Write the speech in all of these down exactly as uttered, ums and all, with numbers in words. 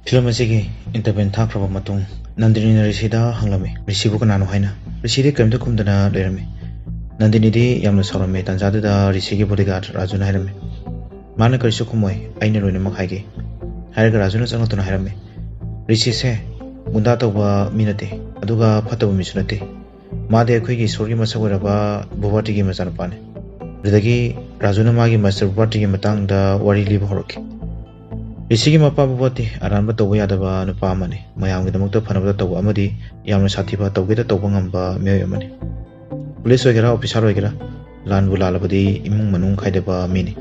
Film ꯑꯁꯤꯒꯤ ꯏꯟꯇꯔꯚꯦꯟ ꯊꯥꯈ꯭ꯔꯕ ꯃꯇꯨꯡ, ꯅꯟꯗꯤꯅꯤꯅ ꯔꯤꯁꯤꯗ ꯍꯪꯂꯝꯃꯤ, ꯔꯤꯁꯤꯕꯨ ꯀꯅꯥꯅꯣ ꯍꯥꯏꯅ꯫ ꯔꯤꯁꯤꯗꯤ ꯀꯔꯤꯝꯇ ꯈꯨꯝꯗꯅ ꯂꯩꯔꯝꯃꯤ꯫ ꯅꯟꯗꯤꯅꯤꯗꯤ ꯌꯥꯝꯅ ꯁꯥꯎꯔꯝꯃꯤ꯫ ꯇꯥꯟꯖꯥꯗꯨꯗ ꯔꯤꯁꯤꯒꯤ ꯕꯣꯗꯤꯒꯥꯔꯗ ꯔꯥꯖꯨꯅ ꯍꯥꯏꯔꯝꯃꯤ, "ꯃꯥꯅ ꯀꯔꯤꯁꯨ ꯈꯨꯝꯃꯣꯏ, ꯑꯩꯅ ꯂꯣꯏꯅꯃꯛ ꯍꯥꯏꯒꯦ," ꯍꯥꯏꯔꯒ ꯔꯥꯖꯨꯅ ꯆꯪꯂꯛꯇꯨꯅ ꯍꯥꯏꯔꯝꯃꯤ, "ꯔꯤꯁꯤꯁꯦ ꯒꯨꯟꯗꯥ ꯇꯧꯕ ꯃꯤ ꯅꯠꯇꯦ, ꯑꯗꯨꯒ ꯐꯠꯇꯕ ꯃꯤꯁꯨ ꯅꯠꯇꯦ꯫ ꯃꯥꯗꯤ ꯑꯩꯈꯣꯏꯒꯤ ꯏꯁꯣꯔꯒꯤ ꯃꯁꯛ ꯑꯣꯏꯔꯕ ꯚꯨꯕꯥꯇꯤꯒꯤ ꯃꯆꯥꯅꯨꯄꯥꯅꯤ꯫" ꯑꯗꯨꯗꯒꯤ ꯔꯥꯖꯨꯅ ꯃꯥꯒꯤ ꯃꯥꯁꯇꯔ ꯚꯨꯕꯥꯇꯤꯒꯤ ꯃꯇꯥꯡꯗ ꯋꯥꯔꯤ ꯂꯤꯕ ꯍꯧꯔꯛꯈꯤ꯫ ꯔꯤꯁꯤꯒꯤ ꯃꯄꯥ ꯚꯨꯕꯥꯇꯤ ꯑꯔꯥꯟꯕ ꯇꯧꯕ ꯌꯥꯗꯕ ꯅꯨꯄꯥ ꯑꯃꯅꯤ꯫ ꯃꯌꯥꯝꯒꯤꯗꯃꯛꯇ ꯐꯅꯕ ꯇꯧꯕ ꯑꯃꯗꯤ ꯌꯥꯝꯅ ꯁꯥꯊꯤꯕ, ꯇꯧꯒꯦꯗ ꯇꯧꯕ ꯉꯝꯕ ꯃꯤꯑꯣꯏ ꯑꯃꯅꯤ꯫ ꯄꯨꯂꯤꯁ ꯑꯣꯏꯒꯦꯔꯥ, ꯑꯣꯐꯤꯁꯥꯔ ꯑꯣꯏꯒꯦꯔꯥ, ꯂꯥꯟꯕꯨ ꯂꯥꯜꯂꯕꯗꯤ ꯏꯃꯨꯡ ꯃꯅꯨꯡ ꯈꯥꯏꯗꯕ ꯃꯤꯅꯤ꯫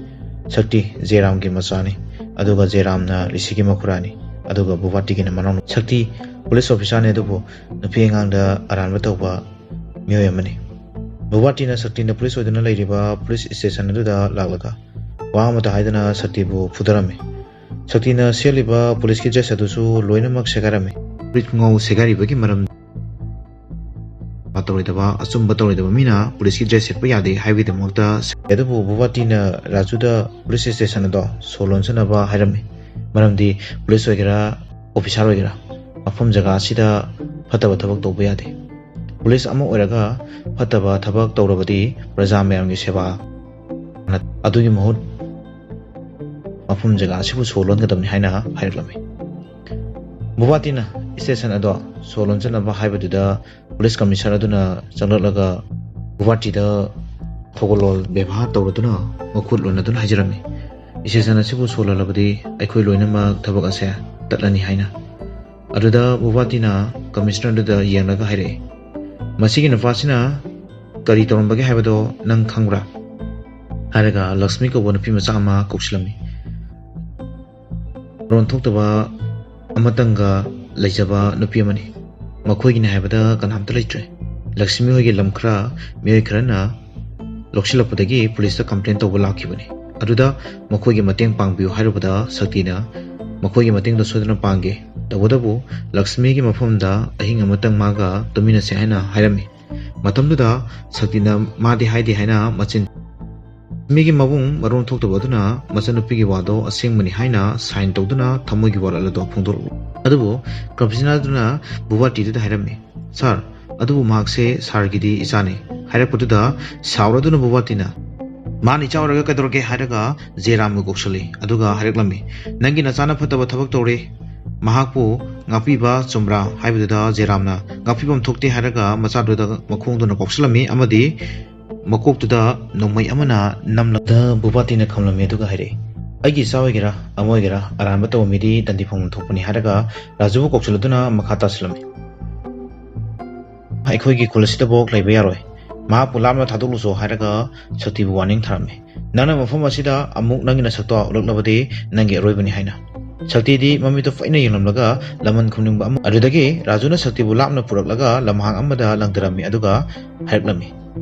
ꯁꯛꯇꯤ ꯖꯦꯔꯥꯝꯒꯤ ꯃꯆꯥꯅꯤ, ꯑꯗꯨꯒ ꯖꯦꯔꯥꯝꯅ ꯔꯤꯁꯤꯒꯤ ꯃꯈꯨꯔꯥꯅꯤ, ꯑꯗꯨꯒ ꯚꯨꯕꯥꯇꯤꯒꯤꯅ ꯃꯅꯥꯎꯅꯨꯄꯤ꯫ ꯁꯛꯇꯤ ꯄꯨꯂꯤꯁ ꯑꯣꯐꯤꯁꯥꯔꯅꯤ, ꯑꯗꯨꯕꯨ ꯅꯨꯄꯤ ꯑꯉꯥꯡꯗ ꯑꯔꯥꯟꯕ ꯇꯧꯕ ꯃꯤꯑꯣꯏ ꯑꯃꯅꯤ꯫ ꯚꯨꯕꯥꯇꯤꯅ ꯁꯛꯇꯤꯅ ꯄꯨꯂꯤꯁ ꯑꯣꯏꯗꯨꯅ ꯂꯩꯔꯤꯕ ꯄꯨꯂꯤꯁ ꯁ꯭ꯇꯦꯁꯟ ꯑꯗꯨꯗ ꯂꯥꯛꯂꯒ ꯋꯥ ꯑꯃꯇ ꯍꯥꯏꯗꯅ ꯁꯛꯇꯤꯕꯨ ꯐꯨꯊꯔꯝꯃꯤ꯫ ꯁꯛꯇꯤꯅ ꯁꯦꯠꯂꯤꯕ ꯄꯨꯂꯤꯁꯀꯤ ꯗ꯭ꯔꯦꯁ ꯑꯗꯨꯁꯨ ꯂꯣꯏꯅꯃꯛ ꯁꯦꯒꯥꯏꯔꯝꯃꯤ꯫ ꯐꯨꯔꯤꯠ ꯈꯣꯡꯒ꯭ꯔꯥꯎ ꯁꯦꯒꯥꯏꯔꯤꯕꯒꯤ ꯃꯔꯝ ꯇꯧꯔꯣꯏꯗꯕ, ꯑꯆꯨꯝꯕ ꯇꯧꯔꯣꯏꯗꯕ ꯃꯤꯅ ꯄꯨꯂꯤꯁꯀꯤ ꯗ꯭ꯔꯦꯁ ꯁꯦꯠꯄ ꯌꯥꯗꯦ ꯍꯥꯏꯕꯒꯤꯗꯃꯛꯇ꯫ ꯑꯗꯨꯕꯨ ꯚꯨꯕꯥꯇꯤꯅ ꯔꯥꯖꯨꯗ ꯄꯨꯂꯤꯁ ꯁ꯭ꯇꯦꯁꯟ ꯑꯗꯣ ꯁꯣ ꯂꯣꯟꯖꯅꯕ ꯍꯥꯏꯔꯝꯃꯤ, ꯃꯔꯝꯗꯤ ꯄꯨꯂꯤꯁ ꯑꯣꯏꯒꯦꯔꯥ, ꯑꯣꯐꯤꯁꯥꯔ ꯑꯣꯏꯒꯦꯔꯥ, ꯃꯐꯝ ꯖꯒꯥ ꯑꯁꯤꯗ ꯐꯠꯇꯕ ꯊꯕꯛ ꯇꯧꯕ ꯌꯥꯗꯦ꯫ ꯄꯨꯂꯤꯁ ꯑꯃ ꯑꯣꯏꯔꯒ ꯐꯠꯇꯕ ꯊꯕꯛ ꯇꯧꯔꯕꯗꯤ ꯄ꯭ꯔꯖꯥ ꯃꯌꯥꯝꯒꯤ ꯁꯦꯕꯥ ꯑꯗꯨꯒꯤ ꯃꯍꯨꯠ ꯃꯐꯝ ꯖꯒꯥ ꯑꯁꯤꯕꯨ ꯁꯣ ꯂꯣꯟꯒꯗꯕꯅꯤ ꯍꯥꯏꯅ ꯍꯥꯏꯔꯛꯂꯝꯃꯤ꯫ ꯚꯨꯕꯥꯇꯤꯅ ꯁ꯭ꯇꯦꯁꯟ ꯑꯗꯣ ꯁꯣ ꯂꯣꯟꯖꯅꯕ ꯍꯥꯏꯕꯗꯨꯗ ꯄꯨꯂꯤꯁ ꯀꯃꯤꯁꯅꯔ ꯑꯗꯨꯅ ꯆꯪꯂꯛꯂꯒ ꯚꯨꯕꯥꯇꯤꯗ ꯊꯧꯒꯜꯂꯣꯟ ꯕꯦꯕꯥꯔ ꯇꯧꯔꯗꯨꯅ ꯃꯈꯨꯠ ꯂꯣꯟꯅꯗꯨꯅ ꯍꯥꯏꯖꯔꯝꯃꯤ, "ꯁ꯭ꯇꯦꯁꯟ ꯑꯁꯤꯕꯨ ꯁꯣ ꯂꯣꯜꯂꯕꯗꯤ ꯑꯩꯈꯣꯏ ꯂꯣꯏꯅꯃꯛ ꯊꯕꯛ ꯑꯁꯦ ꯇꯠꯂꯅꯤ" ꯍꯥꯏꯅ꯫ ꯑꯗꯨꯗ ꯚꯨꯕꯥꯇꯤꯅ ꯀꯃꯤꯁꯅꯔ ꯑꯗꯨꯗ ꯌꯦꯡꯂꯒ ꯍꯥꯏꯔꯛꯏ, "ꯃꯁꯤꯒꯤ ꯅꯨꯄꯥꯁꯤꯅ ꯀꯔꯤ ꯇꯧꯔꯝꯕꯒꯦ ꯍꯥꯏꯕꯗꯣ ꯅꯪ ꯈꯪꯕ꯭ꯔꯥ?" ꯍꯥꯏꯔꯒ ꯂꯛꯁꯃꯤ ꯀꯧꯕ ꯅꯨꯄꯤ ꯃꯆꯥ ꯑꯃ ꯀꯧꯁꯤꯜꯂꯝꯃꯤ꯫ ꯃꯔꯣꯟ ꯊꯣꯛꯇꯕ ꯑꯃꯇꯪꯒ ꯂꯩꯖꯕ ꯅꯨꯄꯤ ꯑꯃꯅꯤ꯫ ꯃꯈꯣꯏꯒꯤꯅꯤ ꯍꯥꯏꯕꯗ ꯀꯅꯥꯝꯇ ꯂꯩꯇ꯭ꯔꯦ꯫ ꯂꯛꯁꯃꯤ ꯍꯣꯏꯒꯤ ꯂꯝ ꯈꯔ ꯃꯤꯑꯣꯏ ꯈꯔꯅ ꯂꯧꯁꯤꯜꯂꯛꯄꯗꯒꯤ ꯄꯨꯂꯤꯁꯇ ꯀꯝꯄ꯭ꯂꯦꯟ ꯇꯧꯕ ꯂꯥꯛꯈꯤꯕꯅꯤ꯫ ꯑꯗꯨꯗ ꯃꯈꯣꯏꯒꯤ ꯃꯇꯦꯡ ꯄꯥꯡꯕꯤꯌꯨ ꯍꯥꯏꯔꯨꯕꯗ ꯁꯛꯇꯤꯅ ꯃꯈꯣꯏꯒꯤ ꯃꯇꯦꯡꯗꯣ ꯁꯣꯏꯗꯅ ꯄꯥꯡꯒꯦ, ꯇꯧꯕꯇꯕꯨ ꯂꯛꯁꯃꯤꯒꯤ ꯃꯐꯝꯗ ꯑꯍꯤꯡ ꯑꯃꯇꯪ ꯃꯥꯒ ꯇꯨꯝꯃꯤꯟꯅꯁꯦ ꯍꯥꯏꯅ ꯍꯥꯏꯔꯝꯃꯤ꯫ ꯃꯇꯝꯗꯨꯗ ꯁꯛꯇꯤꯅ ꯃꯥꯗꯤ ꯍꯥꯏꯗꯦ ꯍꯥꯏꯅ ꯃꯆꯤꯟ ꯃꯤꯒꯤ ꯃꯕꯨꯡ ꯃꯔꯣꯟ ꯊꯣꯛꯇꯕ ꯑꯗꯨꯅ ꯃꯆꯥꯅꯨꯄꯤꯒꯤ ꯋꯥꯗꯣ ꯑꯁꯦꯡꯕꯅꯤ ꯍꯥꯏꯅ ꯁꯥꯏꯟ ꯇꯧꯗꯨꯅ ꯊꯃꯣꯏꯒꯤ ꯋꯥꯔꯣꯜ ꯑꯗꯣ ꯐꯣꯡꯗꯣꯔꯛꯎ꯫ ꯑꯗꯨꯕꯨ ꯀ꯭ꯔꯝꯁꯤꯅꯥ ꯑꯗꯨꯅ ꯚꯨꯕꯥꯇꯤꯗꯨꯗ ꯍꯥꯏꯔꯝꯃꯤ, "ꯁꯥꯔ, ꯑꯗꯨꯕꯨ ꯃꯍꯥꯛꯁꯦ ꯁꯥꯔꯒꯤꯗꯤ ꯏꯆꯥꯅꯤ" ꯍꯥꯏꯔꯛꯄꯗꯨꯗ ꯁꯥꯎꯔꯗꯨꯅ ꯚꯨꯕꯥꯇꯤꯅ, "ꯃꯥꯅ ꯏꯆꯥ ꯑꯣꯏꯔꯒ ꯀꯩꯗꯧꯔꯒꯦ?" ꯍꯥꯏꯔꯒ ꯖꯦꯔꯥꯝꯕꯨ ꯀꯧꯁꯜꯂꯤ꯫ ꯑꯗꯨꯒ ꯍꯥꯏꯔꯛꯂꯝꯃꯤ, "ꯅꯪꯒꯤ ꯅꯆꯥꯅ ꯐꯠꯇꯕ ꯊꯕꯛ ꯇꯧꯔꯦ, ꯃꯍꯥꯛꯄꯨ ꯉꯥꯛꯄꯤꯕ ꯆꯨꯝꯕ꯭ꯔꯥ?" ꯍꯥꯏꯕꯗꯨꯗ ꯖꯦꯔꯥꯝꯅ, "ꯉꯥꯛꯄꯤꯐꯝ ꯊꯣꯛꯇꯦ" ꯍꯥꯏꯔꯒ ꯃꯆꯥꯗꯨꯗ ꯃꯈꯣꯡꯗꯨꯅ ꯀꯥꯎꯁꯜꯂꯝꯃꯤ ꯑꯃꯗꯤ ꯃꯀꯣꯛꯇꯨꯗ ꯅꯣꯡꯃꯩ ꯑꯃꯅ ꯅꯝꯂꯕꯗ ꯚꯨꯕꯥꯇꯤꯅ ꯈꯝꯂꯝꯃꯤ꯫ ꯑꯗꯨꯒ ꯍꯥꯏꯔꯛꯏ, "ꯑꯩꯒꯤ ꯏꯆꯥ ꯑꯣꯏꯒꯦꯔꯥ ꯑꯃ ꯑꯣꯏꯒꯦꯔꯥ, ꯑꯔꯥꯟꯕ ꯇꯧꯕ ꯃꯤꯗꯤ ꯗꯟꯗꯤ ꯐꯪꯐꯝ ꯊꯣꯛꯄꯅꯤ" ꯍꯥꯏꯔꯒ ꯔꯥꯖꯨꯕꯨ ꯀꯧꯁꯤꯜꯂꯗꯨꯅ ꯃꯈꯥ ꯇꯥꯁꯤꯜꯂꯝꯃꯤ꯫ "ꯑꯩꯈꯣꯏꯒꯤ ꯈꯨꯜ ꯑꯁꯤꯗꯐꯥꯎ ꯂꯩꯕ ꯌꯥꯔꯣꯏ, ꯃꯍꯥꯛꯄꯨ ꯂꯥꯞꯅ ꯊꯥꯗꯣꯛꯂꯨꯁꯣ" ꯍꯥꯏꯔꯒ ꯁꯛꯇꯤꯕꯨ ꯋꯥꯔꯅꯤꯡ ꯊꯥꯔꯝꯃꯤ꯫ "ꯅꯪꯅ ꯃꯐꯝ ꯑꯁꯤꯗ ꯑꯃꯨꯛ ꯅꯪꯒꯤ ꯅꯁꯛꯇꯣ ꯎꯠꯂꯛꯂꯕꯗꯤ ꯅꯪꯒꯤ ꯑꯔꯣꯏꯕꯅꯤ" ꯍꯥꯏꯅ꯫ ꯁꯛꯇꯤꯗꯤ ꯃꯃꯤꯠꯇꯨ ꯐꯩꯅ ꯌꯦꯡꯂꯝꯂꯒ ꯂꯃꯟ ꯈꯨꯝꯅꯤꯡꯕ ꯑꯃ, ꯑꯗꯨꯗꯒꯤ ꯔꯥꯖꯨꯅ ꯁꯛꯇꯤꯕꯨ ꯂꯥꯞꯅ ꯄꯨꯔꯛꯂꯒ ꯂꯝꯍꯥꯡ ꯑꯃꯗ ꯂꯪꯊꯔꯝꯃꯤ꯫ ꯑꯗꯨꯒ ꯍꯥꯏꯔꯛꯂꯝꯃꯤ,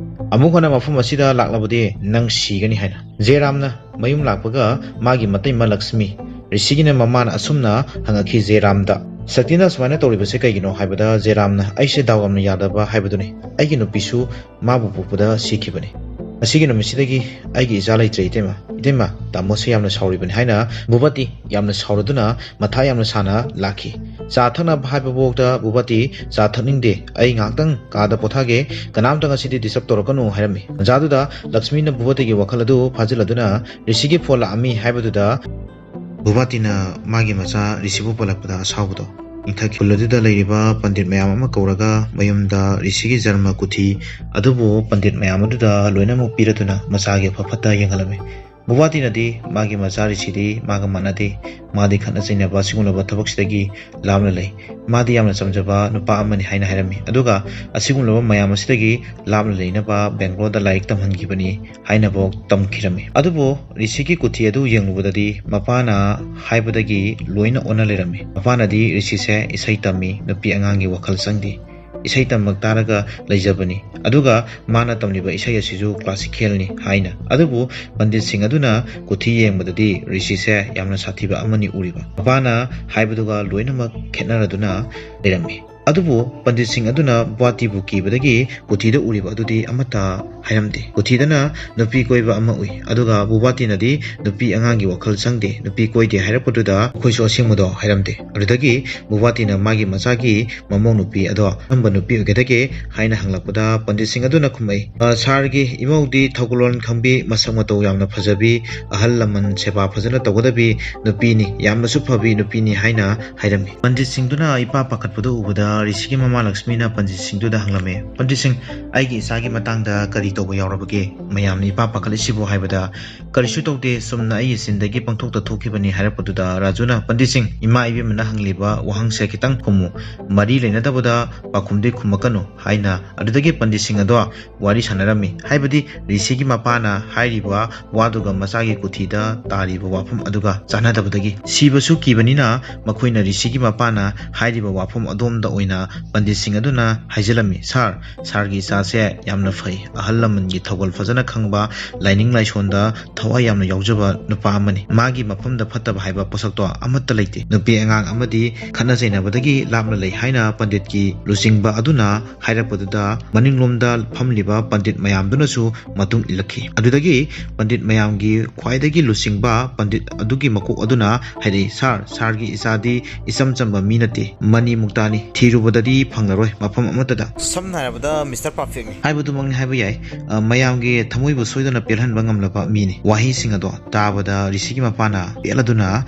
"ꯑꯃꯨꯛ ꯍꯟꯅ ꯃꯐꯝ ꯑꯁꯤꯗ ꯂꯥꯛꯂꯕꯗꯤ ꯅꯪ ꯁꯤꯒꯅꯤ" ꯍꯥꯏꯅ꯫ ꯖꯦꯔꯥꯝꯅ ꯃꯌꯨꯝ ꯂꯥꯛꯄꯒ ꯃꯥꯒꯤ ꯃꯇꯩꯃ ꯂꯛꯁꯃꯤ, ꯔꯤꯁꯤꯒꯤꯅ ꯃꯃꯥꯅ ꯑꯁꯨꯝꯅ ꯍꯪꯉꯛꯈꯤ ꯖꯦꯔꯥꯝꯗ, "ꯁꯛꯇꯤꯅ ꯁꯨꯃꯥꯏꯅ ꯇꯧꯔꯤꯕꯁꯦ ꯀꯩꯒꯤꯅꯣ?" ꯍꯥꯏꯕꯗ ꯖꯦꯔꯥꯝꯅ, "ꯑꯩꯁꯦ ꯗꯥꯎ ꯌꯥꯝꯅ ꯌꯥꯗꯕ ꯍꯥꯏꯕꯗꯨꯅꯤ꯫ ꯑꯩꯒꯤ ꯅꯨꯄꯤꯁꯨ ꯃꯥꯕꯨ ꯄꯣꯛꯄꯗ ꯁꯤꯈꯤꯕꯅꯤ꯫ ꯉꯁꯤꯒꯤ ꯅꯨꯃꯤꯠꯁꯤꯗꯒꯤ ꯑꯩꯒꯤ ꯏꯆꯥ ꯂꯩꯇ꯭ꯔꯦ ꯏꯇꯩꯃ꯫ ꯏꯇꯩꯃ, ꯇꯥꯃꯣꯁꯦ ꯌꯥꯝꯅ ꯁꯥꯎꯔꯤꯕꯅꯤ" ꯍꯥꯏꯅ ꯚꯨꯕꯇꯤ ꯌꯥꯝꯅ ꯁꯥꯎꯔꯗꯨꯅ, ꯃꯊꯥ ꯌꯥꯝꯅ ꯁꯥꯅ ꯂꯥꯛꯈꯤ꯫ ꯆꯥ ꯊꯛꯅꯕ ꯍꯥꯏꯕꯐꯥꯎꯗ ꯚꯨꯕꯇꯤ, "ꯆꯥ ꯊꯛꯅꯤꯡꯗꯦ, ꯑꯩ ꯉꯥꯏꯍꯥꯛꯇꯪ ꯀꯥꯗ ꯄꯣꯊꯥꯒꯦ, ꯀꯅꯥꯝꯇ ꯉꯁꯤꯗꯤ ꯗꯤꯁꯇꯔꯕ ꯇꯧꯔꯛꯀꯅꯨ" ꯍꯥꯏꯔꯝꯃꯤ꯫ ꯇꯟꯖꯥꯗꯨꯗ ꯂꯛꯁꯃꯤꯅ ꯚꯨꯕꯇꯤꯒꯤ ꯋꯥꯈꯜ ꯑꯗꯨ ꯐꯥꯖꯤꯜꯂꯗꯨꯅ ꯔꯤꯁꯤꯒꯤ ꯐꯣꯟ ꯂꯥꯛꯑꯝꯃꯤ ꯍꯥꯏꯕꯗꯨꯗ ꯚꯨꯕꯇꯤꯅ ꯃꯥꯒꯤ ꯃꯆꯥ ꯔꯤꯁꯤꯕꯨ ꯄꯜꯂꯛꯄꯗ ꯑꯁꯥꯎꯕꯗꯣ ꯏꯪꯊꯈꯤ꯫ ꯈꯨꯜ ꯑꯗꯨꯗ ꯂꯩꯔꯤꯕ ꯄꯟꯗꯤꯠ ꯃꯌꯥꯝ ꯑꯃ ꯀꯧꯔꯒ ꯃꯌꯨꯝꯗ ꯔꯤꯁꯤꯒꯤ ꯖꯔꯃ ꯀꯨꯊꯤ ꯑꯗꯨꯕꯨ ꯄꯟꯗꯤꯠ ꯃꯌꯥꯝ ꯑꯗꯨꯗ ꯂꯣꯏꯅꯃꯛ ꯄꯤꯔꯗꯨꯅ ꯃꯆꯥꯒꯤ ꯑꯐ ꯐꯠꯇ ꯌꯦꯡꯍꯜꯂꯝꯃꯤ꯫ ꯚꯨꯕꯇꯤꯅꯗꯤ ꯃꯥꯒꯤ ꯃꯆꯥ ꯔꯤꯁꯤꯗꯤ ꯃꯥꯒ ꯃꯥꯟꯅꯗꯦ, ꯃꯥꯗꯤ ꯈꯠꯅ ꯆꯩꯅꯕ ꯑꯁꯤꯒꯨꯝꯂꯕ ꯊꯕꯛꯁꯤꯗꯒꯤ ꯂꯥꯞꯅ ꯂꯩ, ꯃꯥꯗꯤ ꯌꯥꯝꯅ ꯆꯝꯖꯕ ꯅꯨꯄꯥ ꯑꯃꯅꯤ ꯍꯥꯏꯅ ꯍꯥꯏꯔꯝꯃꯤ꯫ ꯑꯗꯨꯒ ꯑꯁꯤꯒꯨꯝꯂꯕ ꯃꯌꯥꯝ ꯑꯁꯤꯗꯒꯤ ꯂꯥꯞꯅ ꯂꯩꯅꯕ ꯕꯦꯡꯒ꯭ꯂꯣꯔꯗ ꯂꯥꯏꯔꯤꯛ ꯇꯝꯍꯟꯈꯤꯕꯅꯤ ꯍꯥꯏꯅꯐꯥꯎ ꯇꯝꯈꯤꯔꯝꯃꯤ꯫ ꯑꯗꯨꯕꯨ ꯔꯤꯁꯤꯒꯤ ꯀꯨꯊꯤ ꯑꯗꯨ ꯌꯦꯡꯂꯨꯕꯗꯗꯤ ꯃꯄꯥꯅ ꯍꯥꯏꯕꯗꯒꯤ ꯂꯣꯏꯅ ꯑꯣꯟꯅ ꯂꯩꯔꯝꯃꯤ꯫ ꯃꯄꯥꯅꯗꯤ ꯔꯤꯁꯤꯁꯦ ꯏꯁꯩ ꯇꯝꯃꯤ, ꯅꯨꯄꯤ ꯑꯉꯥꯡꯒꯤ ꯋꯥꯈꯜ ꯆꯪꯗꯦ, ꯏꯁꯩ ꯇꯝꯕ ꯇꯥꯔꯒ ꯂꯩꯖꯕꯅꯤ, ꯑꯗꯨꯒ ꯃꯥꯅ ꯇꯝꯂꯤꯕ ꯏꯁꯩ ꯑꯁꯤꯁꯨ ꯀ꯭ꯂꯥꯁꯤꯀꯦꯜꯅꯤ ꯍꯥꯏꯅ꯫ ꯑꯗꯨꯕꯨ ꯄꯟꯗꯤꯠꯁꯤꯡ ꯑꯗꯨꯅ ꯀꯨꯊꯤ ꯌꯦꯡꯕꯗꯗꯤ ꯔꯤꯁꯤꯁꯦ ꯌꯥꯝꯅ ꯁꯥꯊꯤꯕ ꯑꯃꯅꯤ ꯎꯔꯤꯕ꯫ ꯃꯄꯥꯅ ꯍꯥꯏꯕꯗꯨꯒ ꯂꯣꯏꯅꯃꯛ ꯈꯦꯠꯅꯔꯗꯨꯅ ꯂꯩꯔꯝꯃꯤ꯫ ꯑꯗꯨꯕꯨ ꯄꯟꯗꯤꯠꯁꯤꯡ ꯑꯗꯨꯅ ꯕꯨꯕꯥꯇꯤꯕꯨ ꯀꯤꯕꯗꯒꯤ ꯀꯨꯊꯤꯗ ꯎꯔꯤꯕ ꯑꯗꯨꯗꯤ ꯑꯃꯠꯇ ꯍꯥꯏꯔꯝꯗꯦ꯫ ꯀꯨꯊꯤꯗꯅ ꯅꯨꯄꯤ ꯀꯣꯏꯕ ꯑꯃ ꯎꯏ, ꯑꯗꯨꯒ ꯕꯨꯕꯥꯇꯤꯅꯗꯤ ꯅꯨꯄꯤ ꯑꯉꯥꯡꯒꯤ ꯋꯥꯈꯜ ꯆꯪꯗꯦ, ꯅꯨꯄꯤ ꯀꯣꯏꯗꯦ ꯍꯥꯏꯔꯛꯄꯗꯨꯗ ꯃꯈꯣꯏꯁꯨ ꯑꯁꯦꯡꯕꯗꯣ ꯍꯥꯏꯔꯝꯗꯦ꯫ ꯑꯗꯨꯗꯒꯤ ꯕꯨꯕꯥꯇꯤꯅ ꯃꯥꯒꯤ ꯃꯆꯥꯒꯤ ꯃꯃꯧ ꯅꯨꯄꯤ ꯑꯗꯣ ꯀꯔꯝꯕ ꯅꯨꯄꯤ ꯑꯣꯏꯒꯗꯒꯦ ꯍꯥꯏꯅ ꯍꯪꯂꯛꯄꯗ ꯄꯟꯗꯤꯠꯁꯤꯡ ꯑꯗꯨꯅ ꯈꯨꯝꯃꯛꯏ, "ꯑ, ꯁꯥꯔꯒꯤ ꯏꯃꯧꯗꯤ ꯊꯧꯒꯜꯂꯣꯟ ꯈꯪꯕꯤ, ꯃꯁꯛ ꯃꯇꯧ ꯌꯥꯝꯅ ꯐꯖꯕꯤ, ꯑꯍꯜ ꯂꯃꯟ ꯁꯦꯕꯥ ꯐꯖꯅ ꯇꯧꯒꯗꯕꯤ ꯅꯨꯄꯤꯅꯤ, ꯌꯥꯝꯅꯁꯨ ꯐꯕꯤ ꯅꯨꯄꯤꯅꯤ" ꯍꯥꯏꯅ ꯍꯥꯏꯔꯝꯃꯤ꯫ ꯄꯟꯗꯤꯠꯁꯤꯡꯗꯨꯅ ꯏꯄꯥ ꯄꯥꯈꯠꯄꯗꯨ ꯎꯕꯗ ꯔꯤꯁꯤꯒꯤ ꯃꯃꯥ ꯂꯛꯁꯃꯤꯅ ꯄꯟꯗꯤꯠꯁꯤꯡꯗꯨꯗ ꯍꯪꯂꯝꯃꯤ, "ꯄꯟꯗꯤꯠꯁꯤꯡ, ꯑꯩꯒꯤ ꯏꯆꯥꯒꯤ ꯃꯇꯥꯡꯗ ꯀꯔꯤ ꯇꯧꯕ ꯌꯥꯎꯔꯕꯒꯦ? ꯃꯌꯥꯝꯅ ꯏꯄꯥ ꯄꯥꯈꯠꯂꯤꯁꯤꯕꯨ?" ꯍꯥꯏꯕꯗ, "ꯀꯔꯤꯁꯨ ꯇꯧꯗꯦ, ꯆꯨꯝꯅ ꯑꯩꯒꯤ ꯆꯤꯟꯗꯒꯤ ꯄꯪꯊꯣꯛꯇ ꯊꯣꯛꯈꯤꯕꯅꯤ" ꯍꯥꯏꯔꯛꯄꯗꯨꯗ ꯔꯥꯖꯨꯅ, "ꯄꯟꯗꯤꯠꯁꯤꯡ, ꯏꯃꯥ ꯏꯕꯦꯝꯃꯅ ꯍꯪꯂꯤꯕ ꯋꯥꯍꯪꯁꯦ ꯈꯤꯇꯪ ꯈꯨꯝꯃꯨ, ꯃꯔꯤ ꯂꯩꯅꯗꯕꯗ ꯄꯥꯎꯈꯨꯝꯗꯤ ꯈꯨꯝꯃꯛꯀꯅꯨ" ꯍꯥꯏꯅ ꯑꯗꯨꯗꯒꯤ ꯄꯟꯗꯤꯠꯁꯤꯡ ꯑꯗꯣ ꯋꯥꯔꯤ ꯁꯥꯟꯅꯔꯝꯃꯤ꯫ ꯍꯥꯏꯕꯗꯤ ꯔꯤꯁꯤꯒꯤ ꯃꯄꯥꯅ ꯍꯥꯏꯔꯤꯕ ꯋꯥꯗꯨꯒ ꯃꯆꯥꯒꯤ ꯀꯨꯊꯤꯗ ꯇꯥꯔꯤꯕ ꯋꯥꯐꯝ ꯑꯗꯨꯒ ꯆꯥꯟꯅꯗꯕꯗꯒꯤ꯫ ꯁꯤꯕꯁꯨ ꯀꯤꯕꯅꯤꯅ ꯃꯈꯣꯏꯅ ꯔꯤꯁꯤꯒꯤ ꯃꯄꯥꯅ ꯍꯥꯏꯔꯤꯕ ꯋꯥꯐꯝ ꯑꯗꯣꯝꯗ ꯑꯣꯏꯅ ꯄꯟꯗꯤꯠꯁꯤꯡ ꯑꯗꯨꯅ ꯍꯥꯏꯖꯤꯜꯂꯝꯃꯤ, "ꯁꯥꯔ, ꯁꯥꯔꯒꯤ ꯏꯆꯥꯁꯦ ꯌꯥꯝꯅ ꯐꯩ, ꯑꯍꯜ ꯂꯃꯟꯒꯤ ꯊꯧꯒꯜ ꯐꯖꯅ ꯈꯪꯕ, ꯂꯥꯏꯅꯤꯡ ꯂꯥꯏꯁꯣꯟꯗ ꯊꯋꯥꯏ ꯌꯥꯝꯅ ꯌꯥꯎꯖꯕ ꯅꯨꯄꯥ ꯑꯃꯅꯤ꯫ ꯃꯥꯒꯤ ꯃꯐꯝꯗ ꯐꯠꯇꯕ ꯍꯥꯏꯕ ꯄꯣꯠꯁꯛꯇꯣ ꯑꯃꯠꯇ ꯂꯩꯇꯦ꯫ ꯅꯨꯄꯤ ꯑꯉꯥꯡ ꯑꯃꯗꯤ ꯈꯠꯅ ꯆꯩꯅꯕꯗꯒꯤ ꯂꯥꯞꯅ ꯂꯩ" ꯍꯥꯏꯅ ꯄꯟꯗꯤꯠꯀꯤ ꯂꯨꯆꯤꯡꯕ ꯑꯗꯨꯅ ꯍꯥꯏꯔꯛꯄꯗꯨꯗ ꯃꯅꯤꯡꯂꯣꯝꯗ ꯐꯝꯂꯤꯕ ꯄꯟꯗꯤꯠ ꯃꯌꯥꯝꯗꯨꯅꯁꯨ ꯃꯇꯨꯡ ꯏꯜꯂꯛꯈꯤ꯫ ꯑꯗꯨꯗꯒꯤ ꯄꯟꯗꯤꯠ ꯃꯌꯥꯝꯒꯤ ꯈ꯭ꯋꯥꯏꯗꯒꯤ ꯂꯨꯆꯤꯡꯕ ꯄꯟꯗꯤꯠ ꯑꯗꯨꯒꯤ ꯃꯀꯣꯛ ꯑꯗꯨꯅ ꯍꯥꯏꯔꯛꯏ, "ꯁꯥꯔ, ꯁꯥꯔꯒꯤ ꯏꯆꯥꯗꯤ ꯏꯆꯝ ꯆꯝꯕ ꯃꯤ ꯅꯠꯇꯦ, ꯃꯅꯤ ꯃꯨꯛꯇꯥꯅꯤ, ꯊꯤꯔꯨꯕꯗꯗꯤ ꯐꯪꯂꯔꯣꯏ ꯃꯐꯝ ꯑꯃꯠꯇꯗ꯫ ꯁꯝꯅ ꯍꯥꯏꯔꯕꯗ ꯃꯤꯁꯇꯔ ꯄꯔꯐꯦꯛꯅꯤ" ꯍꯥꯏꯕꯗꯨꯃꯛꯅꯤ ꯍꯥꯏꯕ ꯌꯥꯏ꯫ ꯑ, ꯃꯌꯥꯝꯒꯤ ꯊꯃꯣꯏꯕꯨ ꯁꯣꯏꯗꯅ ꯄꯦꯜꯍꯟꯕ ꯉꯝꯂꯕ ꯃꯤꯅꯤ꯫ ꯋꯥꯍꯩꯁꯤꯡ ꯑꯗꯣ ꯇꯥꯕꯗ ꯔꯤꯁꯤꯒꯤ ꯃꯄꯥꯅ ꯄꯦꯜꯂꯗꯨꯅ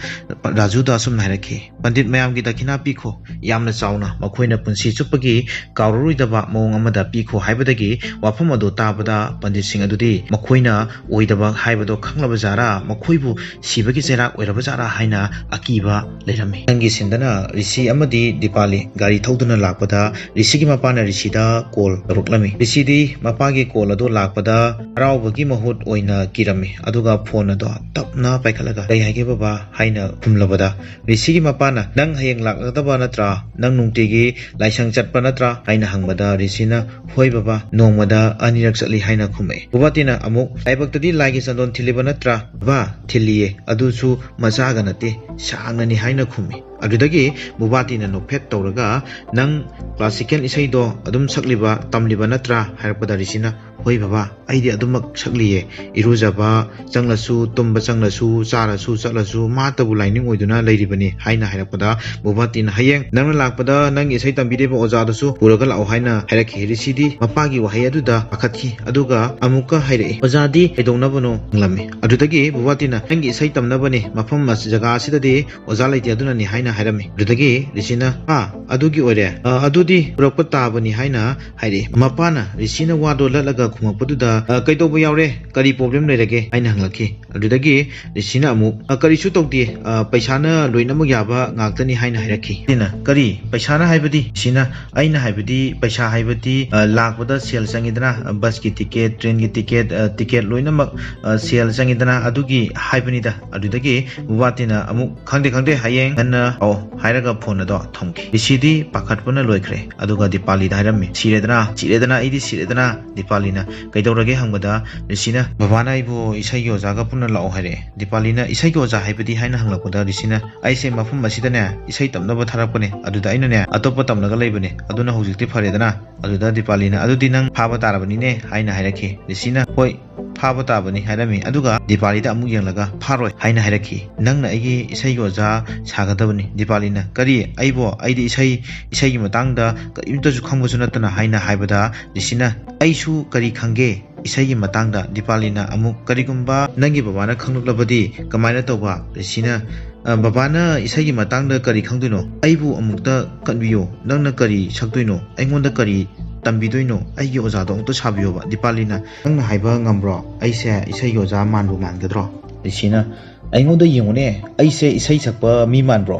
ꯔꯥꯖꯨꯗ ꯑꯁꯨꯝꯅ ꯍꯥꯏꯔꯛꯈꯤ, "ꯄꯟꯗꯤꯠ ꯃꯌꯥꯝꯒꯤ ꯗꯈꯤꯅꯥ ꯄꯤꯈꯣ, ꯌꯥꯝꯅ ꯆꯥꯎꯅ, ꯃꯈꯣꯏꯅ ꯄꯨꯟꯁꯤ ꯆꯨꯞꯄꯒꯤ ꯀꯥꯎꯔꯔꯣꯏꯗꯕ ꯃꯑꯣꯡ ꯑꯃꯗ ꯄꯤꯈꯣ" ꯍꯥꯏꯕꯗꯒꯤ ꯋꯥꯐꯝ ꯑꯗꯨ ꯇꯥꯕꯗ ꯄꯟꯗꯤꯠꯁꯤꯡ ꯑꯗꯨꯗꯤ ꯃꯈꯣꯏꯅ ꯑꯣꯏꯗꯕ ꯍꯥꯏꯕꯗꯣ ꯈꯪꯂꯕ ꯖꯥꯔꯥ, ꯃꯈꯣꯏꯕꯨ ꯁꯤꯕꯒꯤ ꯆꯩꯔꯥꯛ ꯑꯣꯏꯔꯕ ꯖꯥꯔꯥ ꯍꯥꯏꯅ ꯑꯀꯤꯕ ꯂꯩꯔꯝꯃꯤ꯫ ꯅꯪꯒꯤ ꯁꯤꯟꯗꯅ ꯔꯤꯁꯤ ꯑꯃꯗꯤ ꯗꯤꯄꯥꯂꯤ ꯒꯥꯔꯤ ꯊꯧꯗꯨꯅ ꯂꯥꯛꯄꯗ ꯔꯤꯁꯤꯒꯤ ꯃꯄꯥꯅ ꯔꯤꯁꯤꯗ ꯀꯣꯜ ꯇꯧꯔꯛꯂꯝꯃꯤ꯫ ꯔꯤꯁꯤꯗꯤ ꯃꯄꯥꯒꯤ ꯀꯣꯜ ꯑꯗꯨ ꯂꯥꯛꯄꯗ ꯍꯔꯥꯎꯕꯒꯤ ꯃꯍꯨꯠ ꯑꯣꯏꯅ ꯀꯤꯔꯝꯃꯤ, ꯑꯗꯨꯒ ꯐꯣꯟ ꯑꯗꯣ ꯇꯞꯅ ꯄꯥꯏꯈꯠꯂꯒ, "ꯀꯔꯤ ꯍꯥꯏꯒꯦ ꯕꯕꯥ?" ꯍꯥꯏꯅ ꯈꯨꯝꯂꯕꯗ, ꯔꯤꯁꯤꯒꯤ ꯃꯄꯥꯅ, "ꯅꯪ ꯍꯌꯦꯡ ꯂꯥꯛꯂꯗꯕ ꯅꯠꯇ꯭ꯔꯥ? ꯅꯪ ꯅꯨꯡꯇꯤꯒꯤ ꯂꯥꯏꯁꯪ ꯆꯠꯄ ꯅꯠꯇ꯭ꯔꯥ?" ꯍꯥꯏꯅ ꯍꯪꯕꯗ ꯔꯤꯁꯤꯅ, "ꯍꯣꯏ ꯕꯕꯥ, ꯅꯣꯡꯃꯗ ꯑꯅꯤꯔꯛ ꯆꯠꯂꯤ" ꯍꯥꯏꯅ ꯈꯨꯝꯃꯛꯏ꯫ ꯕꯨꯕꯥꯇꯤꯅ ꯑꯃꯨꯛ, "ꯂꯥꯏꯕꯛꯇꯗꯤ ꯂꯥꯏꯒꯤ ꯆꯟꯗꯣꯟ ꯊꯤꯜꯂꯤꯕ ꯅꯠꯇ꯭ꯔꯥ?" "ꯕꯕꯥ, ꯊꯤꯜꯂꯤꯌꯦ, ꯑꯗꯨꯁꯨ ꯃꯆꯥꯒ ꯅꯠꯇꯦ, ꯁꯥꯡꯅꯅꯤ" ꯍꯥꯏꯅ ꯈꯨꯝꯃꯤ꯫ ꯑꯗꯨꯗꯒꯤ ꯕꯨꯕꯥꯇꯤꯅ ꯅꯣꯛꯐꯦꯠ ꯇꯧꯔꯒ "ꯅꯪ ꯀ꯭ꯂꯥꯁꯤꯀꯦꯜ ꯏꯁꯩꯗꯣ ꯑꯗꯨꯝ ꯁꯛꯂꯤꯕ, ꯇꯝꯂꯤꯕ ꯅꯠꯇ꯭ꯔꯥ?" ꯍꯥꯏꯔꯛꯄꯗ ꯔꯤꯁꯤꯅ, "ꯍꯣꯏ ꯕꯕꯥ, ꯑꯩꯗꯤ ꯑꯗꯨꯃꯛ ꯁꯛꯂꯤꯌꯦ꯫ ꯏꯔꯨꯖꯕ ꯆꯪꯂꯁꯨ, ꯇꯨꯝꯕ ꯆꯪꯂꯁꯨ, ꯆꯥꯔꯁꯨ ꯆꯠꯂꯁꯨ ꯃꯥꯇꯕꯨ ꯂꯥꯏꯅꯤꯡ ꯑꯣꯏꯗꯨꯅ ꯂꯩꯔꯤꯕꯅꯤ" ꯍꯥꯏꯅ ꯍꯥꯏꯔꯛꯄꯗ, ꯕꯣꯕꯥꯇꯤꯅ, "ꯍꯌꯦꯡ ꯅꯪꯅ ꯂꯥꯛꯄꯗ ꯅꯪꯒꯤ ꯏꯁꯩ ꯇꯝꯕꯤꯔꯤꯕ ꯑꯣꯖꯥꯗꯨꯁꯨ ꯄꯨꯔꯒ ꯂꯥꯛꯑꯣ" ꯍꯥꯏꯅ ꯍꯥꯏꯔꯛꯈꯤ꯫ ꯔꯤꯁꯤꯗꯤ ꯃꯄꯥꯒꯤ ꯋꯥꯍꯩ ꯑꯗꯨꯗ ꯄꯥꯈꯠꯈꯤ꯫ ꯑꯗꯨꯒ ꯑꯃꯨꯛꯀ ꯍꯥꯏꯔꯛꯏ, "ꯑꯣꯖꯥꯗꯤ ꯀꯩꯗꯧꯅꯕꯅꯣ?" ꯍꯪꯂꯝꯃꯤ꯫ ꯑꯗꯨꯗꯒꯤ ꯕꯣꯕꯥꯇꯤꯅ, "ꯅꯪꯒꯤ ꯏꯁꯩ ꯇꯝꯅꯕꯅꯤ, ꯃꯐꯝ ꯑꯁꯤ, ꯖꯒꯥ ꯑꯁꯤꯗꯗꯤ ꯑꯣꯖꯥ ꯂꯩꯇꯦ, ꯑꯗꯨꯅꯅꯤ" ꯍꯥꯏꯅ ꯍꯥꯏꯔꯝꯃꯤ꯫ ꯑꯗꯨꯗꯒꯤ ꯔꯤꯁꯤꯅ, "ꯑꯥ, ꯑꯗꯨꯒꯤ ꯑꯣꯏꯔꯦ꯫ ꯑ, ꯑꯗꯨꯗꯤ ꯄꯨꯔꯛꯄ ꯇꯥꯕꯅꯤ" ꯍꯥꯏꯅ ꯍꯥꯏꯔꯛꯏ꯫ ꯃꯄꯥꯅ ꯔꯤꯁꯤꯅ ꯋꯥꯗꯣ ꯂꯠꯂꯒ ꯈꯨꯝꯃꯛꯄꯗꯨꯗ, "ꯑ, ꯀꯩꯗꯧꯕ ꯌꯥꯎꯔꯦ? ꯀꯔꯤ ꯄ꯭ꯔꯣꯕ꯭ꯂꯦꯝ ꯂꯩꯔꯒꯦ?" ꯍꯥꯏꯅ ꯍꯪꯂꯛꯈꯤ꯫ ꯑꯗꯨꯗꯒꯤ ꯔꯤꯁꯤꯅ ꯑꯃꯨꯛ, "ꯑ, ꯀꯔꯤꯁꯨ ꯇꯧꯗꯦ, ꯑ, ꯄꯩꯁꯥꯅ ꯂꯣꯏꯅꯃꯛ ꯌꯥꯕ ꯉꯥꯛꯇꯅꯤ" ꯍꯥꯏꯅ ꯍꯥꯏꯔꯛꯈꯤ꯫ ꯁꯤꯅ, "ꯀꯔꯤ? ꯄꯩꯁꯥꯅ ꯍꯥꯏꯕꯗꯤ?" ꯁꯤꯅ, "ꯑꯩꯅ ꯍꯥꯏꯕꯗꯤ ꯄꯩꯁꯥ ꯍꯥꯏꯕꯗꯤ, ꯑ, ꯂꯥꯛꯄꯗ ꯁꯦꯜ ꯆꯪꯉꯤꯗꯅ, ꯑ, ꯕꯁꯀꯤ ꯇꯤꯀꯦꯠ, ꯇ꯭ꯔꯦꯟꯒꯤ ꯇꯤꯀꯦꯠ, ꯑ, ꯇꯤꯀꯦꯠ ꯂꯣꯏꯅꯃꯛ, ꯑ, ꯁꯦꯜ ꯆꯪꯉꯤꯗꯅ, ꯑꯗꯨꯒꯤ ꯍꯥꯏꯕꯅꯤꯗ"꯫ ꯑꯗꯨꯗꯒꯤ ꯕꯣꯕꯥꯇꯤꯅ ꯑꯃꯨꯛ, "ꯈꯪꯗꯦ, ꯈꯪꯗꯦ, ꯍꯌꯦꯡ ꯉꯟꯅ ꯂꯥꯛꯑꯣ" ꯍꯥꯏꯔꯒ ꯐꯣꯟ ꯑꯗꯣ ꯊꯝꯈꯤ꯫ ꯔꯤꯁꯤꯗꯤ ꯄꯥꯈꯠꯄꯅ ꯂꯣꯏꯈ꯭ꯔꯦ꯫ ꯑꯗꯨꯒ ꯗꯤꯄꯥꯂꯤꯗ ꯍꯥꯏꯔꯝꯃꯤ, "ꯁꯤꯔꯦꯗꯅ, ꯁꯤꯔꯦꯗꯅ, ꯑꯩꯗꯤ ꯁꯤꯔꯦꯗꯅ"꯫ ꯗꯤꯄꯥꯂꯤꯅ, "ꯀꯩꯗꯧꯔꯒꯦ?" ꯍꯪꯕꯗ ꯔꯤꯁꯤꯅ, "ꯕꯕꯥꯅ ꯑꯩꯕꯨ ꯏꯁꯩꯒꯤ ꯑꯣꯖꯥꯒ ꯄꯨꯟꯅ ꯂꯥꯛꯑꯣ ꯍꯥꯏꯔꯛꯑꯦ"꯫ ꯗꯤꯄꯥꯂꯤꯅ, "ꯏꯁꯩꯒꯤ ꯑꯣꯖꯥ ꯍꯥꯏꯕꯗꯤ?" ꯍꯥꯏꯅ ꯍꯪꯂꯛꯄꯗ ꯔꯤꯁꯤꯅ, "ꯑꯩꯁꯦ ꯃꯐꯝ ꯑꯁꯤꯗꯅꯦ ꯏꯁꯩ ꯇꯝꯅꯕ ꯊꯥꯔꯛꯄꯅꯦ, ꯑꯗꯨꯗ ꯑꯩꯅꯅꯦ ꯑꯇꯣꯞꯄ ꯇꯝꯂꯒ ꯂꯩꯕꯅꯦ, ꯑꯗꯨꯅ ꯍꯧꯖꯤꯛꯇꯤ ꯐꯔꯦꯗꯅ"꯫ ꯑꯗꯨꯗ ꯗꯤꯄꯥꯂꯤꯅ, "ꯑꯗꯨꯗꯤ ꯅꯪ ꯐꯥꯕ ꯇꯥꯔꯕꯅꯤꯅꯦ" ꯍꯥꯏꯅ ꯍꯥꯏꯔꯛꯈꯤ꯫ ꯔꯤꯁꯤꯅ, "ꯍꯣꯏ, ꯐꯥꯕ ꯇꯥꯕꯅꯤ" ꯍꯥꯏꯔꯝꯃꯤ꯫ ꯑꯗꯨꯒ ꯗꯤꯄꯥꯂꯤꯗ ꯑꯃꯨꯛ ꯌꯦꯡꯂꯒ, "ꯐꯥꯔꯣꯏ" ꯍꯥꯏꯅ ꯍꯥꯏꯔꯛꯈꯤ꯫ "ꯅꯪꯅ ꯑꯩꯒꯤ ꯏꯁꯩꯒꯤ ꯑꯣꯖꯥ ꯁꯥꯒꯗꯕꯅꯤ"꯫ ꯗꯤꯄꯥꯂꯤꯅ, "ꯀꯔꯤ? ꯑꯩꯕꯣ? ꯑꯩꯗꯤ ꯏꯁꯩ, ꯏꯁꯩꯒꯤ ꯃꯇꯥꯡꯗ ꯀꯔꯤꯝꯇꯁꯨ ꯈꯪꯕꯁꯨ ꯅꯠꯇꯅ" ꯍꯥꯏꯅ ꯍꯥꯏꯕꯗ ꯔꯤꯁꯤꯅ, "ꯑꯩꯁꯨ ꯀꯔꯤ ꯈꯪꯒꯦ ꯏꯁꯩꯒꯤ ꯃꯇꯥꯡꯗ?" ꯗꯤꯄꯥꯂꯤꯅ ꯑꯃꯨꯛ, "ꯀꯔꯤꯒꯨꯝꯕ ꯅꯪꯒꯤ ꯕꯕꯥꯅ ꯈꯪꯂꯛꯂꯕꯗꯤ ꯀꯃꯥꯏꯅ ꯇꯧꯕ?" ꯔꯤꯁꯤꯅ, "ꯑ, ꯕꯕꯥꯅ ꯏꯁꯩꯒꯤ ꯃꯇꯥꯡꯗ ꯀꯔꯤ ꯈꯪꯗꯣꯏꯅꯣ? ꯑꯩꯕꯨ ꯑꯃꯨꯛꯇ ꯀꯟꯕꯤꯌꯣ꯫ ꯅꯪꯅ ꯀꯔꯤ ꯁꯛꯇꯣꯏꯅꯣ? ꯑꯩꯉꯣꯟꯗ ꯀꯔꯤ ꯇꯝꯕꯤꯗꯣꯏꯅꯣ? ꯑꯩꯒꯤ ꯑꯣꯖꯥꯗꯣ ꯑꯃꯨꯛꯇ ꯁꯥꯕꯤꯌꯣꯕ"꯫ ꯗꯤꯄꯥꯂꯤꯅ, "ꯅꯪꯅ ꯍꯥꯏꯕ ꯉꯝꯕ꯭ꯔꯣ? ꯑꯩꯁꯦ ꯏꯁꯩꯒꯤ ꯑꯣꯖꯥ ꯃꯥꯟꯕꯨ ꯃꯥꯟꯒꯗ꯭ꯔꯣ?" ꯔꯤꯁꯤꯅ, "ꯑꯩꯉꯣꯟꯗ ꯌꯦꯡꯉꯨꯅꯦ, ꯑꯩꯁꯦ ꯏꯁꯩ ꯁꯛꯄ ꯃꯤ ꯃꯥꯟꯕ꯭ꯔꯣ?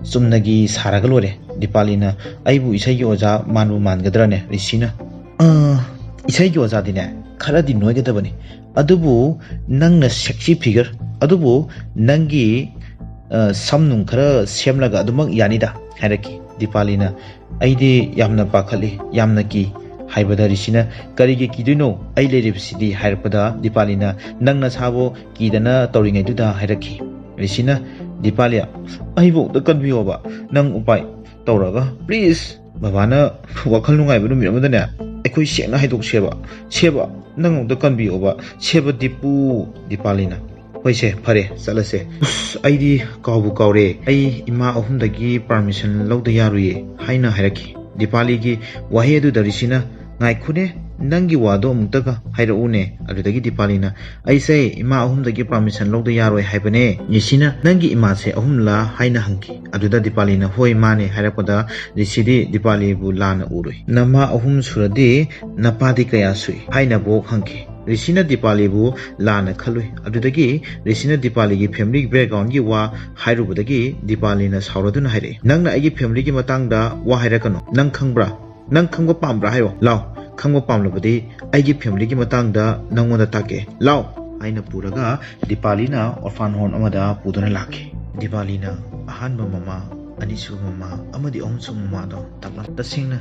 ꯆꯨꯝꯅꯒꯤ ꯁꯥꯔꯒ ꯂꯣꯏꯔꯦ"꯫ ꯗꯤꯄꯥꯂꯤꯅ, "ꯑꯩꯕꯨ ꯏꯁꯩꯒꯤ ꯑꯣꯖꯥ ꯃꯥꯟꯕꯨ ꯃꯥꯟꯒꯗ꯭ꯔꯅꯦ?" ꯔꯤꯁꯤꯅ, "ꯑ, ꯏꯁꯩꯒꯤ ꯑꯣꯖꯥꯗꯤꯅꯦ ꯈꯔꯗꯤ ꯅꯣꯏꯒꯗꯕꯅꯤ, ꯑꯗꯨꯕꯨ ꯅꯪꯅ sexy figure, ꯑꯗꯨꯕꯨ ꯅꯪꯒꯤ, ꯑ, ꯁꯝ ꯅꯨꯡ ꯈꯔ ꯁꯦꯝꯂꯒ ꯑꯗꯨꯃꯛ ꯌꯥꯅꯤꯗ" ꯍꯥꯏꯔꯛꯈꯤ꯫ ꯗꯤꯄꯥꯂꯤꯅ, "ꯑꯩꯗꯤ ꯌꯥꯝꯅ ꯄꯥꯈꯠꯂꯤ, ꯌꯥꯝꯅ ꯀꯤ" ꯍꯥꯏꯕꯗ ꯔꯤꯁꯤꯅ, "ꯀꯔꯤꯒꯤ ꯀꯤꯗꯣꯏꯅꯣ? ꯑꯩ ꯂꯩꯔꯤꯕꯁꯤꯗꯤ" ꯍꯥꯏꯔꯛꯄꯗ ꯗꯤꯄꯥꯂꯤꯅ, "ꯅꯪ ꯅꯁꯥꯕꯨ ꯀꯤꯗꯅ ꯇꯧꯔꯤꯉꯩꯗꯨꯗ" ꯍꯥꯏꯔꯛꯈꯤ꯫ ꯔꯤꯁꯤꯅ, "ꯗꯤꯄꯥꯂꯤ, ꯑꯩꯕꯨ ꯑꯝꯇ ꯀꯟꯕꯤꯌꯣꯕ, ꯅꯪ ꯎꯄꯥꯏ ꯇꯧꯔꯒ, "Please, ꯕꯕꯥꯅ ꯋꯥꯈꯜ ꯅꯨꯡꯉꯥꯏꯕ ꯅꯨꯃꯤꯠ ꯑꯃꯗꯅꯦ, ꯑꯩꯈꯣꯏ ꯁꯦꯡꯅ ꯍꯥꯏꯗꯣꯛꯁꯦꯕ꯫ ꯁꯦꯕ, ꯅꯪ ꯑꯃꯨꯛꯇ ꯀꯟꯕꯤꯌꯣꯕ꯫ ꯁꯦꯕ ꯗꯤꯄꯨ, ꯗꯤꯄꯥꯂꯤꯅ꯫ ꯍꯣꯏꯁꯦ, ꯐꯔꯦ, ꯆꯠꯂꯁꯦ꯫ ꯑꯁ, ꯑꯩꯗꯤ ꯀꯥꯎꯕꯨ ꯀꯥꯎꯔꯦ꯫ ꯑꯩ ꯏꯃꯥ ꯑꯍꯨꯝꯗꯒꯤ permission ꯂꯧꯗ ꯌꯥꯔꯣꯏꯌꯦ," ꯍꯥꯏꯅ ꯍꯥꯏꯔꯛꯈꯤ꯫ ꯗꯤꯄꯥꯂꯤꯒꯤ ꯋꯥꯍꯩ ꯑꯗꯨꯗ ꯔꯤꯁꯤꯅ, "ꯉꯥꯏꯈꯣꯅꯦ, ꯅꯪꯒꯤ ꯋꯥꯗꯣ ꯑꯃꯨꯛꯇꯒ ꯍꯥꯏꯔꯛꯎꯅꯦ꯫" ꯑꯗꯨꯗꯒꯤ ꯗꯤꯄꯥꯂꯤꯅ, "ꯑꯩꯁꯦ ꯏꯃꯥ ꯑꯍꯨꯝꯗꯒꯤ permission ꯂꯧꯗ ꯌꯥꯔꯣꯏ ꯍꯥꯏꯕꯅꯦ꯫" ꯔꯤꯁꯤꯅ, "ꯅꯪꯒꯤ ꯏꯃꯥꯁꯦ ꯑꯍꯨꯝꯂꯥ?" ꯍꯥꯏꯅ ꯍꯪꯈꯤ꯫ ꯑꯗꯨꯗ ꯗꯤꯄꯥꯂꯤꯅ, "ꯍꯣꯏ, ꯃꯥꯅꯦ" ꯍꯥꯏꯔꯛꯄꯗ, ꯔꯤꯁꯤꯗꯤ ꯗꯤꯄꯥꯂꯤꯕꯨ ꯂꯥꯟꯅ ꯎꯔꯨꯏ꯫ "ꯅꯃꯥ ꯑꯍꯨꯝ ꯁꯨꯔꯗꯤ ꯅꯄꯥꯗꯤ ꯀꯌꯥ ꯁꯨꯏ?" ꯍꯥꯏꯅꯕꯨ ꯍꯪꯈꯤ꯫ ꯔꯤꯁꯤꯅ ꯗꯤꯄꯥꯂꯤꯕꯨ ꯂꯥꯟꯅ ꯈꯜꯂꯨꯏ꯫ ꯑꯗꯨꯗꯒꯤ ꯔꯤꯁꯤꯅ ꯗꯤꯄꯥꯂꯤꯒꯤ family backgroundꯒꯤ ꯋꯥ ꯍꯥꯏꯔꯨꯕꯗꯒꯤ ꯗꯤꯄꯥꯂꯤꯅ ꯁꯥꯎꯔꯗꯨꯅ ꯍꯥꯏꯔꯛꯏ, "ꯅꯪꯅ ꯑꯩꯒꯤ familyꯒꯤ ꯃꯇꯥꯡꯗ ꯋꯥ ꯍꯥꯏꯔꯛꯀꯅꯨ꯫ ꯅꯪ ꯈꯪꯕ꯭ꯔꯥ? ꯅꯪ ꯈꯪꯕ ꯄꯥꯝꯕ꯭ꯔꯥ ꯍꯥꯏꯌꯣ꯫ ꯂꯥꯎ, ꯈꯪꯕ ꯄꯥꯝꯂꯕꯗꯤ ꯑꯩꯒꯤ familyꯒꯤ ꯃꯇꯥꯡꯗ ꯅꯪꯉꯣꯟꯗ ꯇꯥꯛꯀꯦ꯫ ꯂꯥꯎ!" ꯍꯥꯏꯅ ꯄꯨꯔꯒ ꯗꯤꯄꯥꯂꯤꯅ orphan home ꯑꯃꯗ ꯄꯨꯗꯨꯅ ꯂꯥꯛꯈꯤ꯫ ꯗꯤꯄꯥꯂꯤꯅ ꯑꯍꯥꯟꯕ ꯃꯃꯥ, ꯑꯅꯤꯁꯨꯕ ꯃꯃꯥ ꯑꯃꯗꯤ ꯑꯍꯨꯝꯁꯨꯕ ꯃꯃꯥꯗꯣ ꯇꯥꯛꯂꯝ-, ꯇꯁꯦꯡꯅ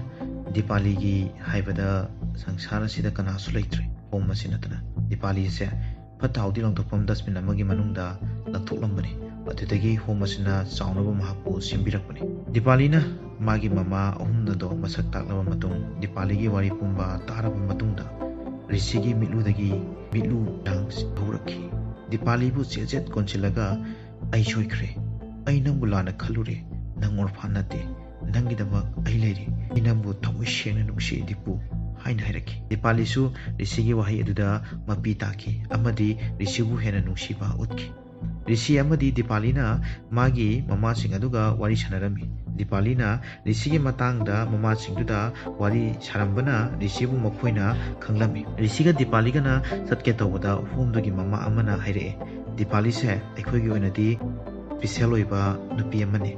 ꯗꯤꯄꯥꯂꯤꯒꯤ ꯍꯥꯏꯕꯗ ꯁꯪꯁꯥꯔ ꯑꯁꯤꯗ ꯀꯅꯥꯁꯨ ꯂꯩꯇ꯭ꯔꯦ꯫ Home ꯑꯁꯤ ꯅꯠꯇꯅ ꯗꯤꯄꯥꯂꯤ ꯑꯁꯦ ꯐꯠꯇ ꯍꯥꯎꯗꯤ ꯂꯪꯊꯣꯛꯐꯝ dustbin ꯑꯃꯒꯤ ꯃꯅꯨꯡꯗ ꯂꯪꯊꯣꯛꯂꯝꯕꯅꯤ꯫ ꯑꯗꯨꯗꯒꯤ home ꯑꯁꯤꯅ ꯆꯥꯎꯅꯕ ꯃꯍꯥꯛꯄꯨ ꯁꯦꯝꯕꯤꯔꯛꯄꯅꯤ꯫ ꯗꯤꯄꯥꯂꯤꯅ ꯃꯥꯒꯤ ꯃꯃꯥ ꯑꯍꯨꯝ ꯑꯗꯣ ꯃꯁꯛ ꯇꯥꯛꯂꯕ ꯃꯇꯨꯡ, ꯗꯤꯄꯥꯂꯤꯒꯤ ꯋꯥꯔꯤ ꯄꯨꯝꯕ ꯇꯥꯔꯕ ꯃꯇꯨꯡꯗ, ꯔꯤꯁꯤꯒꯤ ꯃꯤꯠꯂꯨꯗꯒꯤ ꯃꯤꯠꯂꯨ ꯂꯥꯡ ꯍꯧꯔꯛꯈꯤ꯫ ꯗꯤꯄꯥꯂꯤꯕꯨ ꯆꯦꯠ ꯆꯦꯠ ꯀꯣꯟꯁꯤꯜꯂꯒ, "ꯑꯩ ꯁꯣꯏꯈ꯭ꯔꯦ꯫ ꯑꯩ ꯅꯪꯕꯨ ꯂꯥꯟꯅ ꯈꯜꯂꯨꯔꯦ꯫ ꯅꯪ orphan ꯅꯠꯇꯦ꯫ ꯅꯪꯒꯤꯗꯃꯛ ꯑꯩ ꯂꯩꯔꯤ꯫ ꯑꯩ ꯅꯪꯕꯨ ꯊꯃꯣꯏ ꯁꯦꯡꯅ ꯅꯨꯡꯁꯤ, ꯗꯤꯄꯨ," ꯍꯥꯏꯅ ꯍꯥꯏꯔꯛꯈꯤ꯫ ꯗꯤꯄꯥꯂꯤꯁꯨ ꯔꯤꯁꯤꯒꯤ ꯋꯥꯍꯩ ꯑꯗꯨꯗ ꯃꯄꯤ ꯇꯥꯈꯤ ꯑꯃꯗꯤ ꯔꯤꯁꯤꯕꯨ ꯍꯦꯟꯅ ꯅꯨꯡꯁꯤꯕ ꯎꯠꯈꯤ꯫ ꯔꯤꯁꯤ ꯑꯃꯗꯤ ꯗꯤꯄꯥꯂꯤꯅ ꯃꯥꯒꯤ ꯃꯃꯥꯁꯤꯡ ꯑꯗꯨꯒ ꯋꯥꯔꯤ ꯁꯥꯟꯅꯔꯝꯃꯤ꯫ ꯗꯤꯄꯥꯂꯤꯅ ꯔꯤꯁꯤꯒꯤ ꯃꯇꯥꯡꯗ ꯃꯃꯥꯁꯤꯡꯗꯨꯗ ꯋꯥꯔꯤ ꯁꯥꯔꯝꯕꯅ ꯔꯤꯁꯤꯕꯨ ꯃꯈꯣꯏꯅ ꯈꯪꯂꯝꯃꯤ꯫ ꯔꯤꯁꯤꯒ ꯗꯤꯄꯥꯂꯤꯒꯅ ꯆꯠꯀꯦ ꯇꯧꯕꯗ homeꯗꯨꯒꯤ ꯃꯃꯥ ꯑꯃꯅ ꯍꯥꯏꯔꯛꯑꯦ, "ꯗꯤꯄꯥꯂꯤꯁꯦ ꯑꯩꯈꯣꯏꯒꯤ ꯑꯣꯏꯅꯗꯤ special ꯑꯣꯏꯕ ꯅꯨꯄꯤ ꯑꯃꯅꯤ꯫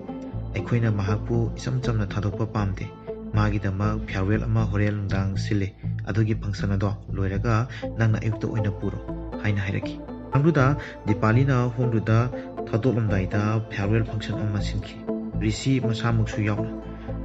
ꯑꯩꯈꯣꯏꯅ ꯃꯍꯥꯛꯄꯨ ꯏꯆꯝ ꯆꯝꯅ ꯊꯥꯗꯣꯛꯄ ꯄꯥꯝꯗꯦ꯫ ꯃꯥꯒꯤꯗꯃꯛ farewell ꯑꯃ ꯍꯣꯔꯦꯟ ꯅꯨꯡꯗꯥꯡ ꯁꯤꯜꯂꯤ꯫ ꯑꯗꯨꯒꯤ function ꯑꯗꯣ ꯂꯣꯏꯔꯒ ꯅꯪꯅ ꯑꯌꯨꯛꯇ ꯑꯣꯏꯅ ꯄꯨꯔꯣ," ꯍꯥꯏꯅ ꯍꯥꯏꯔꯛꯈꯤ꯫ ꯃꯇꯥꯡꯗꯨꯗ ꯗꯤꯄꯥꯂꯤꯅ homeꯗꯨꯗ ꯊꯥꯗꯣꯛꯂꯝꯗꯥꯏꯗ farewell function ꯑꯃ ꯁꯤꯟꯈꯤ꯫ ꯔꯤꯁꯤ ꯃꯁꯥꯃꯛꯁꯨ ꯌꯥꯎꯅ꯫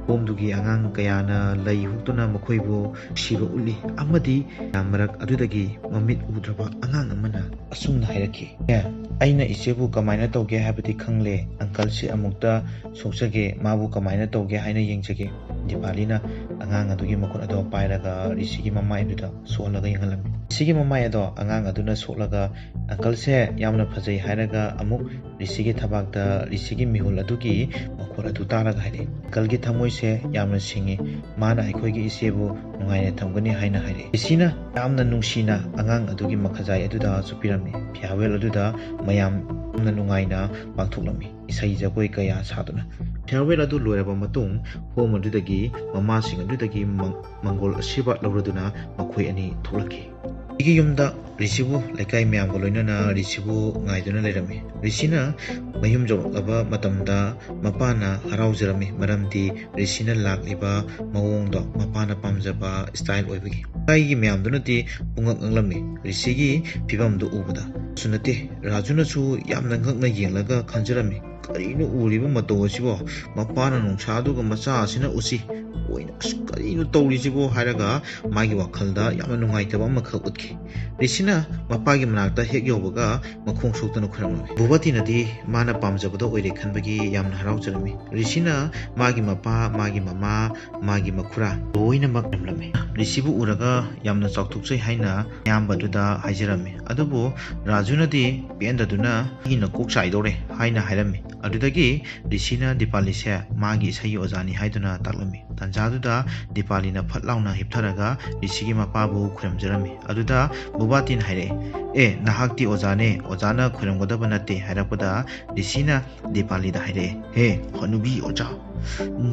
ꯍꯣꯝꯗꯨꯒꯤ ꯑꯉꯥꯡ ꯀꯌꯥꯅ ꯂꯩ ꯍꯨꯛꯇꯨꯅ ꯃꯈꯣꯏꯕꯨ ꯅꯨꯡꯁꯤꯕ ꯎꯠꯂꯤ꯫ ꯑꯃꯗꯤ ꯃꯌꯥꯝ ꯃꯔꯛ ꯑꯗꯨꯗꯒꯤ ꯃꯃꯤꯠ ꯎꯗ꯭ꯔꯕ ꯑꯉꯥꯡ ꯑꯃꯅ ꯑꯁꯨꯝꯅ ꯍꯥꯏꯔꯛꯈꯤ, "ꯑꯦ, ꯑꯩꯅ ꯏꯆꯦꯕꯨ ꯀꯃꯥꯏꯅ ꯇꯧꯒꯦ ꯍꯥꯏꯕꯗꯤ ꯈꯪꯂꯦ꯫ ꯑꯪꯀꯜꯁꯦ ꯑꯃꯨꯛꯇ ꯁꯣꯛꯆꯒꯦ, ꯃꯥꯕꯨ ꯀꯃꯥꯏꯅ ꯇꯧꯒꯦ ꯍꯥꯏꯅ ꯌꯦꯡꯖꯒꯦ꯫" ꯗꯤꯄꯥꯂꯤꯅ ꯑꯉꯥꯡ ꯑꯗꯨꯒꯤ ꯃꯈꯨꯠ ꯑꯗꯣ ꯄꯥꯏꯔꯒ ꯔꯤꯁꯤꯒꯤ ꯃꯃꯥꯏ ꯑꯗꯨꯗ ꯁꯣꯛꯍꯜꯂꯒ ꯌꯦꯡꯍꯜꯂꯝꯃꯤ꯫ ꯔꯤꯁꯤꯒꯤ ꯃꯃꯥꯏ ꯑꯗꯣ ꯑꯉꯥꯡ ꯑꯗꯨꯅ ꯁꯣꯛꯂꯒ, "ꯑꯪꯀꯜꯁꯦ ꯌꯥꯝꯅ ꯐꯖꯩ" ꯍꯥꯏꯔꯒ ꯑꯃꯨꯛ ꯔꯤꯁꯤꯒꯤ ꯊꯕꯥꯛꯇ ꯔꯤꯁꯤꯒꯤ ꯃꯤꯍꯨꯜ ꯑꯗꯨꯒꯤ ꯃꯈꯣꯜ ꯑꯗꯨ ꯇꯥꯔꯒ ꯍꯥꯏꯔꯛꯏ, "ꯑꯪꯀꯜꯒꯤ ꯊꯃꯣꯏꯁꯦ ꯌꯥꯝꯅ ꯁꯦꯡꯉꯤ, ꯃꯥꯅ ꯑꯩꯈꯣꯏꯒꯤ ꯏꯆꯦꯕꯨ ꯅꯨꯡꯉꯥꯏꯅ ꯊꯝꯒꯅꯤ" ꯍꯥꯏꯅ ꯍꯥꯏꯔꯛꯏ꯫ ꯔꯤꯁꯤꯅ ꯌꯥꯝꯅ ꯅꯨꯡꯁꯤꯅ ꯑꯉꯥꯡ ꯑꯗꯨꯒꯤ ꯃꯈꯖꯥꯏ ꯑꯗꯨꯗ ꯆꯨꯞꯄꯤꯔꯝꯃꯤ꯫ ꯐꯤꯌꯥꯔꯋꯦꯜ ꯑꯗꯨꯗ ꯃꯌꯥꯝ ꯌꯥꯝꯅ ꯅꯨꯡꯉꯥꯏꯅ ꯄꯥꯡꯊꯣꯛꯂꯝꯃꯤ, ꯏꯁꯩ ꯖꯒꯣꯏ ꯀꯌꯥ ꯁꯥꯗꯨꯅ꯫ ꯐꯤꯌꯥꯔꯋꯦꯜ ꯑꯗꯨ ꯂꯣꯏꯔꯕ ꯃꯇꯨꯡ ꯍꯣꯝ ꯑꯗꯨꯗꯒꯤ ꯃꯃꯥꯁꯤꯡ ꯑꯗꯨꯗꯒꯤ ꯃꯪ-, ꯃꯪꯒꯣꯜ ꯑꯁꯤꯔꯕꯥꯗ ꯂꯧꯔꯗꯨꯅ ꯃꯈꯣꯏ ꯑꯅꯤ ꯊꯣꯛꯂꯛꯈꯤ꯫ ꯔꯤꯁꯤꯒꯤ ꯌꯨꯝꯗ ꯔꯤꯁꯤꯕꯨ ꯂꯩꯀꯥꯏ ꯃꯌꯥꯝꯒ ꯂꯣꯏꯅꯅ ꯔꯤꯁꯤꯕꯨ ꯉꯥꯏꯗꯨꯅ ꯂꯩꯔꯝꯃꯤ꯫ ꯔꯤꯁꯤꯅ ꯃꯌꯨꯝ ꯌꯧꯔꯛꯂꯕ ꯃꯇꯝꯗ ꯃꯄꯥꯅ ꯍꯔꯥꯎꯖꯔꯝꯃꯤ, ꯃꯔꯝꯗꯤ ꯔꯤꯁꯤꯅ ꯂꯥꯛꯂꯤꯕ ꯃꯑꯣꯡꯗꯣ ꯃꯄꯥꯅ ꯄꯥꯝꯖꯕ ꯏꯁꯇꯥꯏꯜ ꯑꯣꯏꯕꯒꯤ꯫ ꯂꯩꯀꯥꯏꯒꯤ ꯃꯌꯥꯝꯗꯨꯅꯗꯤ ꯄꯨꯡꯉꯛ ꯉꯛꯂꯝꯃꯤ ꯔꯤꯁꯤꯒꯤ ꯐꯤꯕꯝꯗꯨ ꯎꯕꯗ꯫ ꯁꯨ ꯅꯠꯇꯦ, ꯔꯥꯖꯨꯅꯁꯨ ꯌꯥꯝꯅ ꯉꯛꯅ ꯌꯦꯡꯂꯒ ꯈꯟꯖꯔꯝꯃꯤ, "ꯀꯔꯤꯅꯣ ꯎꯔꯤꯕ ꯃꯇꯧ ꯑꯁꯤꯕꯣ? ꯃꯄꯥꯅ ꯅꯨꯡꯁꯥꯗꯨꯒ ꯃꯆꯥ ꯑꯁꯤꯅ ꯎꯁꯤ ꯑꯣꯏꯅ, ꯑꯁ, ꯀꯔꯤꯅꯣ ꯇꯧꯔꯤꯁꯤꯕꯣ?" ꯍꯥꯏꯔꯒ ꯃꯥꯒꯤ ꯋꯥꯈꯜꯗ ꯌꯥꯝꯅ ꯅꯨꯡꯉꯥꯏꯇꯕ ꯑꯃꯈꯛ ꯎꯠꯈꯤ꯫ ꯔꯤꯁꯤꯅ ꯃꯄꯥꯒꯤ ꯃꯅꯥꯛꯇ ꯍꯦꯛ ꯌꯧꯕꯒ ꯃꯈꯣꯡ ꯁꯣꯛꯇꯨꯅ ꯈꯨꯔꯨꯝꯂꯝꯃꯤ꯫ ꯚꯨꯕꯥꯇꯤꯅꯗꯤ ꯃꯥꯅ ꯄꯥꯝꯖꯕꯗꯣ ꯑꯣꯏꯔꯦ ꯈꯟꯕꯒꯤ ꯌꯥꯝꯅ ꯍꯔꯥꯎꯖꯔꯝꯃꯤ꯫ ꯔꯤꯁꯤꯅ ꯃꯥꯒꯤ ꯃꯄꯥ, ꯃꯥꯒꯤ ꯃꯃꯥ, ꯃꯥꯒꯤ ꯃꯈꯨꯔꯥ ꯂꯣꯏꯅꯃꯛ ꯂꯩꯔꯝꯂꯝꯃꯤ꯫ ꯔꯤꯁꯤꯕꯨ ꯎꯔꯒ ꯌꯥꯝꯅ ꯆꯥꯎꯊꯣꯛꯆꯩ ꯍꯥꯏꯅ ꯃꯌꯥꯝꯕꯗꯨꯗ ꯍꯥꯏꯖꯔꯝꯃꯤ꯫ ꯑꯗꯨꯕꯨ ꯔꯥꯖꯨꯅꯗꯤ ꯄꯦꯟꯗꯗꯨꯅ, "ꯑꯩꯒꯤ ꯅꯀꯣꯛ ꯆꯥꯏꯗꯧꯔꯦ" ꯍꯥꯏꯅ ꯍꯥꯏꯔꯝꯃꯤ꯫ ꯑꯗꯨꯗꯒꯤ ꯔꯤꯁꯤꯅ ꯗꯤꯄꯥꯂꯤꯁꯦ ꯃꯥꯒꯤ ꯏꯁꯩꯒꯤ ꯑꯣꯖꯥꯅꯤ ꯍꯥꯏꯗꯨꯅ ꯇꯥꯛꯂꯝꯃꯤ꯫ ꯇꯥꯟꯖꯥꯗꯨꯗ ꯗꯤꯄꯥꯂꯤꯅ ꯐꯠ ꯂꯥꯎꯅ ꯍꯤꯞꯊꯔꯒ ꯔꯤꯁꯤꯒꯤ ꯃꯄꯥꯕꯨ ꯈꯨꯔꯨꯝꯖꯔꯝꯃꯤ꯫ ꯑꯗꯨꯗ ꯚꯨꯕꯥꯇꯤꯅ ꯍꯥꯏꯔꯛꯑꯦ, "ꯑꯦ, ꯅꯍꯥꯛꯇꯤ ꯑꯣꯖꯥꯅꯦ, ꯑꯣꯖꯥꯅ ꯈꯨꯔꯨꯝꯒꯗꯕ ꯅꯠꯇꯦ" ꯍꯥꯏꯔꯛꯄꯗ ꯔꯤꯁꯤꯅ ꯗꯤꯄꯥꯂꯤꯗ ꯍꯥꯏꯔꯛꯑꯦ, "ꯍꯦ, ꯍꯅꯨꯕꯤ ꯑꯣꯖꯥ,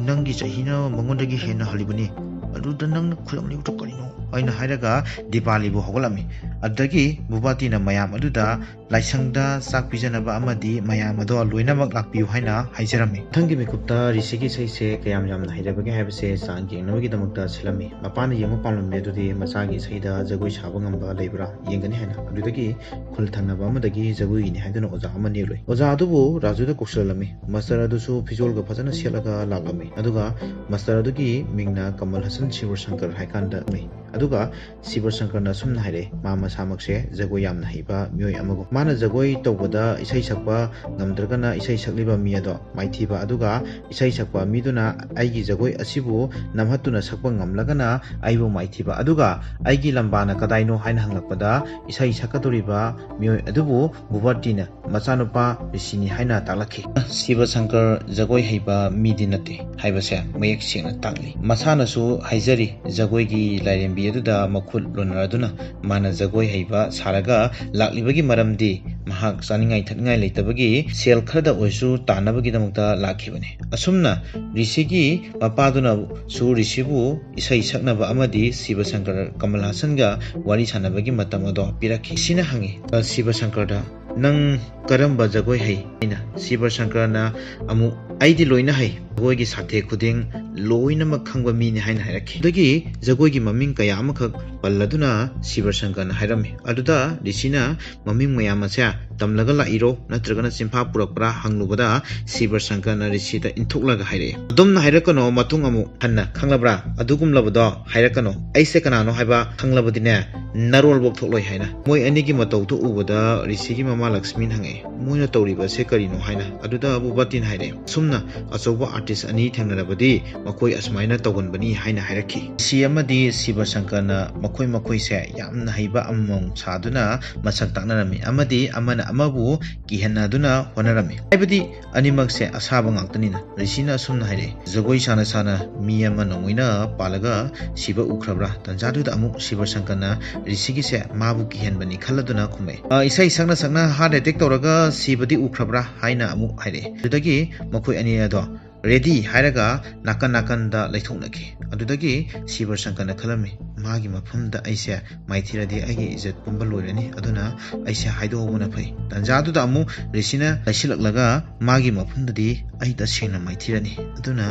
ꯅꯪꯒꯤ ꯆꯍꯤꯅ ꯃꯉꯣꯟꯗꯒꯤ ꯍꯦꯟꯅ ꯍꯜꯂꯤꯕꯅꯤ, ꯑꯗꯨꯗ ꯅꯪꯅ ꯈꯨꯔꯨꯝꯂꯤꯕꯗꯨ ꯀꯔꯤꯅꯣ?" ꯍꯥꯏꯅ ꯍꯥꯏꯔꯒ ꯗꯤꯄꯥꯂꯤꯕꯨ ꯍꯧꯒꯠꯂꯝꯃꯤ꯫ ꯑꯗꯨꯗꯒꯤ ꯚꯨꯕꯥꯇꯤꯅ ꯃꯌꯥꯝ ꯑꯗꯨꯗ ꯂꯥꯏꯁꯪꯗ ꯆꯥꯛ ꯄꯤꯖꯅꯕ ꯑꯃꯗꯤ ꯃꯌꯥꯝ ꯑꯗꯣ ꯂꯣꯏꯅꯃꯛ ꯂꯥꯛꯄꯤꯌꯨ ꯍꯥꯏꯅ ꯍꯥꯏꯖꯔꯝꯃꯤ꯫ ꯃꯊꯪꯒꯤ ꯃꯤꯀꯨꯞꯇ ꯔꯤꯁꯤꯒꯤ ꯏꯁꯩꯁꯦ ꯀꯌꯥꯝ ꯌꯥꯝꯅ ꯍꯩꯔꯕꯒꯦ ꯍꯥꯏꯕꯁꯦ ꯆꯥꯡ ꯌꯦꯡꯅꯕꯒꯤꯗꯃꯛꯇ ꯁꯤꯜꯂꯝꯃꯤ꯫ ꯃꯄꯥꯅ ꯌꯦꯡꯕ ꯄꯥꯝꯂꯝꯃꯤ ꯑꯗꯨꯗꯤ ꯃꯆꯥꯒꯤ ꯏꯁꯩꯗ ꯖꯒꯣꯏ ꯁꯥꯕ ꯉꯝꯕ ꯂꯩꯕ꯭ꯔꯥ ꯌꯦꯡꯒꯅꯤ ꯍꯥꯏꯅ꯫ ꯑꯗꯨꯗꯒꯤ ꯈꯨꯜ ꯊꯪꯅꯕ ꯑꯃꯗꯒꯤ ꯖꯒꯣꯏꯒꯤꯅꯤ ꯍꯥꯏꯗꯨꯅ ꯑꯣꯖꯥ ꯑꯃ ꯅꯦꯛꯂꯨꯏ꯫ ꯑꯣꯖꯥ ꯑꯗꯨꯕꯨ ꯔꯥꯖꯨꯗ ꯀꯧꯁꯤꯜꯂꯝꯃꯤ꯫ ꯃꯥꯁꯇꯔ ꯑꯗꯨꯁꯨ ꯐꯤꯖꯣꯜꯒ ꯐꯖꯅ ꯁꯦꯠꯂꯒ ꯂꯥꯛꯂꯝꯃꯤ꯫ ꯑꯗꯨꯒ ꯃꯥꯁꯇꯔ ꯑꯗꯨꯒꯤ ꯃꯤꯡꯅ ꯀꯃꯜ ꯍꯁꯟ ꯁꯤꯕ ꯁꯪꯀꯔ ꯍꯥꯏꯀꯥꯟꯗ ꯎꯏ꯫ ꯑꯗꯨꯒ ꯁꯤꯕ ꯁꯪꯀꯔꯅ ꯑꯁꯨꯝꯅ ꯍꯥꯏꯔꯛꯏ, ꯃꯥ ꯃꯁꯥꯃꯛꯁꯦ ꯖꯒꯣꯏ ꯌꯥꯝꯅ ꯍꯩꯕ ꯃꯤꯑꯣꯏ ꯑꯃꯒꯨꯝ꯫ ꯃꯥꯅ ꯖꯒꯣꯏ ꯇꯧꯕꯗ ꯏꯁꯩ ꯁꯛꯄ ꯉꯝꯗ꯭ꯔꯒꯅ ꯏꯁꯩ ꯁꯛꯂꯤꯕ ꯃꯤ ꯑꯗꯣ ꯃꯥꯏꯊꯤꯕ, ꯑꯗꯨꯒ ꯏꯁꯩ ꯁꯛꯄ ꯃꯤꯗꯨꯅ ꯑꯩꯒꯤ ꯖꯒꯣꯏ ꯑꯁꯤꯕꯨ ꯅꯝꯍꯠꯇꯨꯅ ꯁꯛꯄ ꯉꯝꯂꯒꯅ ꯑꯩꯕꯨ ꯃꯥꯏꯊꯤꯕ, ꯑꯗꯨꯒ ꯑꯩꯒꯤ ꯂꯝꯕꯥꯅ ꯀꯗꯥꯏꯅꯣ ꯍꯥꯏꯅ ꯍꯪꯂꯛꯄꯗ ꯏꯁꯩ ꯁꯛꯀꯗꯧꯔꯤꯕ ꯃꯤꯑꯣꯏ ꯑꯗꯨꯕꯨ ꯚꯨꯕꯔꯇꯤꯅ ꯃꯆꯥꯅꯨꯄꯥ ꯔꯤꯁꯤꯅꯤ ꯍꯥꯏꯅ ꯇꯥꯛꯂꯛꯈꯤ꯫ ꯁꯤꯕ ꯁꯪꯀꯔ ꯖꯒꯣꯏ ꯍꯩꯕ ꯃꯤꯗꯤ ꯅꯠꯇꯦ ꯍꯥꯏꯕꯁꯦ ꯃꯌꯦꯛ ꯁꯦꯡꯅ ꯇꯥꯛꯂꯤ꯫ ꯃꯁꯥꯅꯁꯨ ꯍꯥꯏꯖꯔꯤ, ꯖꯒꯣꯏꯒꯤ ꯂꯥꯏꯔꯦꯝꯕꯤ ꯑꯗꯨꯗ ꯃꯈꯨꯠ ꯂꯣꯟꯅꯔꯗꯨꯅ ꯃꯥꯅ ꯖꯒꯣꯏ ꯍꯩꯕ ꯁꯥꯔꯒ ꯂꯥꯛꯂꯤꯕꯒꯤ ꯃꯔꯝꯗꯤ ꯃꯍꯥꯛ ꯆꯥꯅꯤꯡꯉꯥꯏ ꯊꯛꯅꯤꯡꯉꯥꯏ ꯂꯩꯇꯕꯒꯤ ꯁꯦꯜ ꯈꯔꯗ ꯑꯣꯏꯔꯁꯨ ꯇꯥꯟꯅꯕꯒꯤꯗꯃꯛꯇ ꯂꯥꯛꯈꯤꯕꯅꯤ꯫ ꯑꯁꯨꯝꯅ ꯔꯤꯁꯤꯒꯤ ꯃꯄꯥꯗꯨꯅꯁꯨ ꯔꯤꯁꯤꯕꯨ ꯏꯁꯩ ꯁꯛꯅꯕ ꯑꯃꯗꯤ ꯁꯤꯕ ꯁꯪꯀꯔ ꯀꯃꯜ ꯍꯥꯁꯟꯒ ꯋꯥꯔꯤ ꯁꯥꯟꯅꯕꯒꯤ ꯃꯇꯝ ꯑꯗꯣ ꯄꯤꯔꯛꯈꯤ꯫ ꯔꯤꯁꯤꯅ ꯍꯪꯉꯤ, "ꯁꯤꯕ ꯁꯪꯀꯔꯗ, ꯅꯪ ꯀꯔꯝꯕ ꯖꯒꯣꯏ ꯍꯩ?" ꯑꯩꯅ, ꯁꯤꯕ ꯁꯪꯀꯔꯅ ꯑꯃꯨꯛ, "ꯑꯩꯗꯤ ꯂꯣꯏꯅ ꯍꯩ, ꯖꯒꯣꯏꯒꯤ ꯁꯥꯊꯦꯛ ꯈꯨꯗꯤꯡ ꯂꯣꯏꯅꯃꯛ ꯈꯪꯕ ꯃꯤꯅꯤ" ꯍꯥꯏꯅ ꯍꯥꯏꯔꯛꯈꯤ꯫ ꯑꯗꯒꯤ ꯖꯒꯣꯏꯒꯤ ꯃꯃꯤꯡ ꯀꯌꯥ ꯑꯃꯈꯛ ꯄꯜꯂꯗꯨꯅ ꯁꯤꯕ ꯁꯪꯀꯔꯅ ꯍꯥꯏꯔꯝꯃꯤ꯫ ꯑꯗꯨꯗ ꯔꯤꯁꯤꯅ ꯃꯃꯤꯡ ꯃꯌꯥꯝ ꯑꯁꯦ ꯇꯝꯂꯒ ꯂꯥꯛꯏꯔꯣ ꯅꯠꯇ꯭ꯔꯒꯅ ꯆꯤꯟꯐꯥ ꯄꯨꯔꯛꯄ꯭ꯔꯥ ꯍꯪꯂꯨꯕꯗ ꯁꯤꯕ ꯁꯪꯀꯔꯅ ꯔꯤꯁꯤꯗ ꯏꯟꯊꯣꯛꯂꯒ ꯍꯥꯏꯔꯛꯏ, "ꯑꯗꯨꯝꯅ ꯍꯥꯏꯔꯛꯀꯅꯣ, ꯃꯇꯨꯡ ꯑꯃꯨꯛ ꯍꯟꯅ ꯈꯪꯂꯕ꯭ꯔꯥ? ꯑꯗꯨꯒꯨꯝꯂꯕꯗꯣ ꯍꯥꯏꯔꯛꯀꯅꯣ꯫ ꯑꯩꯁꯦ ꯀꯅꯥꯅꯣ ꯍꯥꯏꯕ ꯈꯪꯂꯕꯗꯤꯅꯦ, ꯅꯔꯣꯜꯕꯣꯛ ꯊꯣꯛꯂꯣꯏ" ꯍꯥꯏꯅ꯫ ꯃꯣꯏ ꯑꯅꯤꯒꯤ ꯃꯇꯧꯗꯨ ꯎꯕꯗ ꯔꯤꯁꯤꯒꯤ ꯃꯃꯥ ꯂꯛꯁꯃꯤꯅ ꯍꯪꯉꯛꯑꯦ, "ꯃꯣꯏꯅ ꯇꯧꯔꯤꯕ ꯑꯁꯦ ꯀꯔꯤꯅꯣ?" ꯍꯥꯏꯅ꯫ ꯑꯗꯨꯗ ꯚꯨꯕꯇꯤꯅ ꯍꯥꯏꯔꯛꯑꯦ, "ꯑꯁꯨꯝꯅ ꯑꯆꯧꯕ ꯑꯥꯔꯇꯤꯁ ꯑꯅꯤ ꯊꯦꯡꯅꯔꯕꯗꯤ ꯃꯈꯣꯏ ꯑꯁꯨꯃꯥꯏꯅ ꯇꯧꯒꯟꯕꯅꯤ" ꯍꯥꯏꯅ ꯍꯥꯏꯔꯛꯈꯤ꯫ ꯔꯤꯁꯤ ꯑꯃꯗꯤ ꯁꯤꯕ ꯁꯪꯀꯔꯅ ꯃꯈꯣꯏ ꯃꯈꯣꯏꯁꯦ ꯌꯥꯝꯅ ꯍꯩꯕ ꯑꯃꯃꯝ ꯁꯥꯗꯨꯅ ꯃꯁꯛ ꯇꯥꯛꯅꯔꯝꯃꯤ ꯑꯃꯗꯤ ꯑꯃꯅ ꯑꯃꯕꯨ ꯀꯤꯍꯟꯅꯗꯨꯅ ꯍꯣꯠꯅꯔꯝꯃꯤ꯫ ꯍꯥꯏꯕꯗꯤ ꯑꯅꯤꯃꯛꯁꯦ ꯑꯁꯥꯕ ꯉꯥꯛꯇꯅꯤꯅ꯫ ꯔꯤꯁꯤꯅ ꯑꯁꯨꯝꯅ ꯍꯥꯏꯔꯛꯏ, "ꯖꯒꯣꯏ ꯁꯥꯅ ꯁꯥꯅ ꯃꯤ ꯑꯃ ꯅꯣꯡꯃꯩꯅ ꯄꯥꯜꯂꯒ ꯁꯤꯕ ꯎꯈ꯭ꯔꯕ꯭ꯔꯥ?" ꯇꯟꯖꯥꯗꯨꯗ ꯑꯃꯨꯛ ꯁꯤꯕ ꯁꯪꯀꯔꯅ ꯔꯤꯁꯤꯒꯤꯁꯦ ꯃꯥꯕꯨ ꯀꯤꯍꯟꯕꯅꯤ ꯈꯜꯂꯗꯨꯅ ꯈꯨꯝꯃꯛꯏ, "ꯑ, ꯏꯁꯩ ꯁꯛꯅ ꯁꯛꯅ ꯍꯥꯔꯠ ꯑꯦꯇꯦꯛ ꯇꯧꯔꯒ ꯁꯤꯕꯗꯤ ꯎꯈ꯭ꯔꯕ꯭ꯔꯥ?" ꯍꯥꯏꯅ ꯑꯃꯨꯛ ꯍꯥꯏꯔꯛꯏ꯫ ꯑꯗꯨꯗꯒꯤ ꯃꯈꯣꯏ ꯑꯅꯤ ꯑꯗꯣ "Ready" ꯍꯥꯏꯔꯒ ꯅꯥꯀꯟ ꯅꯥꯀꯟꯗ ꯂꯩꯊꯣꯛꯅꯈꯤ꯫ ꯑꯗꯨꯗꯒꯤ ꯁꯤꯕ ꯁꯪꯀꯔꯅ ꯈꯜꯂꯝꯃꯤ, "ꯃꯥꯒꯤ ꯃꯐꯝꯗ ꯑꯩꯁꯦ ꯃꯥꯏꯊꯤꯔꯗꯤ ꯑꯩꯒꯤ ꯏꯖꯠ ꯄꯨꯝꯕ ꯂꯣꯏꯔꯅꯤ, ꯑꯗꯨꯅ ꯑꯩꯁꯦ ꯍꯥꯏꯗꯣꯛꯍꯧꯕꯅ ꯐꯩ꯫ ꯇꯥꯟꯖꯥꯗꯨꯗ ꯑꯃꯨꯛ ꯔꯤꯁꯤꯅ ꯂꯩꯁꯤꯜꯂꯛꯂꯒ, "ꯃꯥꯒꯤ ꯃꯐꯝꯗꯗꯤ ꯑꯩ ꯇꯁꯦꯡꯅ ꯃꯥꯏꯊꯤꯔꯅꯤ, ꯑꯗꯨꯅ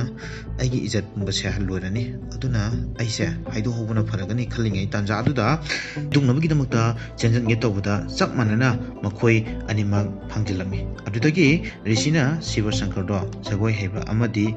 ꯑꯩꯒꯤ ꯏꯖꯠ ꯄꯨꯝꯕꯁꯦ ꯂꯣꯏꯔꯅꯤ, ꯑꯗꯨꯅ ꯑꯩꯁꯦ ꯍꯥꯏꯗꯣꯛꯍꯧꯕꯅ ꯐꯔꯒꯅꯤ" ꯈꯜꯂꯤꯉꯩ ꯇꯥꯟꯖꯥꯗꯨꯗ ꯍꯥꯏꯗꯣꯛꯅꯕꯒꯤꯗꯃꯛꯇ ꯆꯦꯟꯁꯤꯟꯒꯦ ꯇꯧꯕꯗ ꯆꯞ ꯃꯥꯟꯅꯅ ꯃꯈꯣꯏ ꯑꯅꯤꯃꯛ ꯐꯪꯖꯤꯜꯂꯝꯃꯤ꯫ ꯑꯗꯨꯗꯒꯤ ꯔꯤꯁꯤꯅ ꯁꯤꯕ ꯁꯪꯀꯔꯗꯣ ꯖꯒꯣꯏ ꯍꯩꯕ ꯑꯃꯗꯤ,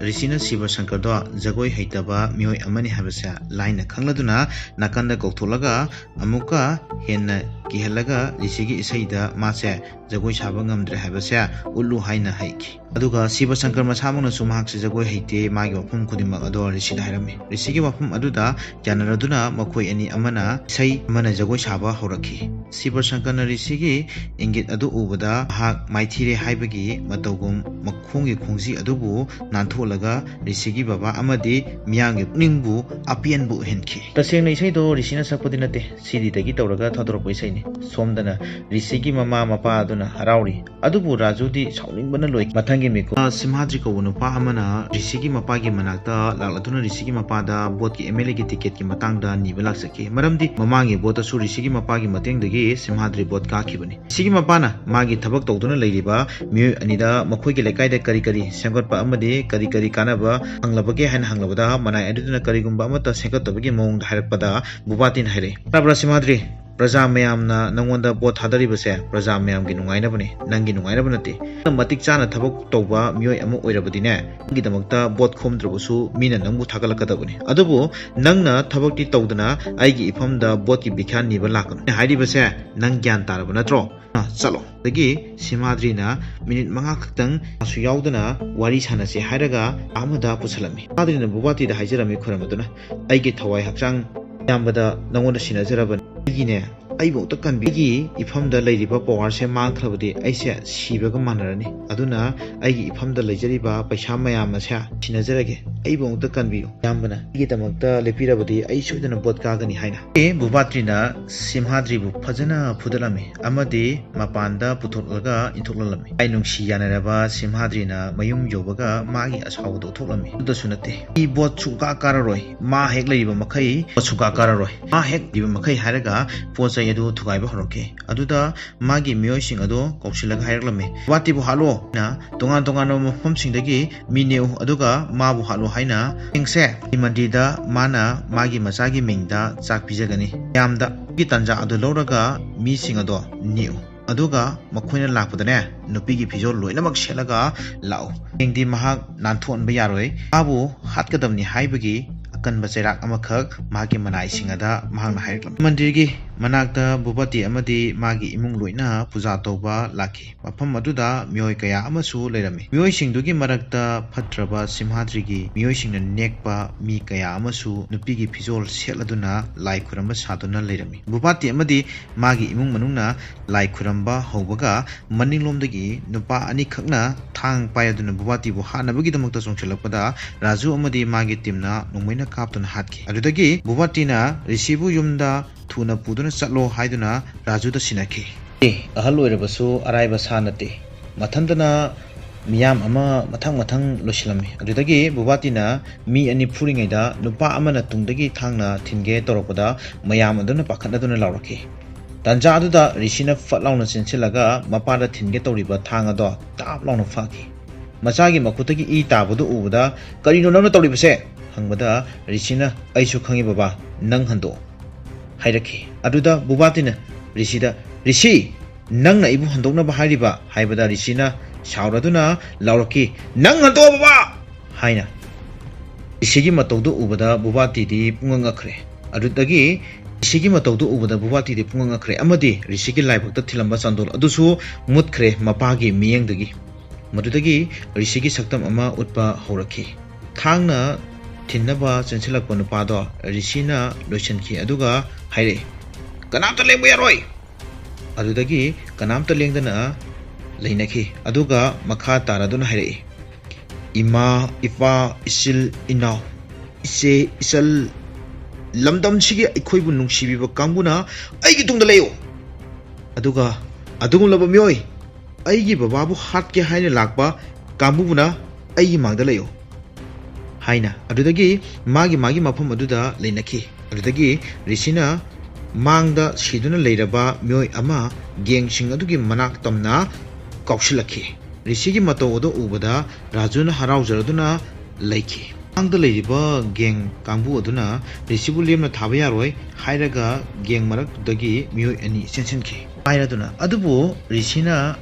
ꯔꯤꯁꯤꯅ ꯁꯤꯕ ꯁꯪꯀꯔꯗꯣ ꯖꯒꯣꯏ ꯍꯩꯇꯕ ꯃꯤꯑꯣꯏ ꯑꯃꯅꯤ ꯍꯥꯏꯕꯁꯦ ꯂꯥꯏꯅ ꯈꯪꯂꯗꯨꯅ ꯅꯥꯀꯟꯗ ꯀꯧꯊꯣꯛꯂꯒ ꯑꯃꯨꯛꯀ ꯍꯦꯟꯅ ꯀꯤꯍꯜꯂꯒ ꯔꯤꯁꯤꯒꯤ ꯏꯁꯩꯗ ꯃꯥꯁꯦ ꯖꯒꯣꯏ ꯁꯥꯕ ꯉꯝꯗ꯭ꯔꯦ ꯍꯥꯏꯕꯁꯦ ꯎꯠꯂꯨ ꯍꯥꯏꯅ ꯍꯥꯏꯈꯤ꯫ ꯑꯗꯨꯒ ꯁꯤꯕ ꯁꯪꯀꯔ ꯃꯁꯥꯃꯛꯅꯁꯨ ꯃꯍꯥꯛꯁꯦ ꯖꯒꯣꯏ ꯍꯩꯇꯦ, ꯃꯥꯒꯤ ꯋꯥꯐꯝ ꯈꯨꯗꯤꯡꯃꯛ ꯑꯗꯣ ꯔꯤꯁꯤꯗ ꯍꯥꯏꯔꯝꯃꯤ꯫ ꯔꯤꯁꯤꯒꯤ ꯋꯥꯐꯝ ꯑꯗꯨꯗ ꯌꯥꯅꯔꯗꯨꯅ ꯃꯈꯣꯏ ꯑꯅꯤ ꯑꯃꯅ ꯏꯁꯩ ꯑꯃꯅ ꯖꯒꯣꯏ ꯁꯥꯕ ꯍꯧꯔꯛꯈꯤ꯫ ꯁꯤꯕ ꯁꯪꯀꯔꯅ ꯔꯤꯁꯤꯒꯤ ꯏꯪꯒꯤꯠ ꯑꯗꯨ ꯎꯕꯗ ꯃꯍꯥꯛ ꯃꯥꯏꯊꯤꯔꯦ ꯍꯥꯏꯕꯒꯤ ꯃꯇꯧꯒꯨꯝ ꯃꯈꯣꯡꯒꯤ ꯈꯣꯡꯖꯤ ꯑꯗꯨꯕꯨ ꯅꯥꯟꯊꯣꯛꯂꯒ ꯔꯤꯁꯤꯒꯤ ꯕꯕꯥ ꯑꯃꯗꯤ ꯃꯤꯌꯥꯝꯒꯤ ꯄꯨꯛꯅꯤꯡꯕꯨ ꯑꯄꯦꯟꯕ ꯑꯣꯏꯍꯟꯈꯤ꯫ ꯇꯁꯦꯡꯅ ꯏꯁꯩꯗꯣ ꯔꯤꯁꯤꯅ ꯁꯛꯄꯗꯤ ꯅꯠꯇꯦ, ꯁꯤꯗꯤꯗꯒꯤ ꯇꯧꯔꯒ ꯊꯥꯗꯣꯔꯛꯄ ꯏꯁꯩꯅꯤ꯫ ꯁꯣꯝꯗꯅ ꯔꯤꯁꯤꯒꯤ ꯃꯃꯥ ꯃꯄꯥ ꯑꯗꯨꯅ ꯍꯔꯥꯎꯔꯤ, ꯑꯗꯨꯕꯨ ꯔꯥꯖꯨꯗꯤ ꯁꯥꯎꯅꯤꯡꯕꯅ ꯂꯣꯏ꯫ ꯃꯊꯪꯒꯤ ꯃꯤꯀꯨꯞ, ꯁꯤꯝꯍꯥꯗ꯭ꯔꯤ ꯀꯧꯕ ꯅꯨꯄꯥ ꯑꯃꯅ ꯔꯤꯁꯤꯒꯤ ꯃꯄꯥꯒꯤ ꯃꯅꯥꯛꯇ ꯂꯥꯛꯂꯗꯨꯅ ꯔꯤꯁꯤꯒꯤ ꯃꯄꯥꯗ ꯕꯣꯠꯀꯤ ꯑꯦꯝ ꯑꯦꯜ ꯑꯦꯒꯤ ꯇꯤꯀꯦꯠꯀꯤ ꯃꯇꯥꯡꯗ ꯅꯤꯕ ꯂꯥꯛꯆꯈꯤ꯫ ꯃꯔꯝꯗꯤ ꯃꯃꯥꯡꯒꯤ ꯕꯣꯠꯇꯁꯨ ꯔꯤꯁꯤꯒꯤ ꯃꯄꯥꯒꯤ ꯃꯇꯦꯡꯗꯒꯤ ꯁꯤꯝꯍꯥꯗ꯭ꯔꯤ ꯕꯣꯠ ꯀꯥꯈꯤꯕꯅꯤ꯫ ꯔꯤꯁꯤꯒꯤ ꯃꯄꯥꯅ ꯃꯥꯒꯤ ꯊꯕꯛ ꯇꯧꯗꯨꯅ ꯂꯩꯔꯤꯕ ꯃꯤꯑꯣꯏ ꯑꯅꯤꯗ ꯃꯈꯣꯏꯒꯤ ꯂꯩꯀꯥꯏꯗ ꯀꯔꯤ ꯀꯔꯤ ꯁꯦꯝꯒꯠꯄ ꯑꯃꯗꯤ ꯀꯔꯤ ꯀꯔꯤ ꯀꯥꯟꯅꯕ ꯐꯪꯂꯕꯒꯦ ꯍꯥꯏꯅ ꯍꯪꯂꯕꯗ, ꯃꯅꯥꯏ ꯑꯗꯨꯗꯨꯅ ꯀꯔꯤꯒꯨꯝꯕ ꯑꯃꯠꯇ ꯁꯦꯝꯒꯠꯇꯕꯒꯤ ꯃꯑꯣꯡꯗ ꯍꯥꯏꯔꯛꯄꯗ, ꯕꯨꯕꯥꯇꯤꯅ ꯍꯥꯏꯔꯛꯏ, "ꯇꯥꯕ꯭ꯔꯥ ꯁꯤꯝꯍꯥꯗ꯭ꯔꯤ? ꯄ꯭ꯔꯖꯥ ꯃꯌꯥꯝꯅ ꯅꯪꯉꯣꯟꯗ ꯚꯣꯠ ꯊꯥꯗꯔꯤꯕꯁꯦ ꯄ꯭ꯔꯖꯥ ꯃꯌꯥꯝꯒꯤ ꯅꯨꯡꯉꯥꯏꯅꯕꯅꯤ, ꯅꯪꯒꯤ ꯅꯨꯡꯉꯥꯏꯅꯕ ꯅꯠꯇꯦ꯫ ꯅꯪꯅ ꯃꯇꯤꯛ ꯆꯥꯅ ꯊꯕꯛ ꯇꯧꯕ ꯃꯤꯑꯣꯏ ꯑꯃ ꯑꯣꯏꯔꯕꯗꯤꯅꯦ, ꯅꯪꯒꯤꯗꯃꯛꯇ ꯚꯣꯠ ꯈꯣꯝꯗ꯭ꯔꯕꯁꯨ ꯃꯤꯅ ꯅꯪꯕꯨ ꯊꯥꯒꯠꯂꯛꯀꯗꯕꯅꯤ꯫ ꯑꯗꯨꯕꯨ ꯅꯪꯅ ꯊꯕꯛꯇꯤ ꯇꯧꯗꯅ ꯑꯩꯒꯤ ꯏꯐꯝꯗ ꯚꯣꯠꯀꯤ ꯚꯤꯈ꯭ꯌꯥ ꯅꯤꯕ ꯂꯥꯛꯀꯅꯨ꯫ ꯑꯩꯅ ꯍꯥꯏꯔꯤꯕꯁꯦ ꯅꯪ ꯒ꯭ꯌꯥꯟ ꯇꯥꯔꯕ ꯅꯠꯇ꯭ꯔꯣ? ꯑ, ꯆꯠꯂꯣ꯫" ꯑꯗꯒꯤ ꯁꯤꯝꯍꯥꯗ꯭ꯔꯤꯅ ꯃꯤꯅꯤꯠ ꯃꯉꯥ ꯈꯛꯇꯪ ꯃꯥꯁꯨ ꯌꯥꯎꯗꯅ ꯋꯥꯔꯤ ꯁꯥꯟꯅꯁꯦ ꯍꯥꯏꯔꯒ ꯑꯃꯗ ꯄꯨꯁꯜꯂꯝꯃꯤ꯫ ꯁꯤꯝꯍꯥꯗ꯭ꯔꯤꯅ ꯕꯨꯕꯥꯇꯤꯗ ꯍꯥꯏꯖꯔꯝꯃꯤ ꯈꯣꯏꯔꯝꯕꯗꯨꯅ, "ꯑꯩꯒꯤ ꯊꯋꯥꯏ ꯍꯛꯆꯥꯡ ꯏꯌꯥꯝꯕꯗ ꯅꯪꯉꯣꯟꯗ ꯁꯤꯟꯅꯖꯔꯕꯅꯤ꯫ ꯑꯩꯒꯤꯅꯦ, ꯑꯩꯕꯨ ꯑꯃꯨꯛꯇ ꯀꯟꯕꯤꯌꯨ꯫ ꯑꯩꯒꯤ ꯏꯐꯝꯗ ꯂꯩꯔꯤꯕ powerꯁꯦ ꯃꯥꯡꯈ꯭ꯔꯕꯗꯤ ꯑꯩꯁꯦ ꯁꯤꯕꯒ ꯃꯥꯟꯅꯔꯅꯤ꯫ ꯑꯗꯨꯅ ꯑꯩꯒꯤ ꯏꯐꯝꯗ ꯂꯩꯖꯔꯤꯕ ꯄꯩꯁꯥ ꯃꯌꯥꯝ ꯑꯁꯦ ꯁꯤꯟꯅꯖꯔꯒꯦ꯫ ꯑꯩꯕꯨ ꯑꯃꯨꯛꯇ ꯀꯟꯕꯤꯌꯨ꯫ ꯏꯌꯥꯝꯕꯅ ꯑꯩꯒꯤꯗꯃꯛꯇ ꯂꯦꯞꯄꯤꯔꯕꯗꯤ ꯑꯩ ꯁꯣꯏꯗꯅ vote ꯀꯥꯒꯅꯤ ꯍꯥꯏꯅ꯫ ꯑꯦ, ꯚꯨꯕꯥꯇ꯭ꯔꯤꯅ ꯁꯤꯝꯍꯥꯗ꯭ꯔꯤꯕꯨ ꯐꯖꯅ ꯐꯨꯗꯠꯂꯝꯃꯤ ꯑꯃꯗꯤ ꯃꯄꯥꯟꯗ ꯄꯨꯊꯣꯛꯂꯒ ꯏꯟꯊꯣꯛꯂꯝꯃꯤ꯫ ꯂꯩꯀꯥꯏ ꯅꯨꯡꯁꯤ ꯌꯥꯅꯔꯕ ꯁꯤꯝꯍꯥꯗ꯭ꯔꯤꯅ ꯃꯌꯨꯝ ꯌꯧꯕꯒ ꯃꯥꯒꯤ ꯑꯁꯥꯎꯕꯗꯣ ꯎꯠꯊꯣꯛꯂꯝꯃꯤ꯫ ꯑꯗꯨꯗꯁꯨ ꯅꯠꯇꯦ, "ꯑꯩ vote ꯁꯨꯡꯀꯥ ꯀꯥꯔꯔꯣꯏ, ꯃꯥ ꯍꯦꯛ ꯂꯩꯔꯤꯕ ꯃꯈꯩ vote ꯁꯨꯡꯀꯥ ꯀꯥꯔꯔꯣꯏ, ꯃꯥ ꯍꯦꯛ ꯂꯩꯔꯤꯕ ꯃꯈꯩ" ꯍꯥꯏꯔꯒ ꯄꯣꯠ ꯆꯩ ꯑꯗꯨ ꯊꯨꯒꯥꯏꯕ ꯍꯧꯔꯛꯈꯤ꯫ ꯑꯗꯨꯗ ꯃꯥꯒꯤ ꯃꯤꯑꯣꯏꯁꯤꯡ ꯑꯗꯨ ꯀꯧꯁꯤꯜꯂꯒ ꯍꯥꯏꯔꯛꯂꯝꯃꯤ, "ꯚꯨꯕꯥꯇꯤꯕꯨ ꯍꯥꯠꯂꯣ, ꯅ ꯇꯣꯉꯥꯟ ꯇꯣꯉꯥꯟꯕ ꯃꯐꯝꯁꯤꯡꯗꯒꯤ ꯃꯤ ꯅꯦꯛꯎ, ꯑꯗꯨꯒ ꯃꯥꯕꯨ ꯍꯥꯠꯂꯣ ꯍꯥꯏꯅ ꯌꯦꯡꯁꯦ꯫ ꯃꯟꯗꯤꯔꯗ ꯃꯥꯅ ꯃꯥꯒꯤ ꯃꯆꯥꯒꯤ ꯃꯤꯡꯗ ꯆꯥꯛ ꯄꯤꯖꯒꯅꯤ꯫ ꯃꯌꯥꯝꯗ ꯒꯤ ꯇꯥꯟꯖꯥ ꯑꯗꯨ ꯂꯧꯔꯒ ꯃꯤꯁꯤꯡ ꯑꯗꯣ ꯅꯦꯛꯎ꯫ ꯑꯗꯨꯒ ꯃꯈꯣꯏꯅ ꯂꯥꯛꯄꯗꯅꯦ, ꯅꯨꯄꯤꯒꯤ ꯐꯤꯖꯣꯜ ꯂꯣꯏꯅꯃꯛ ꯁꯦꯠꯂꯒ ꯂꯥꯛꯎ꯫ ꯍꯌꯦꯡꯗꯤ ꯃꯍꯥꯛ ꯅꯥꯟꯊꯣꯛꯍꯟꯕ ꯌꯥꯔꯣꯏ꯫ ꯃꯥꯕꯨ ꯍꯥꯠꯀꯗꯕꯅꯤ ꯍꯥꯏꯕꯒꯤ ꯑꯀꯟꯕ ꯆꯩꯔꯥꯛ ꯑꯃꯈꯛ ꯃꯍꯥꯛꯀꯤ ꯃꯅꯥꯏꯁꯤꯡ ꯑꯗ ꯃꯍꯥꯛꯅ ꯍꯥꯏꯔꯛꯂꯝꯃꯤ꯫" ꯃꯟꯗꯤꯔꯒꯤ ꯃꯅꯥꯛꯇ ꯚꯨꯕꯇꯤ ꯑꯃꯗꯤ ꯃꯥꯒꯤ ꯏꯃꯨꯡ ꯂꯣꯏꯅ ꯄꯨꯖꯥ ꯇꯧꯕ ꯂꯥꯛꯈꯤ꯫ ꯃꯐꯝ ꯑꯗꯨꯗ ꯃꯤꯑꯣꯏ ꯀꯌꯥ ꯑꯃꯁꯨ ꯂꯩꯔꯝꯃꯤ꯫ ꯃꯤꯑꯣꯏꯁꯤꯡꯗꯨꯒꯤ ꯃꯔꯛꯇ ꯐꯠꯇ꯭ꯔꯕ ꯁꯤꯝꯍꯥꯗ꯭ꯔꯤꯒꯤ ꯃꯤꯑꯣꯏꯁꯤꯡꯅ ꯅꯦꯛꯄ ꯃꯤ ꯀꯌꯥ ꯑꯃꯁꯨ ꯅꯨꯄꯤꯒꯤ ꯐꯤꯖꯣꯜ ꯁꯦꯠꯂꯗꯨꯅ ꯂꯥꯏ ꯈꯨꯔꯝꯕ ꯁꯥꯗꯨꯅ ꯂꯩꯔꯝꯃꯤ꯫ ꯚꯨꯕꯇꯤ ꯑꯃꯗꯤ ꯃꯥꯒꯤ ꯏꯃꯨꯡ ꯃꯅꯨꯡꯅ ꯂꯥꯏ ꯈꯨꯔꯝꯕ ꯍꯧꯕꯒ, ꯃꯅꯤꯡꯂꯣꯝꯗꯒꯤ ꯅꯨꯄꯥ ꯑꯅꯤꯈꯛꯅ ꯊꯥꯡ ꯄꯥꯏꯔꯗꯨꯅ ꯚꯨꯕꯇꯤꯕꯨ ꯍꯥꯠꯅꯕꯒꯤꯗꯃꯛꯇ ꯆꯣꯡꯁꯤꯜꯂꯛꯄꯗ, ꯔꯥꯖꯨ ꯑꯃꯗꯤ ꯃꯥꯒꯤ ꯇꯤꯝꯅ ꯅꯣꯡꯃꯩꯅ ꯀꯥꯞꯇꯨꯅ ꯍꯥꯠꯈꯤ꯫ ꯑꯗꯨꯗꯒꯤ ꯚꯨꯕꯇꯤꯅ ꯔꯤꯁꯤꯕꯨ ꯌꯨꯝꯗ ꯊꯨꯅ ꯄꯨꯗꯨꯅ ꯆꯠꯂꯣ ꯍꯥꯏꯗꯨꯅ ꯔꯥꯖꯨꯗ ꯁꯤꯟꯅꯈꯤ꯫ ꯑꯦ, ꯑꯍꯜ ꯑꯣꯏꯔꯕꯁꯨ ꯑꯔꯥꯏꯕ ꯁꯥ ꯅꯠꯇꯦ꯫ ꯃꯊꯟꯇꯅ ꯃꯤꯌꯥꯝ ꯑꯃ ꯃꯊꯪ ꯃꯊꯪ ꯂꯣꯏꯁꯤꯜꯂꯝꯃꯤ꯫ ꯑꯗꯨꯗꯒꯤ ꯚꯨꯕꯇꯤꯅ ꯃꯤ ꯑꯅꯤ ꯐꯨꯔꯤꯉꯩꯗ ꯅꯨꯄꯥ ꯑꯃꯅ ꯇꯨꯡꯗꯒꯤ ꯊꯥꯡꯅ ꯊꯤꯟꯒꯦ ꯇꯧꯔꯛꯄꯗ, ꯃꯌꯥꯝ ꯑꯗꯨꯅ ꯄꯥꯈꯠꯅꯗꯨꯅ ꯂꯥꯎꯔꯛꯈꯤ꯫ ꯇꯥꯟꯖꯥ ꯑꯗꯨꯗ ꯔꯤꯁꯤꯅ ꯐꯠ ꯂꯥꯎꯅ ꯆꯦꯟꯁꯤꯜꯂꯒ ꯃꯄꯥꯗ ꯊꯤꯟꯒꯦ ꯇꯧꯔꯤꯕ ꯊꯥꯡ ꯑꯗꯣ ꯇꯥꯞ ꯂꯥꯎꯅ ꯐꯥꯈꯤ꯫ ꯃꯆꯥꯒꯤ ꯃꯈꯨꯠꯇꯒꯤ ꯏ ꯇꯥꯕꯗꯨ ꯎꯕꯗ, "ꯀꯔꯤꯅꯣ ꯅꯪꯅ ꯇꯧꯔꯤꯕꯁꯦ?" ꯍꯪꯕꯗ, ꯔꯤꯁꯤꯅ, "ꯑꯩꯁꯨ ꯈꯪꯉꯤ ꯕꯕꯥ, ꯅꯪ ꯍꯟꯗꯣꯛꯑꯣ" ꯍꯥꯏꯔꯛꯈꯤ꯫ ꯑꯗꯨꯗ ꯚꯨꯕꯇꯤꯅ ꯔꯤꯁꯤꯗ, "ꯔꯤꯁꯤ, ꯅꯪꯅ ꯑꯩꯕꯨ ꯍꯟꯗꯣꯛꯅꯕ ꯍꯥꯏꯔꯤꯕ?" ꯍꯥꯏꯕꯗ, ꯔꯤꯁꯤꯅ ꯁꯥꯎꯔꯗꯨꯅ ꯂꯥꯎꯔꯛꯈꯤ, "ꯅꯪ ꯍꯟꯗꯣꯛꯑꯣ ꯕꯕꯥ!" ꯍꯥꯏꯅ꯫ ꯔꯤꯁꯤꯒꯤ ꯃꯇꯧꯗꯨ ꯎꯕꯗ ꯚꯨꯕꯇꯤꯗꯤ ꯄꯨꯡꯉꯛ ꯉꯛꯈ꯭ꯔꯦ꯫ ꯑꯗꯨꯗꯒꯤ ꯔꯤꯁꯤꯒꯤ ꯃꯇꯧꯗꯨ ꯎꯕꯗ ꯚꯨꯕꯇꯤꯗꯤ ꯄꯨꯡꯉꯛ ꯉꯛꯈ꯭ꯔꯦ ꯑꯃꯗꯤ ꯔꯤꯁꯤꯒꯤ ꯂꯥꯏꯕꯛꯇ ꯊꯤꯜꯂꯝꯕ ꯆꯥꯟꯗꯣꯜ ꯑꯗꯨꯁꯨ ꯃꯨꯠꯈ꯭ꯔꯦ ꯃꯄꯥꯒꯤ ꯃꯤꯠꯌꯦꯡꯗꯒꯤ꯫ ꯃꯗꯨꯗꯒꯤ ꯔꯤꯁꯤꯒꯤ ꯁꯛꯇꯝ ꯑꯃ ꯎꯠꯄ ꯍꯧꯔꯛꯈꯤ꯫ ꯊꯥꯡꯅ ꯊꯤꯟꯅꯕ ꯆꯦꯟꯁꯤꯜꯂꯛꯄ ꯅꯨꯄꯥꯗꯣ ꯔꯤꯁꯤꯅ ꯂꯣꯏꯁꯤꯟꯈꯤ, ꯑꯗꯨꯒ ꯍꯥꯏꯔꯛꯏ, ꯀꯅꯥꯝꯇ ꯂꯦꯡꯕ ꯌꯥꯔꯣꯏ!" ꯑꯗꯨꯗꯒꯤ ꯀꯅꯥꯝꯇ ꯂꯦꯡꯗꯅ ꯂꯩꯅꯈꯤ꯫ ꯑꯗꯨꯒ ꯃꯈꯥ ꯇꯥꯔꯗꯨꯅ ꯍꯥꯏꯔꯛꯏ, "ꯏꯃꯥ, ꯏꯄꯥ, ꯏꯆꯤꯜ ꯏꯅꯥꯎ, ꯏꯆꯦ ꯏꯆꯜ, ꯂꯝꯗꯝꯁꯤꯒꯤ ꯑꯩꯈꯣꯏꯕꯨ ꯅꯨꯡꯁꯤꯕꯤꯕ ꯀꯥꯡꯕꯨꯅ ꯑꯩꯒꯤ ꯇꯨꯡꯗ ꯂꯩꯌꯨ꯫ ꯑꯗꯨꯒ ꯑꯗꯨꯒꯨꯝꯂꯕ ꯃꯤꯑꯣꯏ, ꯑꯩꯒꯤ ꯕꯕꯥꯕꯨ ꯍꯥꯠꯀꯦ ꯍꯥꯏꯅ ꯂꯥꯛꯄ ꯀꯥꯡꯕꯨꯕꯨꯅ ꯑꯩꯒꯤ ꯃꯥꯡꯗ ꯂꯩꯌꯨ" ꯍꯥꯏꯅ ꯑꯗꯨꯗꯒꯤ ꯃꯥꯒꯤ ꯃꯥꯒꯤ ꯃꯐꯝ ꯑꯗꯨꯗ ꯂꯩꯅꯈꯤ꯫ ꯑꯗꯨꯗꯒꯤ ꯔꯤꯁꯤꯅ ꯃꯥꯡꯗ ꯁꯤꯗꯨꯅ ꯂꯩꯔꯕ ꯃꯤꯑꯣꯏ ꯑꯃ ꯒꯦꯡꯁꯤꯡ ꯑꯗꯨꯒꯤ ꯃꯅꯥꯛ ꯇꯝꯅ ꯀꯥꯎꯁꯤꯜꯂꯛꯈꯤ꯫ ꯔꯤꯁꯤꯒꯤ ꯃꯇꯧ ꯑꯗꯨ ꯎꯕꯗ ꯔꯥꯖꯨꯅ ꯍꯔꯥꯎꯖꯔꯗꯨꯅ ꯂꯩꯈꯤ꯫ ꯃꯥꯡꯗ ꯂꯩꯔꯤꯕ ꯒꯦꯡ ꯀꯥꯡꯕꯨ ꯑꯗꯨꯅ ꯔꯤꯁꯤꯕꯨ ꯂꯦꯝꯅ ꯊꯥꯕ ꯌꯥꯔꯣꯏ ꯍꯥꯏꯔꯒ ꯒꯦꯡ ꯃꯔꯛꯇꯨꯗꯒꯤ ꯃꯤꯑꯣꯏ ꯑꯅꯤ ꯆꯦꯟꯁꯤꯟꯈꯤ꯫ ꯍꯥꯏꯔꯗꯨꯅ ꯑꯗꯨꯕꯨ ꯔꯤꯁꯤꯅ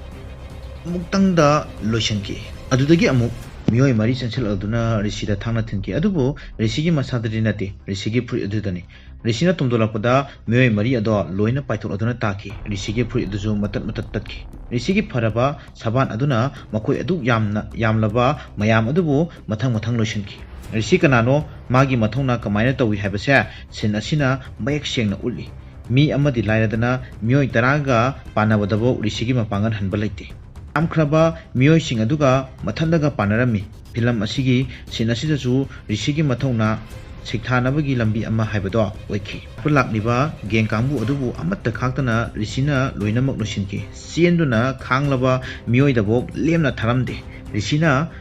ꯑꯃꯨꯛꯇꯪꯗ ꯂꯣꯏꯁꯤꯟꯈꯤ꯫ ꯑꯗꯨꯗꯒꯤ ꯑꯃꯨꯛ ꯃꯤꯑꯣꯏ ꯃꯔꯤ ꯆꯦꯟꯁꯤꯜꯂꯛꯇꯨꯅ ꯔꯤꯁꯤꯗ ꯊꯥꯡꯅ ꯊꯤꯟꯈꯤ꯫ ꯑꯗꯨꯕꯨ ꯔꯤꯁꯤꯒꯤ ꯃꯁꯥꯗꯗꯤ ꯅꯠꯇꯦ, ꯔꯤꯁꯤꯒꯤ ꯐꯨꯔꯤꯠ ꯑꯗꯨꯗꯅꯤ꯫ ꯔꯤꯁꯤꯅ ꯇꯨꯝꯗꯣꯂꯛꯄꯗ ꯃꯤꯑꯣꯏ ꯃꯔꯤ ꯑꯗꯣ ꯂꯣꯏꯅ ꯄꯥꯏꯊꯣꯛꯂꯗꯨꯅ ꯇꯥꯈꯤ꯫ ꯔꯤꯁꯤꯒꯤ ꯐꯨꯔꯤꯠ ꯑꯗꯨꯁꯨ ꯃꯇꯠ ꯃꯇꯠ ꯇꯠꯈꯤ꯫ ꯔꯤꯁꯤꯒꯤ ꯐꯔꯕ ꯁꯕꯥꯟ ꯑꯗꯨꯅ ꯃꯈꯣꯏ ꯑꯗꯨꯛ ꯌꯥꯝꯅ ꯌꯥꯝꯂꯕ ꯃꯌꯥꯝ ꯑꯗꯨꯕꯨ ꯃꯊꯪ ꯃꯊꯪ ꯂꯣꯏꯁꯤꯟꯈꯤ꯫ ꯔꯤꯁꯤ ꯀꯅꯥꯅꯣ, ꯃꯥꯒꯤ ꯃꯊꯧꯅꯥ ꯀꯃꯥꯏꯅ ꯇꯧꯏ ꯍꯥꯏꯕꯁꯦ ꯁꯤꯟ ꯑꯁꯤꯅ ꯃꯌꯦꯛ ꯁꯦꯡꯅ ꯎꯠꯂꯤ꯫ ꯃꯤ ꯑꯃꯗꯤ ꯂꯥꯏꯔꯗꯅ ꯃꯤꯑꯣꯏ ꯇꯔꯥꯒ ꯄꯥꯟꯅꯕꯗꯐꯥꯎ ꯔꯤꯁꯤꯒꯤ ꯃꯄꯥꯡꯒꯜ ꯍꯟꯕ ꯂꯩꯇꯦ꯫ ꯌꯥꯝꯈ꯭ꯔꯕ ꯃꯤꯑꯣꯏꯁꯤꯡ ꯑꯗꯨꯒ ꯃꯊꯟꯗꯒ ꯄꯥꯟꯅꯔꯝꯃꯤ꯫ ꯐꯤꯂꯝ ꯑꯁꯤꯒꯤ ꯁꯤꯟ ꯑꯁꯤꯗꯁꯨ ꯔꯤꯁꯤꯒꯤ ꯃꯊꯧꯅꯥ ꯁꯤꯡꯊꯥꯅꯕꯒꯤ ꯂꯝꯕꯤ ꯑꯃ ꯍꯥꯏꯕꯗꯣ ꯑꯣꯏꯈꯤ꯫ ꯂꯥꯛꯂꯤꯕ ꯒꯦꯡ ꯀꯥꯡꯕꯨ ꯑꯗꯨꯕꯨ ꯑꯃꯠꯇ ꯈꯥꯛꯇꯅ ꯔꯤꯁꯤꯅ ꯂꯣꯏꯅꯃꯛ ꯂꯣꯏꯁꯤꯟꯈꯤ꯫ ꯆꯦꯟꯗꯨꯅ ꯈꯥꯡꯂꯕ ꯃꯤꯑꯣꯏꯗꯐꯥꯎ ꯂꯦꯝꯅ ꯊꯥꯔꯝꯗꯦ꯫ ꯔꯤꯁꯤꯅ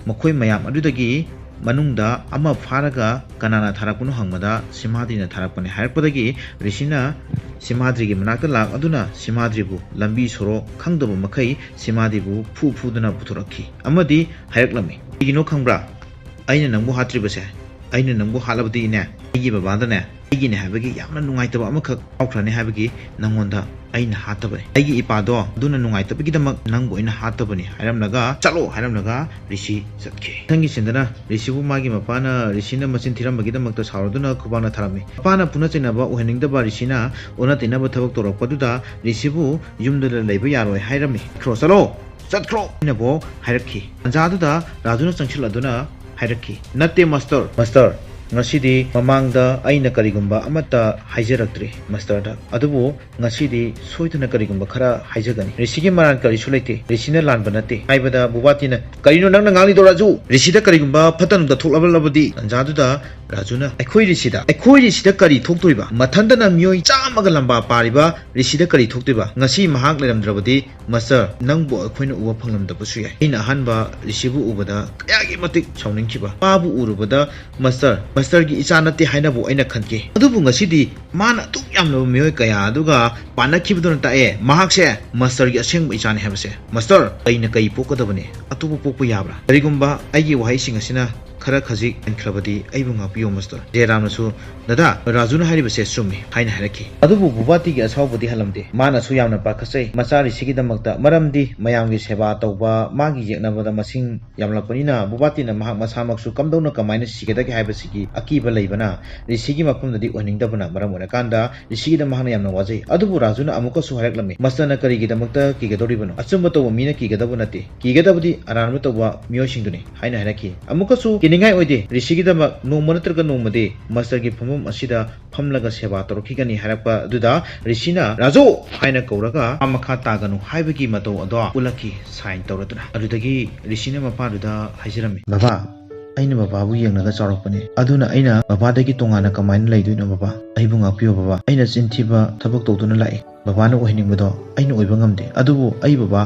ꯃꯈꯣꯏ ꯃꯌꯥꯝ ꯑꯗꯨꯗꯒꯤ ꯃꯅꯨꯡꯗ ꯑꯃ ꯐꯥꯔꯒ ꯀꯅꯥꯅ ꯊꯥꯔꯛꯄꯅꯣ ꯍꯪꯕꯗ ꯁꯤꯃꯥꯗ꯭ꯔꯤꯅ ꯊꯥꯔꯛꯄꯅꯤ ꯍꯥꯏꯔꯛꯄꯗꯒꯤ ꯔꯤꯁꯤꯅ ꯁꯤꯃꯥꯗ꯭ꯔꯤꯒꯤ ꯃꯅꯥꯛꯇ ꯂꯥꯛ ꯑꯗꯨꯅ ꯁꯤꯃꯥꯗ꯭ꯔꯤꯕꯨ ꯂꯝꯕꯤ ꯁꯣꯔꯣꯛ ꯈꯪꯗꯕ ꯃꯈꯩ ꯁꯤꯃꯥꯗ꯭ꯔꯤꯕꯨ ꯐꯨ ꯐꯨꯗꯨꯅ ꯄꯨꯊꯣꯔꯛꯈꯤ ꯑꯃꯗꯤ ꯍꯥꯏꯔꯛꯂꯝꯃꯤ, "ꯀꯩꯒꯤꯅꯣ ꯈꯪꯕ꯭ꯔꯥ? ꯑꯩꯅ ꯅꯪꯕꯨ ꯍꯥꯠꯇ꯭ꯔꯤꯕꯁꯦ, ꯑꯩꯅ ꯅꯪꯕꯨ ꯍꯥꯠꯂꯕꯗꯤꯅꯦ, ꯑꯩꯒꯤ ꯕꯕꯥꯗꯅꯦ ꯑꯩꯒꯤꯅꯦ ꯍꯥꯏꯕꯒꯤ ꯌꯥꯝꯅ ꯅꯨꯡꯉꯥꯏꯇꯕ ꯑꯃꯈꯛ ꯐꯥꯎꯈ꯭ꯔꯅꯤ ꯍꯥꯏꯕꯒꯤ ꯅꯪꯉꯣꯟꯗ ꯑꯩꯅ ꯍꯥꯠꯇꯕꯅꯤ꯫ ꯑꯩꯒꯤ ꯏꯄꯥꯗꯣ ꯑꯗꯨꯅ ꯅꯨꯡꯉꯥꯏꯇꯕꯒꯤꯗꯃꯛ ꯅꯪꯕꯨ ꯑꯩꯅ ꯍꯥꯠꯇꯕꯅꯤ" ꯍꯥꯏꯔꯝꯂꯒ, "ꯆꯠꯂꯣ" ꯍꯥꯏꯔꯝꯂꯒ ꯔꯤꯁꯤ ꯆꯠꯈꯤ꯫ ꯃꯊꯪꯒꯤ ꯁꯤꯟꯗꯅ ꯔꯤꯁꯤꯕꯨ ꯃꯥꯒꯤ ꯃꯄꯥꯅ ꯔꯤꯁꯤꯅ ꯃꯆꯤꯟ ꯊꯤꯔꯝꯕꯒꯤꯗꯃꯛꯇ ꯁꯥꯎꯔꯗꯨꯅ ꯈꯨꯕꯥꯛꯅ ꯊꯥꯔꯝꯃꯤ꯫ ꯃꯄꯥꯅ ꯐꯨꯅ ꯆꯩꯅꯕ ꯑꯣꯏꯍꯟꯅꯤꯡꯗꯕ ꯔꯤꯁꯤꯅ ꯑꯣꯟꯅ ꯇꯩꯅꯕ ꯊꯕꯛ ꯇꯧꯔꯛꯄꯗꯨꯗ ꯔꯤꯁꯤꯕꯨ ꯌꯨꯝꯗ ꯂꯩꯕ ꯌꯥꯔꯣꯏ ꯍꯥꯏꯔꯝꯃꯤ꯫ "ꯆꯠꯈ꯭ꯔꯣ, ꯆꯠꯂꯣ! ꯆꯠꯈ꯭ꯔꯣ!" ꯍꯥꯏꯅꯕꯨ ꯍꯥꯏꯔꯛꯈꯤ꯫ ꯇꯥꯟꯖꯥꯗꯨꯗ ꯔꯥꯖꯨꯅ ꯆꯪꯁꯤꯜꯂꯗꯨꯅ ꯍꯥꯏꯔꯛꯈꯤ, "ꯅꯠꯇꯦ ꯃꯥꯁꯇꯔ, ꯃꯥꯁꯇꯔ, ꯉꯁꯤꯗꯤ ꯃꯃꯥꯡꯗ ꯑꯩꯅ ꯀꯔꯤꯒꯨꯝꯕ ꯑꯃꯠꯇ ꯍꯥꯏꯖꯔꯛꯇ꯭ꯔꯤ ꯃꯥꯁꯇꯔꯗ, ꯑꯗꯨꯕꯨ ꯉꯁꯤꯗꯤ ꯁꯣꯏꯗꯅ ꯀꯔꯤꯒꯨꯝꯕ ꯈꯔ ꯍꯥꯏꯖꯒꯅꯤ꯫ ꯔꯤꯁꯤꯒꯤ ꯃꯔꯥꯜ ꯀꯔꯤꯁꯨ ꯂꯩꯇꯦ, ꯔꯤꯁꯤꯅ ꯂꯥꯟꯕ ꯅꯠꯇꯦ ꯍꯥꯏꯕꯗ ꯕꯨꯕꯥꯇꯤꯅ, "ꯀꯔꯤꯅꯣ ꯅꯪꯅ ꯉꯥꯡꯂꯤꯗꯣ ꯔꯥꯖꯨ? ꯔꯤꯁꯤꯗ ꯀꯔꯤꯒꯨꯝꯕ ꯐꯠꯇ ꯅꯨꯡꯗ ꯊꯣꯛꯂꯕꯗꯤ?" ꯇꯟꯖꯥꯗꯨꯗ ꯔꯥꯖꯨꯅ, "ꯑꯩꯈꯣꯏ ꯔꯤꯁꯤꯗ, ꯑꯩꯈꯣꯏ ꯔꯤꯁꯤꯗ ꯀꯔꯤ ꯊꯣꯛꯇꯣꯏꯕ? ꯃꯊꯟꯇꯅ ꯃꯤꯑꯣꯏ ꯆꯥꯝꯃꯒ ꯂꯝꯕꯥ ꯄꯥꯔꯤꯕ ꯔꯤꯁꯤꯗ ꯀꯔꯤ ꯊꯣꯛꯇꯣꯏꯕ? ꯉꯁꯤ ꯃꯍꯥꯛ ꯂꯩꯔꯝꯗ꯭ꯔꯕꯗꯤ ꯃꯥꯁꯇꯔ, ꯅꯪꯕꯨ ꯑꯩꯈꯣꯏꯅ ꯎꯕ ꯐꯪꯂꯝꯗꯕꯁꯨ ꯌꯥꯏ꯫ ꯑꯩꯅ ꯑꯍꯥꯟꯕ ꯔꯤꯁꯤꯕꯨ ꯎꯕꯗ ꯀꯌꯥꯒꯤ ꯃꯇꯤꯛ ꯁꯥꯎꯅꯤꯡꯈꯤꯕ꯫ ꯃꯥꯕꯨ ꯎꯔꯨꯕꯗ ꯃꯥꯁꯇꯔ, ꯃꯥꯁꯇꯔꯒꯤ ꯏꯆꯥ ꯅꯠꯇꯦ ꯍꯥꯏꯅꯕꯨ ꯑꯩꯅ ꯈꯟꯈꯤ꯫ ꯑꯗꯨꯕꯨ ꯉꯁꯤꯗꯤ ꯃꯥꯅ ꯑꯗꯨꯛ ꯌꯥꯝꯂꯕ ꯃꯤꯑꯣꯏ ꯀꯌꯥ ꯑꯗꯨꯒ ꯄꯥꯟꯅꯈꯤꯕꯗꯨꯅ ꯇꯥꯛꯑꯦ, ꯃꯍꯥꯛꯁꯦ ꯃꯥꯁꯇꯔꯒꯤ ꯑꯁꯦꯡꯕ ꯏꯆꯥꯅꯤ ꯍꯥꯏꯕꯁꯦ꯫ ꯃꯥꯁꯇꯔ, ꯀꯩꯅ ꯀꯩ ꯄꯣꯛꯀꯗꯕꯅꯤ? ꯑꯇꯣꯞꯄ ꯄꯣꯛꯄ ꯌꯥꯕ꯭ꯔꯥ? ꯀꯔꯤꯒꯨꯝꯕ ꯑꯩꯒꯤ ꯋꯥꯍꯩꯁꯤꯡ ꯑꯁꯤꯅ ꯈꯔ ꯈꯖꯤꯛ ꯍꯦꯟꯈ꯭ꯔꯕꯗꯤ ꯑꯩꯕꯨ ꯉꯥꯛꯄꯤꯌꯣ ꯃꯥꯁꯇꯔ꯫" ꯖꯌꯔꯥꯝꯅꯁꯨ, "ꯗꯥꯗꯥ, ꯔꯥꯖꯨꯅ ꯍꯥꯏꯔꯤꯕꯁꯦ ꯆꯨꯝꯃꯤ" ꯍꯥꯏꯅ ꯍꯥꯏꯔꯛꯈꯤ꯫ ꯑꯗꯨꯕꯨ ꯕꯨꯕꯥꯇꯤꯒꯤ ꯑꯁꯥꯎꯕꯗꯤ ꯍꯜꯂꯝꯗꯦ꯫ ꯃꯥꯅꯁꯨ ꯌꯥꯝꯅ ꯄꯥꯈꯠꯆꯩ ꯃꯆꯥ ꯔꯤꯁꯤꯒꯤꯗꯃꯛꯇ, ꯃꯔꯝꯗꯤ ꯃꯌꯥꯝꯒꯤ ꯁꯦꯕꯥ ꯇꯧꯕ ꯃꯥꯒꯤ ꯌꯦꯛꯅꯕꯗ ꯃꯁꯤꯡ ꯌꯥꯝꯂꯛꯄꯅꯤꯅ ꯕꯨꯕꯥꯇꯤꯅ ꯃꯍꯥꯛ ꯃꯁꯥꯃꯛꯁꯨ ꯀꯝꯗꯧꯅ ꯀꯃꯥꯏꯅ ꯁꯤꯒꯗꯒꯦ ꯍꯥꯏꯕꯁꯤꯒꯤ ꯑꯀꯤꯕ ꯂꯩꯕꯅ ꯔꯤꯁꯤꯒꯤ ꯃꯐꯝꯗꯗꯤ ꯑꯣꯏꯅꯤꯡꯗꯕꯅ ꯃꯔꯝ ꯑꯣꯏꯔꯀꯥꯟꯗ ꯔꯤꯁꯤꯒꯤꯗ ꯃꯍꯥꯛꯅ ꯌꯥꯝꯅ ꯋꯥꯖꯩ꯫ ꯑꯗꯨꯕꯨ ꯔꯥꯖꯨꯅ ꯑꯃꯨꯛꯀꯁꯨ ꯍꯥꯏꯔꯛꯂꯝꯃꯤ, "ꯃꯥꯁꯇꯔꯅ ꯀꯔꯤꯒꯤꯗꯃꯛꯇ ꯀꯤꯒꯗꯧꯔꯤꯕꯅꯣ? ꯑꯆꯨꯝꯕ ꯇꯧꯕ ꯃꯤꯅ ꯀꯤꯒꯗꯕ ꯅꯠꯇꯦ꯫ ꯀꯤꯒꯗꯕꯗꯤ ꯑꯔꯥꯟꯕ ꯇꯧꯕ ꯃꯤꯑꯣꯏꯁꯤꯡꯗꯨꯅꯤ" ꯍꯥꯏꯅ ꯍꯥꯏꯔꯛꯈꯤ꯫ ꯑꯃꯨꯛꯀꯁꯨ ꯀꯤꯅꯤꯡꯉꯥꯏ ꯑꯣꯏꯗꯦ, ꯔꯤꯁꯤꯒꯤꯗꯃꯛ ꯅꯣꯡꯃ ꯅꯠꯇ꯭ꯔꯒ ꯅꯣꯡꯃꯗꯤ ꯃꯥꯁꯇꯔꯒꯤ ꯐꯝꯐꯝ ꯑꯁꯤꯗ ꯐꯝꯂꯒ ꯁꯦꯕꯥ ꯇꯧꯔꯛꯈꯤꯒꯅꯤ ꯍꯥꯏꯔꯛꯄ ꯑꯗꯨꯗ ꯔꯤꯁꯤꯅ "ꯔꯥꯖꯨ" ꯍꯥꯏꯅ ꯀꯧꯔꯒ ꯃꯥ ꯃꯈꯥ ꯇꯥꯒꯅꯨ ꯍꯥꯏꯕꯒꯤ ꯃꯇꯧ ꯑꯗꯣ ꯎꯠꯂꯛꯈꯤ ꯁꯥꯏꯟ ꯇꯧꯔꯗꯨꯅ꯫ ꯑꯗꯨꯗꯒꯤ ꯔꯤꯁꯤꯅ ꯃꯄꯥꯗꯨꯗ ꯍꯥꯏꯖꯔꯝꯃꯤ, "ꯕꯕꯥ, ꯑꯩꯅ ꯕꯕꯥꯕꯨ ꯌꯦꯡꯂꯒ ꯆꯥꯎꯔꯛꯄꯅꯦ, ꯑꯗꯨꯅ ꯑꯩꯅ ꯕꯕꯥꯗꯒꯤ ꯇꯣꯉꯥꯟꯅ ꯀꯃꯥꯏꯅ ꯂꯩꯗꯣꯏꯅꯣ ꯕꯕꯥ? ꯑꯩꯕꯨ ꯉꯥꯛꯄꯤꯌꯨ ꯕꯕꯥ, ꯑꯩꯅ ꯆꯤꯟ ꯊꯤꯕ ꯊꯕꯛ ꯇꯧꯗꯨꯅ ꯂꯥꯛꯏ, ꯕꯕꯥꯅ ꯑꯣꯏꯍꯟꯅꯤꯡꯕꯗꯣ ꯑꯩꯅ ꯑꯣꯏꯕ ꯉꯝꯗꯦ, ꯑꯗꯨꯕꯨ ꯑꯩ ꯕꯕꯥ,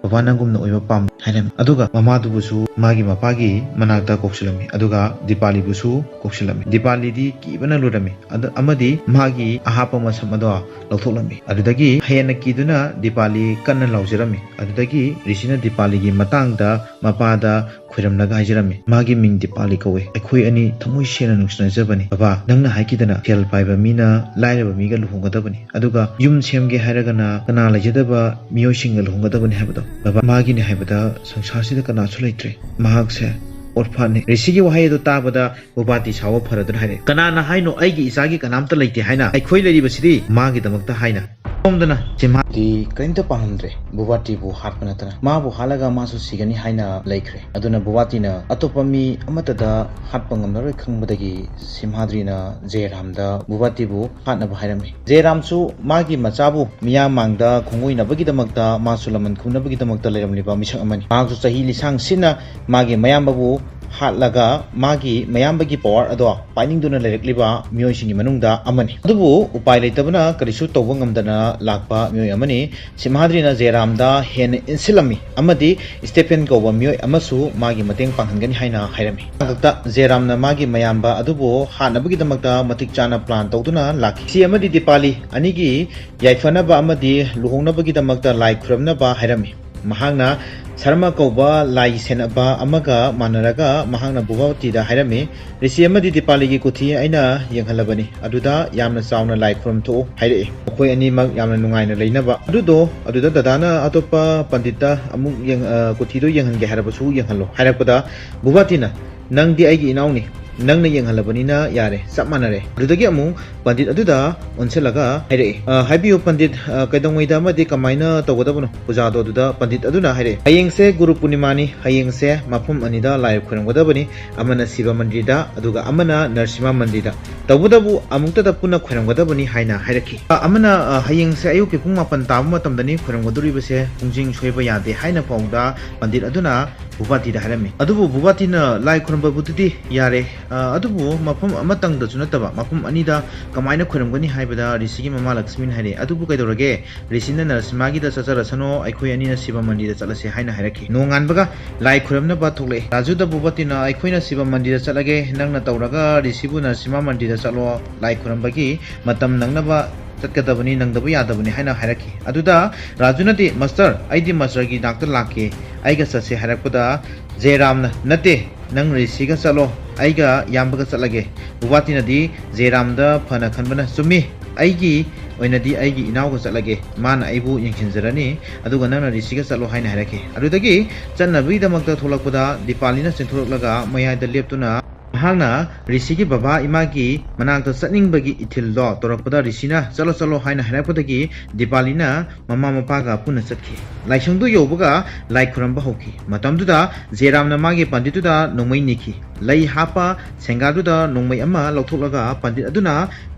ꯕꯕꯥ ꯅꯪꯒꯨꯝꯅ ꯑꯣꯏꯕ ꯄꯥꯝꯃꯤ" ꯍꯥꯏꯔꯝꯃꯤ꯫ ꯑꯗꯨꯒ ꯃꯃꯥꯗꯨꯕꯨꯁꯨ ꯃꯥꯒꯤ ꯃꯄꯥꯒꯤ ꯃꯅꯥꯛꯇ ꯀꯧꯁꯤꯜꯂꯝꯃꯤ, ꯑꯗꯨꯒ ꯗꯤꯄꯥꯂꯤꯕꯨꯁꯨ ꯀꯧꯁꯤꯜꯂꯝꯃꯤ꯫ ꯗꯤꯄꯥꯂꯤꯗꯤ ꯀꯤꯕꯅ ꯂꯣꯏꯔꯝꯃꯤ꯫ ꯑꯗ-, ꯑꯃꯗꯤ ꯃꯥꯒꯤ ꯑꯍꯥꯞꯄ ꯃꯁꯝ ꯑꯗꯣ ꯂꯧꯊꯣꯛꯂꯝꯃꯤ꯫ ꯑꯗꯨꯗꯒꯤ ꯍꯦꯟꯅ ꯀꯤꯗꯨꯅ ꯗꯤꯄꯥꯂꯤ ꯀꯟꯅ ꯂꯥꯎꯖꯔꯝꯃꯤ꯫ ꯑꯗꯨꯗꯒꯤ ꯔꯤꯁꯤꯅ ꯗꯤꯄꯥꯂꯤꯒꯤ ꯃꯇꯥꯡꯗ ꯃꯄꯥꯗ ꯈꯣꯏꯔꯝꯂꯒ ꯍꯥꯏꯖꯔꯝꯃꯤ, "ꯃꯥꯒꯤ ꯃꯤꯡ ꯗꯤꯄꯥꯂꯤ ꯀꯧꯏ꯫ ꯑꯩꯈꯣꯏ ꯑꯅꯤ ꯊꯃꯣꯏ ꯁꯦꯡꯅ ꯅꯨꯡꯁꯤꯅꯖꯕꯅꯤ꯫ ꯕꯕꯥ, ꯅꯪꯅ ꯍꯥꯏꯈꯤꯗꯅ ꯁꯦꯜ ꯄꯥꯏꯕ ꯃꯤꯅ ꯂꯥꯏꯔꯕ ꯃꯤꯒ ꯂꯨꯍꯣꯡꯒꯗꯕꯅꯤ, ꯑꯗꯨꯒ ꯌꯨꯝ ꯁꯦꯝꯒꯦ ꯍꯥꯏꯔꯒꯅ ꯀꯅꯥ ꯂꯩꯖꯗꯕ ꯃꯤꯑꯣꯏꯁꯤꯡꯒ ꯂꯨꯍꯣꯡꯒꯗꯕꯅꯤ ꯍꯥꯏꯕꯗꯣ꯫ ꯕꯕꯥ, ꯃꯥꯒꯤꯅꯤ ꯍꯥꯏꯕꯗ ꯁꯪꯁꯥꯔꯁꯤꯗ ꯀꯅꯥꯁꯨ ꯂꯩꯇ꯭ꯔꯦ꯫ ꯃꯍꯥꯛꯁꯦ ꯑꯣꯔꯐꯥꯟꯅꯤ꯫" ꯔꯤꯁꯤꯒꯤ ꯋꯥꯍꯩ ꯑꯗꯨ ꯇꯥꯕꯗ ꯕꯨꯕꯥꯇꯤ ꯁꯥꯎꯕ ꯐꯔꯗꯨꯅ ꯍꯥꯏꯔꯛꯏ, "ꯀꯅꯥꯅ ꯍꯥꯏꯅꯣ ꯑꯩꯒꯤ ꯏꯆꯥꯒꯤ ꯀꯅꯥꯝꯇ ꯂꯩꯇꯦ ꯍꯥꯏꯅ? ꯑꯩꯈꯣꯏ ꯂꯩꯔꯤꯕꯁꯤꯗꯤ ꯃꯥꯒꯤꯗꯃꯛꯇ ꯍꯥꯏꯅ꯫ ꯁꯣꯝꯗꯅ ꯁꯤꯝꯍꯥꯗꯤ ꯀꯔꯤꯝꯇ ꯄꯥꯡꯂꯝꯗ꯭ꯔꯦ, ꯚꯨꯕꯥꯇꯤꯕꯨ ꯍꯥꯠꯄ ꯅꯠꯇꯅ꯫ ꯃꯥꯕꯨ ꯍꯥꯠꯂꯒ ꯃꯥꯁꯨ ꯁꯤꯒꯅꯤ ꯍꯥꯏꯅ ꯂꯩꯈ꯭ꯔꯦ꯫ ꯑꯗꯨꯅ ꯚꯨꯕꯥꯇꯤꯅ ꯑꯇꯣꯞꯄ ꯃꯤ ꯑꯃꯠꯇꯗ ꯍꯥꯠꯄ ꯉꯝꯂꯔꯣꯏ ꯈꯪꯕꯗꯒꯤ ꯁꯤꯝꯍꯥꯗ꯭ꯔꯤꯅ ꯖꯦꯔꯥꯝꯗ ꯚꯨꯕꯥꯇꯤꯕꯨ ꯍꯥꯠꯅꯕ ꯍꯥꯏꯔꯝꯃꯤ꯫ ꯖꯦꯔꯥꯝꯁꯨ ꯃꯥꯒꯤ ꯃꯆꯥꯕꯨ ꯃꯤꯌꯥꯝ ꯃꯥꯡꯗ ꯈꯣꯡꯒꯣꯏꯅꯕꯒꯤꯗꯃꯛꯇ, ꯃꯥꯁꯨ ꯂꯃꯟ ꯈꯨꯝꯅꯕꯒꯤꯗꯃꯛꯇ ꯂꯩꯔꯝꯂꯤꯕ ꯃꯤꯁꯛ ꯑꯃꯅꯤ꯫ ꯃꯍꯥꯛꯁꯨ ꯆꯍꯤ ꯂꯤꯁꯥꯡ ꯁꯤꯠꯅ ꯃꯥꯒꯤ ꯃꯌꯥꯝꯕꯕꯨ ꯍꯥꯠꯂꯒ ꯃꯥꯒꯤ ꯃꯌꯥꯝꯕꯒꯤ ꯄꯋꯥꯔ ꯑꯗꯣ ꯄꯥꯏꯅꯤꯡꯗꯨꯅ ꯂꯩꯔꯛꯂꯤꯕ ꯃꯤꯑꯣꯏꯁꯤꯡꯒꯤ ꯃꯅꯨꯡꯗ ꯑꯃꯅꯤ꯫ ꯑꯗꯨꯕꯨ ꯎꯄꯥꯏ ꯂꯩꯇꯕꯅ ꯀꯔꯤꯁꯨ ꯇꯧꯕ ꯉꯝꯗꯅ ꯂꯥꯛꯄ ꯃꯤꯑꯣꯏ ꯑꯃꯅꯤ꯫ ꯁꯤꯝꯍꯥꯗ꯭ꯔꯤꯅ ꯖꯦꯔꯥꯝꯗ ꯍꯦꯟꯅ ꯏꯟꯁꯤꯜꯂꯝꯃꯤ ꯑꯃꯗꯤ ꯁ꯭ꯇꯦꯐꯦꯟ ꯀꯧꯕ ꯃꯤꯑꯣꯏ ꯑꯃꯁꯨ ꯃꯥꯒꯤ ꯃꯇꯦꯡ ꯄꯥꯡꯍꯟꯒꯅꯤ ꯍꯥꯏꯅ ꯍꯥꯏꯔꯝꯃꯤ꯫ ꯃꯇꯥꯡ ꯈꯛꯇ ꯖꯦꯔꯥꯝꯅ ꯃꯥꯒꯤ ꯃꯌꯥꯝꯕ ꯑꯗꯨꯕꯨ ꯍꯥꯠꯅꯕꯒꯤꯗꯃꯛꯇ ꯃꯇꯤꯛ ꯆꯥꯅ ꯄ꯭ꯂꯥꯟ ꯇꯧꯗꯨꯅ ꯂꯥꯛꯈꯤ꯫ ꯁꯤ ꯑꯃꯗꯤ ꯗꯤꯄꯥꯂꯤ ꯑꯅꯤꯒꯤ ꯌꯥꯏꯐꯅꯕ ꯑꯃꯗꯤ ꯂꯨꯍꯣꯡꯅꯕꯒꯤꯗꯃꯛꯇ ꯂꯥꯏ ꯈꯨꯔꯨꯝꯅꯕ ꯍꯥꯏꯔꯝꯃꯤ꯫ ꯃꯍꯥꯛꯅ ꯁꯔꯃ ꯀꯧꯕ ꯂꯥꯏ ꯁꯦꯟꯅꯕ ꯑꯃꯒ ꯃꯥꯟꯅꯔꯒ ꯃꯍꯥꯛꯅ ꯚꯨꯕꯥꯇꯤꯗ ꯍꯥꯏꯔꯝꯃꯤ, "ꯔꯤꯁꯤ ꯑꯃꯗꯤ ꯗꯤꯄꯥꯂꯤꯒꯤ ꯀꯨꯊꯤ ꯑꯩꯅ ꯌꯦꯡꯍꯜꯂꯕꯅꯤ, ꯑꯗꯨꯗ ꯌꯥꯝꯅ ꯆꯥꯎꯅ ꯂꯥꯏ ꯈꯨꯔꯨꯝ ꯊꯣꯛꯎ" ꯍꯥꯏꯔꯛꯏ꯫ ꯃꯈꯣꯏ ꯑꯅꯤꯃꯛ ꯌꯥꯝꯅ ꯅꯨꯡꯉꯥꯏꯅ ꯂꯩꯅꯕ꯫ ꯑꯗꯨꯗꯣ ꯑꯗꯨꯗ ꯗꯗꯥꯅ ꯑꯇꯣꯞꯄ ꯄꯟꯗꯤꯠꯇ ꯑꯃꯨꯛ ꯌꯦꯡ-, ꯑ, ꯀꯨꯊꯤꯗꯣ ꯌꯦꯡꯍꯟꯒꯦ ꯍꯥꯏꯔꯕꯁꯨ ꯌꯦꯡꯍꯜꯂꯣ ꯍꯥꯏꯔꯛꯄꯗ, ꯚꯨꯕꯥꯇꯤꯅ, "ꯅꯪꯗꯤ ꯑꯩꯒꯤ ꯏꯅꯥꯎꯅꯤ, ꯅꯪꯅ ꯌꯦꯡꯍꯜꯂꯕꯅꯤꯅ ꯌꯥꯔꯦ, ꯆꯞ ꯃꯥꯟꯅꯔꯦ"꯫ ꯑꯗꯨꯗꯒꯤ ꯑꯃꯨꯛ ꯄꯟꯗꯤꯠ ꯑꯗꯨꯗ ꯑꯣꯟꯁꯤꯜꯂꯒ ꯍꯥꯏꯔꯛꯏ, "ꯑ, ꯍꯥꯏꯕꯤꯌꯨ ꯄꯟꯗꯤꯠ, ꯑ, ꯀꯩꯗꯧꯉꯩꯗ ꯑꯃꯗꯤ ꯀꯃꯥꯏꯅ ꯇꯧꯒꯗꯕꯅꯣ ꯄꯨꯖꯥꯗꯣ?" ꯑꯗꯨꯗ ꯄꯟꯗꯤꯠ ꯑꯗꯨꯅ ꯍꯥꯏꯔꯛꯏ, "ꯍꯌꯦꯡꯁꯦ ꯒꯨꯔꯨ ꯄꯨꯔꯅꯤꯃꯥꯅꯤ, ꯍꯌꯦꯡꯁꯦ ꯃꯐꯝ ꯑꯅꯤꯗ ꯂꯥꯏ ꯈꯣꯏꯔꯝꯒꯗꯕꯅꯤ, ꯑꯃꯅ ꯁꯤꯕ ꯃꯟꯗꯤꯔꯗ, ꯑꯗꯨꯒ ꯑꯃꯅ ꯅꯔꯁꯤꯃꯥ ꯃꯟꯗꯤꯔꯗ꯫ ꯇꯧꯕꯇꯕꯨ ꯑꯃꯨꯛꯇꯗ ꯄꯨꯟꯅ ꯈꯣꯏꯔꯝꯒꯗꯕꯅꯤ" ꯍꯥꯏꯅ ꯍꯥꯏꯔꯛꯈꯤ꯫ ꯑ, ꯑꯃꯅ, ꯑ, "ꯍꯌꯦꯡꯁꯦ ꯑꯌꯨꯛꯀꯤ ꯄꯨꯡ ꯃꯥꯄꯟ ꯇꯥꯕ ꯃꯇꯝꯗꯅꯤ ꯈꯣꯏꯔꯝꯒꯗꯧꯔꯤꯕꯁꯦ, ꯄꯨꯡꯖꯤꯡ ꯁꯣꯏꯕ ꯌꯥꯗꯦ" ꯍꯥꯏꯅ ꯐꯥꯎꯗ ꯄꯟꯗꯤꯠ ꯑꯗꯨꯅ ꯚꯨꯕꯥꯇꯤꯗ ꯍꯥꯏꯔꯝꯃꯤ꯫ ꯑꯗꯨꯕꯨ ꯚꯨꯕꯥꯇꯤꯅ, "ꯂꯥꯏ ꯈꯨꯔꯨꯝꯕꯕꯨꯗꯨꯗꯤ ꯌꯥꯔꯦ, ꯑ, ꯑꯗꯨꯕꯨ ꯃꯐꯝ ꯑꯃꯇꯪꯗꯁꯨ ꯅꯠꯇꯕ ꯃꯐꯝ ꯑꯅꯤꯗ ꯀꯃꯥꯏꯅ ꯈꯣꯏꯔꯝꯒꯅꯤ?" ꯍꯥꯏꯕꯗ ꯔꯤꯁꯤꯒꯤ ꯃꯃꯥ ꯂꯛꯁꯃꯤꯅ ꯍꯥꯏꯔꯛꯑꯦ, "ꯑꯗꯨꯕꯨ ꯀꯩꯗꯧꯔꯒꯦ? ꯔꯤꯁꯤꯅ ꯅꯔꯁꯤꯃꯥꯒꯤꯗ ꯆꯠꯆꯔꯁꯅꯣ, ꯑꯩꯈꯣꯏ ꯑꯅꯤꯅ ꯁꯤꯕ ꯃꯟꯗꯤꯔꯗ ꯆꯠꯂꯁꯦ" ꯍꯥꯏꯅ ꯍꯥꯏꯔꯛꯈꯤ꯫ ꯅꯣꯡꯉꯥꯟꯕꯒ ꯂꯥꯏ ꯈꯨꯔꯨꯝꯅꯕ ꯊꯣꯛꯂꯛꯑꯦ꯫ ꯔꯥꯖꯨꯗ ꯚꯨꯕꯥꯇꯤꯅ, "ꯑꯩꯈꯣꯏꯅ ꯁꯤꯕ ꯃꯟꯗꯤꯔꯗ ꯆꯠꯂꯒꯦ, ꯅꯪꯅ ꯇꯧꯔꯒ ꯔꯤꯁꯤꯕꯨ ꯅꯔꯁꯤꯃꯥ ꯃꯟꯗꯤꯔꯗ ꯆꯠꯂꯣ, ꯂꯥꯏ ꯈꯨꯔꯨꯝꯕꯒꯤ ꯃꯇꯝ ꯅꯪꯅꯕ ꯆꯠꯀꯗꯕꯅꯤ, ꯅꯪꯗꯕ ꯌꯥꯗꯕꯅꯤ" ꯍꯥꯏꯅ ꯍꯥꯏꯔꯛꯈꯤ꯫ ꯑꯗꯨꯗ ꯔꯥꯖꯨꯅꯗꯤ, "ꯃꯥꯁꯇꯔ, ꯑꯩꯗꯤ ꯃꯥꯁꯇꯔꯒꯤ ꯅꯥꯛꯇ ꯂꯥꯛꯀꯦ, ꯑꯩꯒ ꯆꯠꯁꯦ" ꯍꯥꯏꯔꯛꯄꯗ ꯖꯦꯔꯥꯝꯅ, "ꯅꯠꯇꯦ, ꯅꯪ ꯔꯤꯁꯤꯒ ꯆꯠꯂꯣ, ꯑꯩꯒ ꯏꯌꯥꯝꯕꯒ ꯆꯠꯂꯒꯦ"꯫ ꯚꯨꯕꯥꯇꯤꯅꯗꯤ ꯖꯦꯔꯥꯝꯗ ꯐꯅ ꯈꯟꯕꯅ, "ꯆꯨꯝꯃꯤ, ꯑꯩꯒꯤ ꯑꯣꯏꯅꯗꯤ ꯑꯩꯒꯤ ꯏꯅꯥꯎꯒ ꯆꯠꯂꯒꯦ, ꯃꯥꯅ ꯑꯩꯕꯨ ꯌꯦꯡꯁꯤꯟꯖꯔꯅꯤ, ꯑꯗꯨꯒ ꯅꯪꯅ ꯔꯤꯁꯤꯒ ꯆꯠꯂꯣ" ꯍꯥꯏꯅ ꯍꯥꯏꯔꯛꯈꯤ꯫ ꯑꯗꯨꯗꯒꯤ ꯆꯠꯅꯕꯒꯤꯗꯃꯛꯇ ꯊꯣꯛꯂꯛꯄꯗ ꯗꯤꯄꯥꯂꯤꯅ ꯆꯦꯟꯊꯣꯔꯛꯂꯒ ꯃꯌꯥꯏꯗ ꯂꯦꯞꯇꯨꯅ, ꯃꯍꯥꯛꯅ ꯔꯤꯁꯤꯒꯤ ꯕꯕꯥ ꯏꯃꯥꯒꯤ ꯃꯅꯥꯛꯇ ꯆꯠꯅꯤꯡꯕꯒꯤ ꯏꯊꯤꯜꯗꯣ ꯇꯧꯔꯛꯄꯗ, ꯔꯤꯁꯤꯅ "ꯆꯠꯂꯣ, ꯆꯠꯂꯣ" ꯍꯥꯏꯅ ꯍꯥꯏꯔꯛꯄꯗꯒꯤ ꯗꯤꯄꯥꯂꯤꯅ ꯃꯃꯥ ꯃꯄꯥꯒ ꯄꯨꯟꯅ ꯆꯠꯈꯤ꯫ ꯂꯥꯏꯁꯪꯗꯨ ꯌꯧꯕꯒ ꯂꯥꯏ ꯈꯨꯔꯝꯕ ꯍꯧꯈꯤ꯫ ꯃꯇꯝꯗꯨꯗ ꯖꯦꯔꯥꯝꯅ ꯃꯥꯒꯤ ꯄꯟꯗꯤꯠꯇꯨꯗ ꯅꯣꯡꯃꯩ ꯅꯤꯈꯤ꯫ ꯂꯩ ꯍꯥꯞꯄ ꯁꯦꯡꯒꯥꯗꯨꯗ ꯅꯣꯡꯃꯩ ꯑꯃ ꯂꯧꯊꯣꯛꯂꯒ ꯄꯟꯗꯤꯠ ꯑꯗꯨꯅ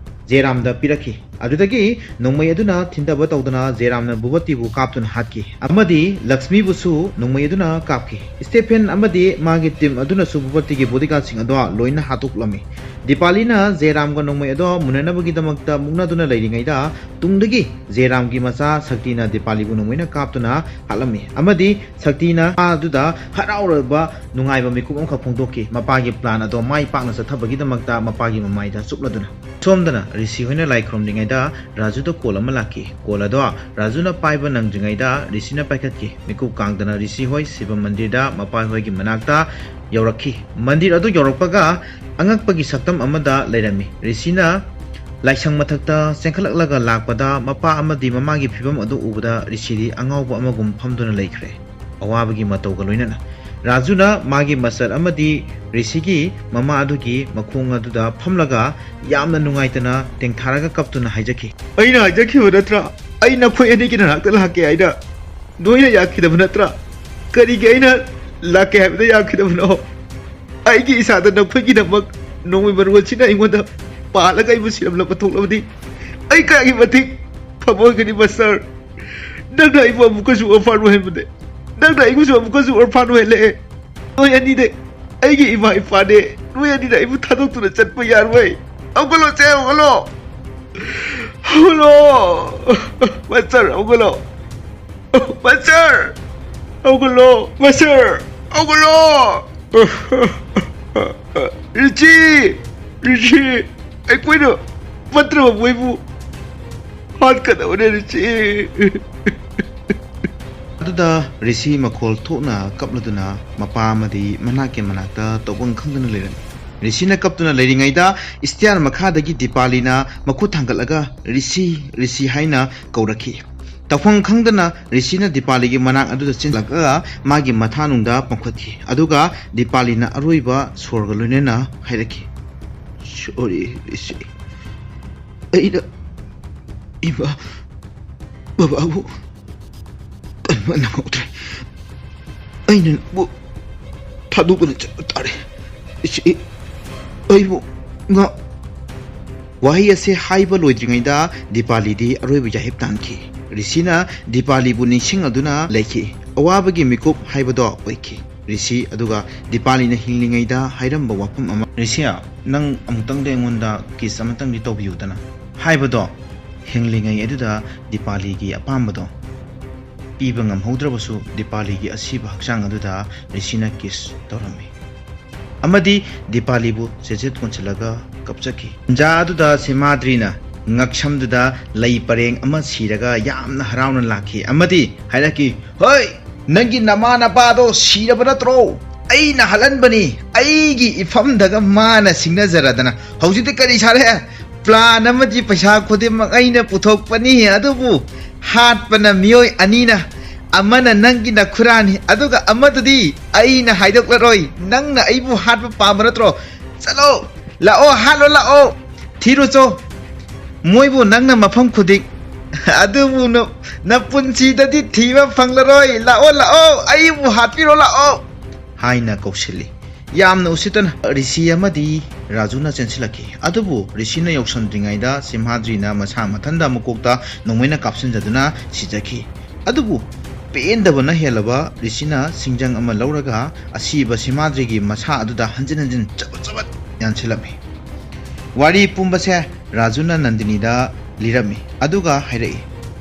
ꯖꯦꯔꯥꯝꯗ ꯄꯤꯔꯛꯈꯤ꯫ ꯑꯗꯨꯗꯒꯤ ꯅꯣꯡꯃꯩ ꯑꯗꯨꯅ ꯊꯤꯟꯊꯕ ꯇꯧꯗꯅ ꯖꯦꯔꯥꯝꯅ ꯚꯨꯄꯇꯤꯕꯨ ꯀꯥꯞꯇꯨꯅ ꯍꯥꯠꯈꯤ ꯑꯃꯗꯤ ꯂꯛꯁꯃꯤꯕꯨꯁꯨ ꯅꯣꯡꯃꯩ ꯑꯗꯨꯅ ꯀꯥꯞꯈꯤ꯫ ꯁ꯭ꯇꯦꯐꯦꯟ ꯑꯃꯗꯤ ꯃꯥꯒꯤ ꯇꯤꯝ ꯑꯗꯨꯅꯁꯨ ꯚꯨꯄꯇꯤꯒꯤ ꯕꯣꯗꯤꯒꯥꯔꯗꯁꯤꯡ ꯑꯗꯣ ꯂꯣꯏꯅ ꯍꯥꯠꯇꯣꯛꯂꯝꯃꯤ꯫ ꯗꯤꯄꯥꯂꯤꯅ ꯖꯦꯔꯥꯝꯒ ꯅꯣꯡꯃꯩ ꯑꯗꯣ ꯃꯨꯟꯅꯅꯕꯒꯤꯗꯃꯛꯇ ꯃꯨꯛꯅꯗꯨꯅ ꯂꯩꯔꯤꯉꯩꯗ, ꯇꯨꯡꯗꯒꯤ ꯖꯦꯔꯥꯝꯒꯤ ꯃꯆꯥ ꯁꯛꯇꯤꯅ ꯗꯤꯄꯥꯂꯤꯕꯨ ꯅꯣꯡꯃꯩꯅ ꯀꯥꯞꯇꯨꯅ ꯍꯥꯠꯂꯝꯃꯤ ꯑꯃꯗꯤ ꯁꯛꯇꯤꯅ ꯑꯗꯨꯗ ꯍꯔꯥꯎꯔꯕ ꯅꯨꯡꯉꯥꯏꯕ ꯃꯤꯀꯨꯞ ꯑꯃꯈꯛ ꯐꯣꯡꯗꯣꯛꯈꯤ, ꯃꯄꯥꯒꯤ ꯄ꯭ꯂꯥꯟ ꯑꯗꯣ ꯃꯥꯏ ꯄꯥꯛꯅ ꯆꯠꯊꯕꯒꯤꯗꯃꯛꯇ ꯃꯄꯥꯒꯤ ꯃꯃꯥꯏꯗ ꯆꯨꯞꯂꯗꯨꯅ꯫ ꯁꯣꯝꯗꯅ ꯔꯤꯁꯤ ꯍꯣꯏꯅ ꯂꯥꯏ ꯈꯨꯔꯨꯝꯂꯤꯉꯩꯗ ꯔꯥꯖꯨꯗ ꯀꯣꯜ ꯑꯃ ꯂꯥꯛꯈꯤ꯫ ꯀꯣꯜ ꯑꯗꯣ ꯔꯥꯖꯨꯅ ꯄꯥꯏꯕ ꯅꯪꯗ꯭ꯔꯤꯉꯩꯗ ꯔꯤꯁꯤꯅ ꯄꯥꯏꯈꯠꯈꯤ꯫ ꯃꯤꯀꯨꯞ ꯀꯥꯡꯗꯅ ꯔꯤꯁꯤ ꯍꯣꯏ ꯁꯤꯕ ꯃꯟꯗꯤꯔꯗ ꯃꯄꯥ ꯍꯣꯏꯒꯤ ꯃꯅꯥꯛꯇ ꯌꯧꯔꯛꯈꯤ꯫ ꯃꯟꯗꯤꯔ ꯑꯗꯨ ꯌꯧꯔꯛꯄꯒ ꯑꯉꯛꯄꯒꯤ ꯁꯛꯇꯝ ꯑꯃꯗ ꯂꯩꯔꯝꯃꯤ꯫ ꯔꯤꯁꯤꯅ ꯂꯥꯏꯁꯪ ꯃꯊꯛꯇ ꯆꯦꯟꯈꯠꯂꯛꯂꯒ ꯂꯥꯛꯄꯗ ꯃꯄꯥ ꯑꯃꯗꯤ ꯃꯃꯥꯒꯤ ꯐꯤꯕꯝ ꯑꯗꯨ ꯎꯕꯗ ꯔꯤꯁꯤꯗꯤ ꯑꯉꯥꯎꯕ ꯑꯃꯒꯨꯝ ꯐꯝꯗꯨꯅ ꯂꯩꯈ꯭ꯔꯦ꯫ ꯑꯋꯥꯕꯒꯤ ꯃꯇꯧꯒ ꯂꯣꯏꯅꯅ ꯔꯥꯖꯨꯅ ꯃꯥꯒꯤ ꯃꯆꯜ ꯑꯃꯗꯤ ꯔꯤꯁꯤꯒꯤ ꯃꯃꯥ ꯑꯗꯨꯒꯤ ꯃꯈꯣꯡ ꯑꯗꯨꯗ ꯐꯝꯂꯒ ꯌꯥꯝꯅ ꯅꯨꯡꯉꯥꯏꯇꯅ ꯇꯦꯡꯊꯥꯔꯒ ꯀꯞꯇꯨꯅ ꯍꯥꯏꯖꯈꯤ꯫ "ꯑꯩꯅ ꯍꯥꯏꯖꯈꯤꯕ ꯅꯠꯇ꯭ꯔꯥ? ꯑꯩ ꯅꯈꯣꯏ ꯑꯅꯤꯒꯤ ꯅꯅꯥꯛꯇ ꯂꯥꯛꯀꯦ ꯍꯥꯏꯅ ꯅꯣꯏꯅ ꯌꯥꯈꯤꯗꯕ ꯅꯠꯇ꯭ꯔꯥ? ꯀꯔꯤꯒꯤ ꯑꯩꯅ ꯂꯥꯛꯀꯦ ꯍꯥꯏꯕꯗ ꯌꯥꯈꯤꯗꯕꯅꯣ? ꯑꯩꯒꯤ ꯏꯁꯥꯗ ꯅꯈꯣꯏꯒꯤꯗꯃꯛ ꯅꯣꯡꯃꯩ ꯃꯔꯨ ꯑꯁꯤꯅ ꯑꯩꯉꯣꯟꯗ ꯄꯥꯜꯂꯒ ꯑꯩꯕꯨ ꯁꯤꯔꯝꯂꯕ ꯊꯣꯛꯂꯕꯗꯤ ꯑꯩ ꯀꯌꯥꯒꯤ ꯃꯇꯤꯛ ꯐꯕ ꯑꯣꯏꯒꯅꯤ, ꯃꯁꯇꯔ꯫ ꯅꯪꯅ ꯑꯩꯕꯨ ꯑꯃꯨꯛꯀꯁꯨ ꯑꯣꯔꯐꯥꯟ ꯑꯣꯏꯍꯟꯕꯅꯦ꯫ ꯅꯪꯅ ꯑꯩꯕꯨꯁꯨ ꯑꯃꯨꯛꯀꯁꯨ ꯑꯣꯔꯐꯥꯟ ꯑꯣꯏꯍꯜꯂꯛꯑꯦ꯫ ꯅꯣꯏ ꯑꯅꯤꯗꯤ ꯑꯩꯒꯤ ꯏꯃꯥ ꯏꯄꯥꯅꯦ꯫ ꯅꯣꯏ ꯑꯅꯤꯅ ꯑꯩꯕꯨ ꯊꯥꯗꯣꯛꯇꯨꯅ ꯆꯠꯄ ꯌꯥꯔꯣꯏ꯫ ꯍꯧꯒꯠꯂꯣ, ꯆꯦ, ꯍꯧꯒꯠꯂꯣ꯫ ꯍꯧꯒꯠꯂꯣ꯫ ꯃꯁꯇꯔ, ꯍꯧꯒꯠꯂꯣ꯫ ꯃꯁꯇꯔ! ꯍꯧꯒꯠꯂꯣ! ꯃꯁꯇꯔ! ꯍꯧꯒꯠꯂꯣ! ꯔꯤꯆꯤ! ꯔꯤꯆꯤ! ꯑꯩꯈꯣꯏꯅ ꯐꯠꯇ꯭ꯔꯕ ꯃꯣꯏꯕꯨ ꯍꯥꯠꯀꯗꯕꯅꯦ, ꯔꯤꯆꯤ!" ꯑꯗꯨꯗ ꯔꯤꯁꯤ ꯃꯈꯣꯜ ꯊꯣꯛꯅ ꯀꯞꯂꯗꯨꯅ ꯃꯄꯥ ꯑꯃꯗꯤ ꯃꯅꯥꯛꯀꯤ ꯃꯅꯥꯛꯇ ꯇꯧꯐꯝ ꯈꯪꯗꯅ ꯂꯩꯔꯝꯃꯤ꯫ ꯔꯤꯁꯤꯅ ꯀꯞꯇꯨꯅ ꯂꯩꯔꯤꯉꯩꯗ ꯏꯁꯇꯤꯌꯥꯔ ꯃꯈꯥꯗꯒꯤ ꯗꯤꯄꯥꯂꯤꯅ ꯃꯈꯨꯠ ꯊꯥꯡꯒꯠꯂꯒ, "ꯔꯤꯁꯤ, ꯔꯤꯁꯤ" ꯍꯥꯏꯅ ꯀꯧꯔꯛꯈꯤ꯫ ꯇꯧꯐꯝ ꯈꯪꯗꯅ ꯔꯤꯁꯤꯅ ꯗꯤꯄꯥꯂꯤꯒꯤ ꯃꯅꯥꯛ ꯑꯗꯨꯗ ꯆꯦꯟꯁꯤꯜꯂꯛꯂꯒ ꯃꯥꯒꯤ ꯃꯊꯥꯅꯨꯡꯗ ꯄꯥꯡꯈꯠꯈꯤ꯫ ꯑꯗꯨꯒ ꯗꯤꯄꯥꯂꯤꯅ ꯑꯔꯣꯏꯕ ꯁꯣꯔꯒ ꯂꯣꯏꯅꯅ ꯍꯥꯏꯔꯛꯈꯤ, "ꯁꯣꯔꯤ ꯔꯤꯁꯤ, ꯑꯩꯅ ꯏꯃꯥ ꯕꯕꯥꯕꯨ ꯀꯟꯕ ꯅꯪꯍꯧꯗ꯭ꯔꯦ꯫ ꯑꯩꯅ ꯅꯪꯕꯨ ꯊꯥꯗꯣꯛꯇꯨꯅ ꯆꯠꯄ ꯇꯥꯔꯦ꯫ ꯏꯆꯦ, ꯑꯩꯕꯨ ꯉꯥ-" ꯋꯥꯍꯩ ꯑꯁꯤ ꯍꯥꯏꯕ ꯂꯣꯏꯗ꯭ꯔꯤꯉꯩꯗ ꯗꯤꯄꯥꯂꯤꯗꯤ ꯑꯔꯣꯏꯕ ꯌꯥꯍꯤꯞ ꯇꯥꯟꯈꯤ꯫ ꯔꯤꯁꯤꯅ ꯗꯤꯄꯥꯂꯤꯕꯨ ꯅꯤꯡꯁꯤꯡꯂꯗꯨꯅ ꯂꯩꯈꯤ꯫ ꯑꯋꯥꯕꯒꯤ ꯃꯤꯀꯨꯞ ꯍꯥꯏꯕꯗꯣ ꯑꯣꯏꯈꯤ꯫ ꯔꯤꯁꯤ ꯑꯗꯨꯒ ꯗꯤꯄꯥꯂꯤꯅ ꯍꯤꯡꯂꯤꯉꯩꯗ ꯍꯥꯏꯔꯝꯕ ꯋꯥꯐꯝ ꯑꯃ, "ꯔꯤꯁꯤ, ꯅꯪ ꯑꯃꯨꯛꯇꯪꯗꯤ ꯑꯩꯉꯣꯟꯗ ꯀꯤꯁ ꯑꯃꯇꯪꯗꯤ ꯇꯧꯕꯤꯌꯨꯗꯅ" ꯍꯥꯏꯕꯗꯣ, ꯍꯤꯡꯂꯤꯉꯩ ꯑꯗꯨꯗ ꯗꯤꯄꯥꯂꯤꯒꯤ ꯑꯄꯥꯝꯕꯗꯣ ꯄꯤꯕ ꯉꯝꯍꯧꯗ꯭ꯔꯕꯁꯨ, ꯗꯤꯄꯥꯂꯤꯒꯤ ꯑꯁꯤꯕ ꯍꯛꯆꯥꯡ ꯑꯗꯨꯗ ꯔꯤꯁꯤꯅ ꯀꯤꯁ ꯇꯧꯔꯝꯃꯤ꯫ ꯑꯃꯗꯤ ꯗꯤꯄꯥꯂꯤꯕꯨ ꯆꯦꯠꯆꯦꯠ ꯀꯣꯟꯁꯤꯜꯂꯒ ꯀꯞꯆꯈꯤ꯫ ꯇꯟꯖꯥ ꯑꯗꯨꯗ ꯁꯤꯃꯥꯗ꯭ꯔꯤꯅ ꯉꯛꯁꯝꯗꯨꯗ ꯂꯩ ꯄꯔꯦꯡ ꯑꯃ ꯁꯤꯔꯒ ꯌꯥꯝꯅ ꯍꯔꯥꯎꯅ ꯂꯥꯛꯈꯤ ꯑꯃꯗꯤ ꯍꯥꯏꯔꯛꯈꯤ, "ꯍꯣꯏ, ꯅꯪꯒꯤ ꯅꯃꯥ ꯅꯄꯥꯗꯣ ꯁꯤꯔꯕ ꯅꯠꯇ꯭ꯔꯣ? ꯑꯩꯅ ꯍꯜꯍꯟꯕꯅꯤ꯫ ꯑꯩꯒꯤ ꯏꯐꯝꯗꯒ ꯃꯥꯅ ꯁꯤꯡꯅꯖꯔꯗꯅ ꯍꯧꯖꯤꯛꯇꯤ ꯀꯔꯤ ꯁꯥꯔꯦ? ꯄ꯭ꯂꯥꯟ ꯑꯃꯗꯤ ꯄꯩꯁꯥ ꯈꯨꯗꯤꯡꯃꯛ ꯑꯩꯅ ꯄꯨꯊꯣꯛꯄꯅꯤ, ꯑꯗꯨꯕꯨ ꯍꯥꯠꯄꯅ ꯃꯤꯑꯣꯏ ꯑꯅꯤꯅ, ꯑꯃꯅ ꯅꯪꯒꯤ ꯅꯈꯨꯔꯥꯅꯤ, ꯑꯗꯨꯒ ꯑꯃꯗꯨꯗꯤ ꯑꯩꯅ ꯍꯥꯏꯗꯣꯛꯂꯔꯣꯏ꯫ ꯅꯪꯅ ꯑꯩꯕꯨ ꯍꯥꯠꯄ ꯄꯥꯝꯕ ꯅꯠꯇ꯭ꯔꯣ? ꯆꯠꯂꯣ, ꯂꯥꯛꯑꯣ, ꯍꯥꯠꯂꯣ, ꯂꯥꯛꯑꯣ, ꯊꯤꯔꯨꯆꯣ꯫ ꯃꯣꯏꯕꯨ ꯅꯪꯅ ꯃꯐꯝ ꯈꯨꯗꯤꯡ, ꯑꯗꯨꯕꯨ ꯅ-, ꯅꯄꯨꯟꯁꯤꯗꯗꯤ ꯊꯤꯕ ꯐꯪꯂꯔꯣꯏ꯫ ꯂꯥꯛꯑꯣ, ꯂꯥꯛꯑꯣ, ꯑꯩꯕꯨ ꯍꯥꯠꯄꯤꯔꯣ, ꯂꯥꯛꯑꯣ" ꯍꯥꯏꯅ ꯀꯧꯁꯤꯜꯂꯤ꯫ ꯌꯥꯝꯅ ꯎꯁꯤꯠꯇꯅ ꯔꯤꯁꯤ ꯑꯃꯗꯤ ꯔꯥꯖꯨꯅ ꯆꯦꯟꯁꯤꯜꯂꯛꯈꯤ꯫ ꯑꯗꯨꯕꯨ ꯔꯤꯁꯤꯅ ꯌꯧꯁꯤꯟꯗ꯭ꯔꯤꯉꯩꯗ ꯁꯤꯝꯍꯥꯗ꯭ꯔꯤꯅ ꯃꯁꯥ ꯃꯊꯟꯗ ꯃꯀꯣꯛꯇ ꯅꯣꯡꯃꯩꯅ ꯀꯥꯞꯁꯤꯟꯖꯗꯨꯅ ꯁꯤꯖꯈꯤ꯫ ꯑꯗꯨꯕꯨ ꯄꯦꯟꯗꯕꯅ ꯍꯦꯜꯂꯕ ꯔꯤꯁꯤꯅ ꯁꯤꯡꯖꯪ ꯑꯃ ꯂꯧꯔꯒ ꯑꯁꯤꯕ ꯁꯤꯝꯍꯥꯗ꯭ꯔꯤꯒꯤ ꯃꯁꯥ ꯑꯗꯨꯗ ꯍꯟꯖꯤꯟ ꯍꯟꯖꯤꯟ ꯆꯕꯠ ꯆꯕꯠ ꯌꯥꯟꯁꯤꯜꯂꯝꯃꯤ꯫ ꯋꯥꯔꯤ ꯄꯨꯝꯕꯁꯦ ꯔꯥꯖꯨꯅ ꯅꯟꯗꯤꯅꯤꯗ ꯂꯤꯔꯝꯃꯤ, ꯑꯗꯨꯒ ꯍꯥꯏꯔꯛꯏ,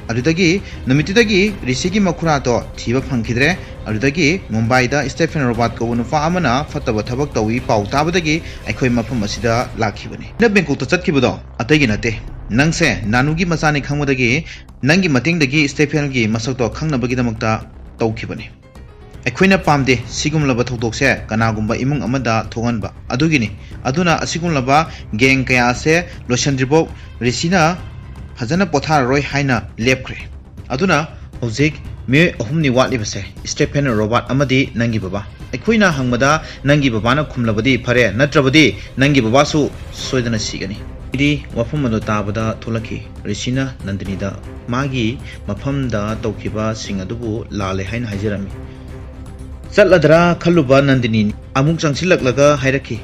ꯑꯗꯨꯗꯒꯤ ꯅꯨꯃꯤꯠꯇꯨꯗꯒꯤ ꯔꯤꯁꯤꯒꯤ ꯃꯈꯨꯔꯥꯗꯣ ꯊꯤꯕ ꯐꯪꯈꯤꯗ꯭ꯔꯦ꯫ ꯑꯗꯨꯗꯒꯤ ꯃꯨꯝꯕꯥꯏꯗ ꯁ꯭ꯇꯦꯐꯦꯟ ꯔꯣꯕꯥꯔꯠ ꯀꯧꯕ ꯅꯨꯄꯥ ꯑꯃꯅ ꯐꯠꯇꯕ ꯊꯕꯛ ꯇꯧꯏ ꯄꯥꯎ ꯇꯥꯕꯗꯒꯤ ꯑꯩꯈꯣꯏ ꯃꯐꯝ ꯑꯁꯤꯗ ꯂꯥꯛꯈꯤꯕꯅꯤ꯫ ꯅꯪ ꯕꯦꯡꯀꯣꯛꯇ ꯆꯠꯈꯤꯕꯗꯣ ꯑꯇꯩꯒꯤ ꯅꯠꯇꯦ, ꯅꯪꯁꯦ ꯅꯥꯅꯨꯒꯤ ꯃꯆꯥꯅꯤ ꯈꯪꯕꯗꯒꯤ ꯅꯪꯒꯤ ꯃꯇꯦꯡꯗꯒꯤ ꯁ꯭ꯇꯦꯐꯦꯟꯒꯤ ꯃꯁꯛꯇꯣ ꯈꯪꯅꯕꯒꯤꯗꯃꯛꯇ ꯇꯧꯈꯤꯕꯅꯤ꯫ ꯑꯩꯈꯣꯏꯅ ꯄꯥꯝꯗꯦ ꯁꯤꯒꯨꯝꯂꯕ ꯊꯧꯗꯣꯛꯁꯦ ꯀꯅꯥꯒꯨꯝꯕ ꯏꯃꯨꯡ ꯑꯃꯗ ꯊꯣꯛꯍꯟꯕ꯫ ꯑꯗꯨꯒꯤꯅꯤ꯫ ꯑꯗꯨꯅ ꯑꯁꯤꯒꯨꯝꯂꯕ ꯒꯦꯡ ꯀꯌꯥ ꯑꯁꯦ ꯂꯣꯏꯁꯤꯟꯗ꯭ꯔꯤꯐꯥꯎ ꯔꯤꯁꯤꯅ ꯐꯖꯅ ꯄꯣꯊꯥꯔꯔꯣꯏ ꯍꯥꯏꯅ ꯂꯦꯞꯈ꯭ꯔꯦ꯫ ꯑꯗꯨꯅ ꯍꯧꯖꯤꯛ ꯃꯤꯑꯣꯏ ꯑꯍꯨꯝꯅꯤ ꯋꯥꯠꯂꯤꯕꯁꯦ, ꯁ꯭ꯇꯦꯐꯦꯟ, ꯔꯣꯕꯥꯔꯠ ꯑꯃꯗꯤ ꯅꯪꯒꯤ ꯕꯕꯥ꯫ ꯑꯩꯈꯣꯏꯅ ꯍꯪꯕꯗ ꯅꯪꯒꯤ ꯕꯕꯥꯅ ꯈꯨꯝꯂꯕꯗꯤ ꯐꯔꯦ, ꯅꯠꯇ꯭ꯔꯕꯗꯤ ꯅꯪꯒꯤ ꯕꯕꯥꯁꯨ ꯁꯣꯏꯗꯅ ꯁꯤꯒꯅꯤ꯫ ꯑꯩꯗꯤ ꯋꯥꯐꯝ ꯑꯗꯨ ꯇꯥꯕꯗ ꯊꯣꯛꯂꯛꯈꯤ꯫ ꯔꯤꯁꯤꯅ ꯅꯟꯗꯤꯅꯤꯗ ꯃꯥꯒꯤ ꯃꯐꯝꯗ ꯇꯧꯈꯤꯕꯁꯤꯡ ꯑꯗꯨꯕꯨ ꯂꯥꯜꯂꯦ ꯍꯥꯏꯅ ꯍꯥꯏꯖꯔꯝꯃꯤ꯫ ꯆꯠꯂꯗ꯭ꯔꯥ ꯈꯜꯂꯨꯕ ꯅꯟꯗꯤꯅꯤ ꯑꯃꯨꯛ ꯆꯪꯁꯤꯜꯂꯛꯂꯒ ꯍꯥꯏꯔꯛꯈꯤ,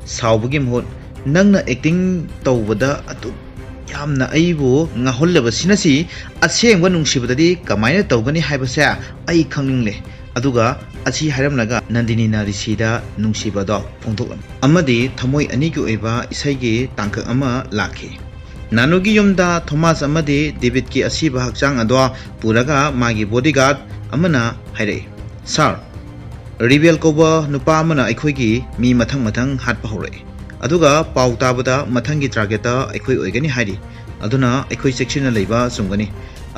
ꯁꯥꯎꯕꯒꯤ ꯃꯍꯨꯠ, "ꯅꯪꯅ ꯑꯦꯛꯇꯤꯡ ꯇꯧꯕꯗ ꯑꯗꯨꯛ ꯌꯥꯝꯅ ꯑꯩꯕꯨ ꯉꯥꯎꯍꯜꯂꯕꯁꯤꯅꯁꯤ ꯑꯁꯦꯡꯕ ꯅꯨꯡꯁꯤꯕꯗꯗꯤ ꯀꯃꯥꯏꯅ ꯇꯧꯒꯅꯤ ꯍꯥꯏꯕꯁꯦ ꯑꯩ ꯈꯪꯅꯤꯡꯂꯦ"꯫ ꯑꯗꯨꯒ ꯑꯁꯤ ꯍꯥꯏꯔꯝꯂꯒ ꯅꯟꯗꯤꯅꯤꯅ ꯔꯤꯁꯤꯗ ꯅꯨꯡꯁꯤꯕꯗꯣ ꯐꯣꯡꯗꯣꯛꯂꯝꯃꯤ꯫ ꯑꯃꯗꯤ ꯊꯃꯣꯏ ꯑꯅꯤꯒꯤ ꯑꯣꯏꯕ ꯏꯁꯩꯒꯤ ꯇꯥꯡꯀꯛ ꯑꯃ ꯂꯥꯛꯈꯤ꯫ ꯅꯥꯅꯨꯒꯤ ꯌꯨꯝꯗ ꯊꯣꯃꯥꯁ ꯑꯃꯗꯤ ꯗꯦꯕꯤꯠꯀꯤ ꯑꯁꯤꯕ ꯍꯛꯆꯥꯡ ꯑꯗꯣ ꯄꯨꯔꯒ ꯃꯥꯒꯤ ꯕꯣꯗꯤꯒꯥꯔꯗ ꯑꯃꯅ ꯍꯥꯏꯔꯛꯏ, "ꯁꯥꯔ, ꯔꯤꯕꯦꯜ ꯀꯧꯕ ꯅꯨꯄꯥ ꯑꯃꯅ ꯑꯩꯈꯣꯏꯒꯤ ꯃꯤ ꯃꯊꯪ ꯃꯊꯪ ꯍꯥꯠꯄ ꯍꯧꯔꯛꯏ꯫ ꯑꯗꯨꯒ ꯄꯥꯎ ꯇꯥꯕꯗ ꯃꯊꯪꯒꯤ ꯇꯥꯔꯒꯦꯠꯇ ꯑꯩꯈꯣꯏ ꯑꯣꯏꯒꯅꯤ ꯍꯥꯏꯔꯤ꯫ ꯑꯗꯨꯅ ꯑꯩꯈꯣꯏ ꯆꯦꯛꯁꯤꯟꯅ ꯂꯩꯕ ꯆꯨꯝꯒꯅꯤ꯫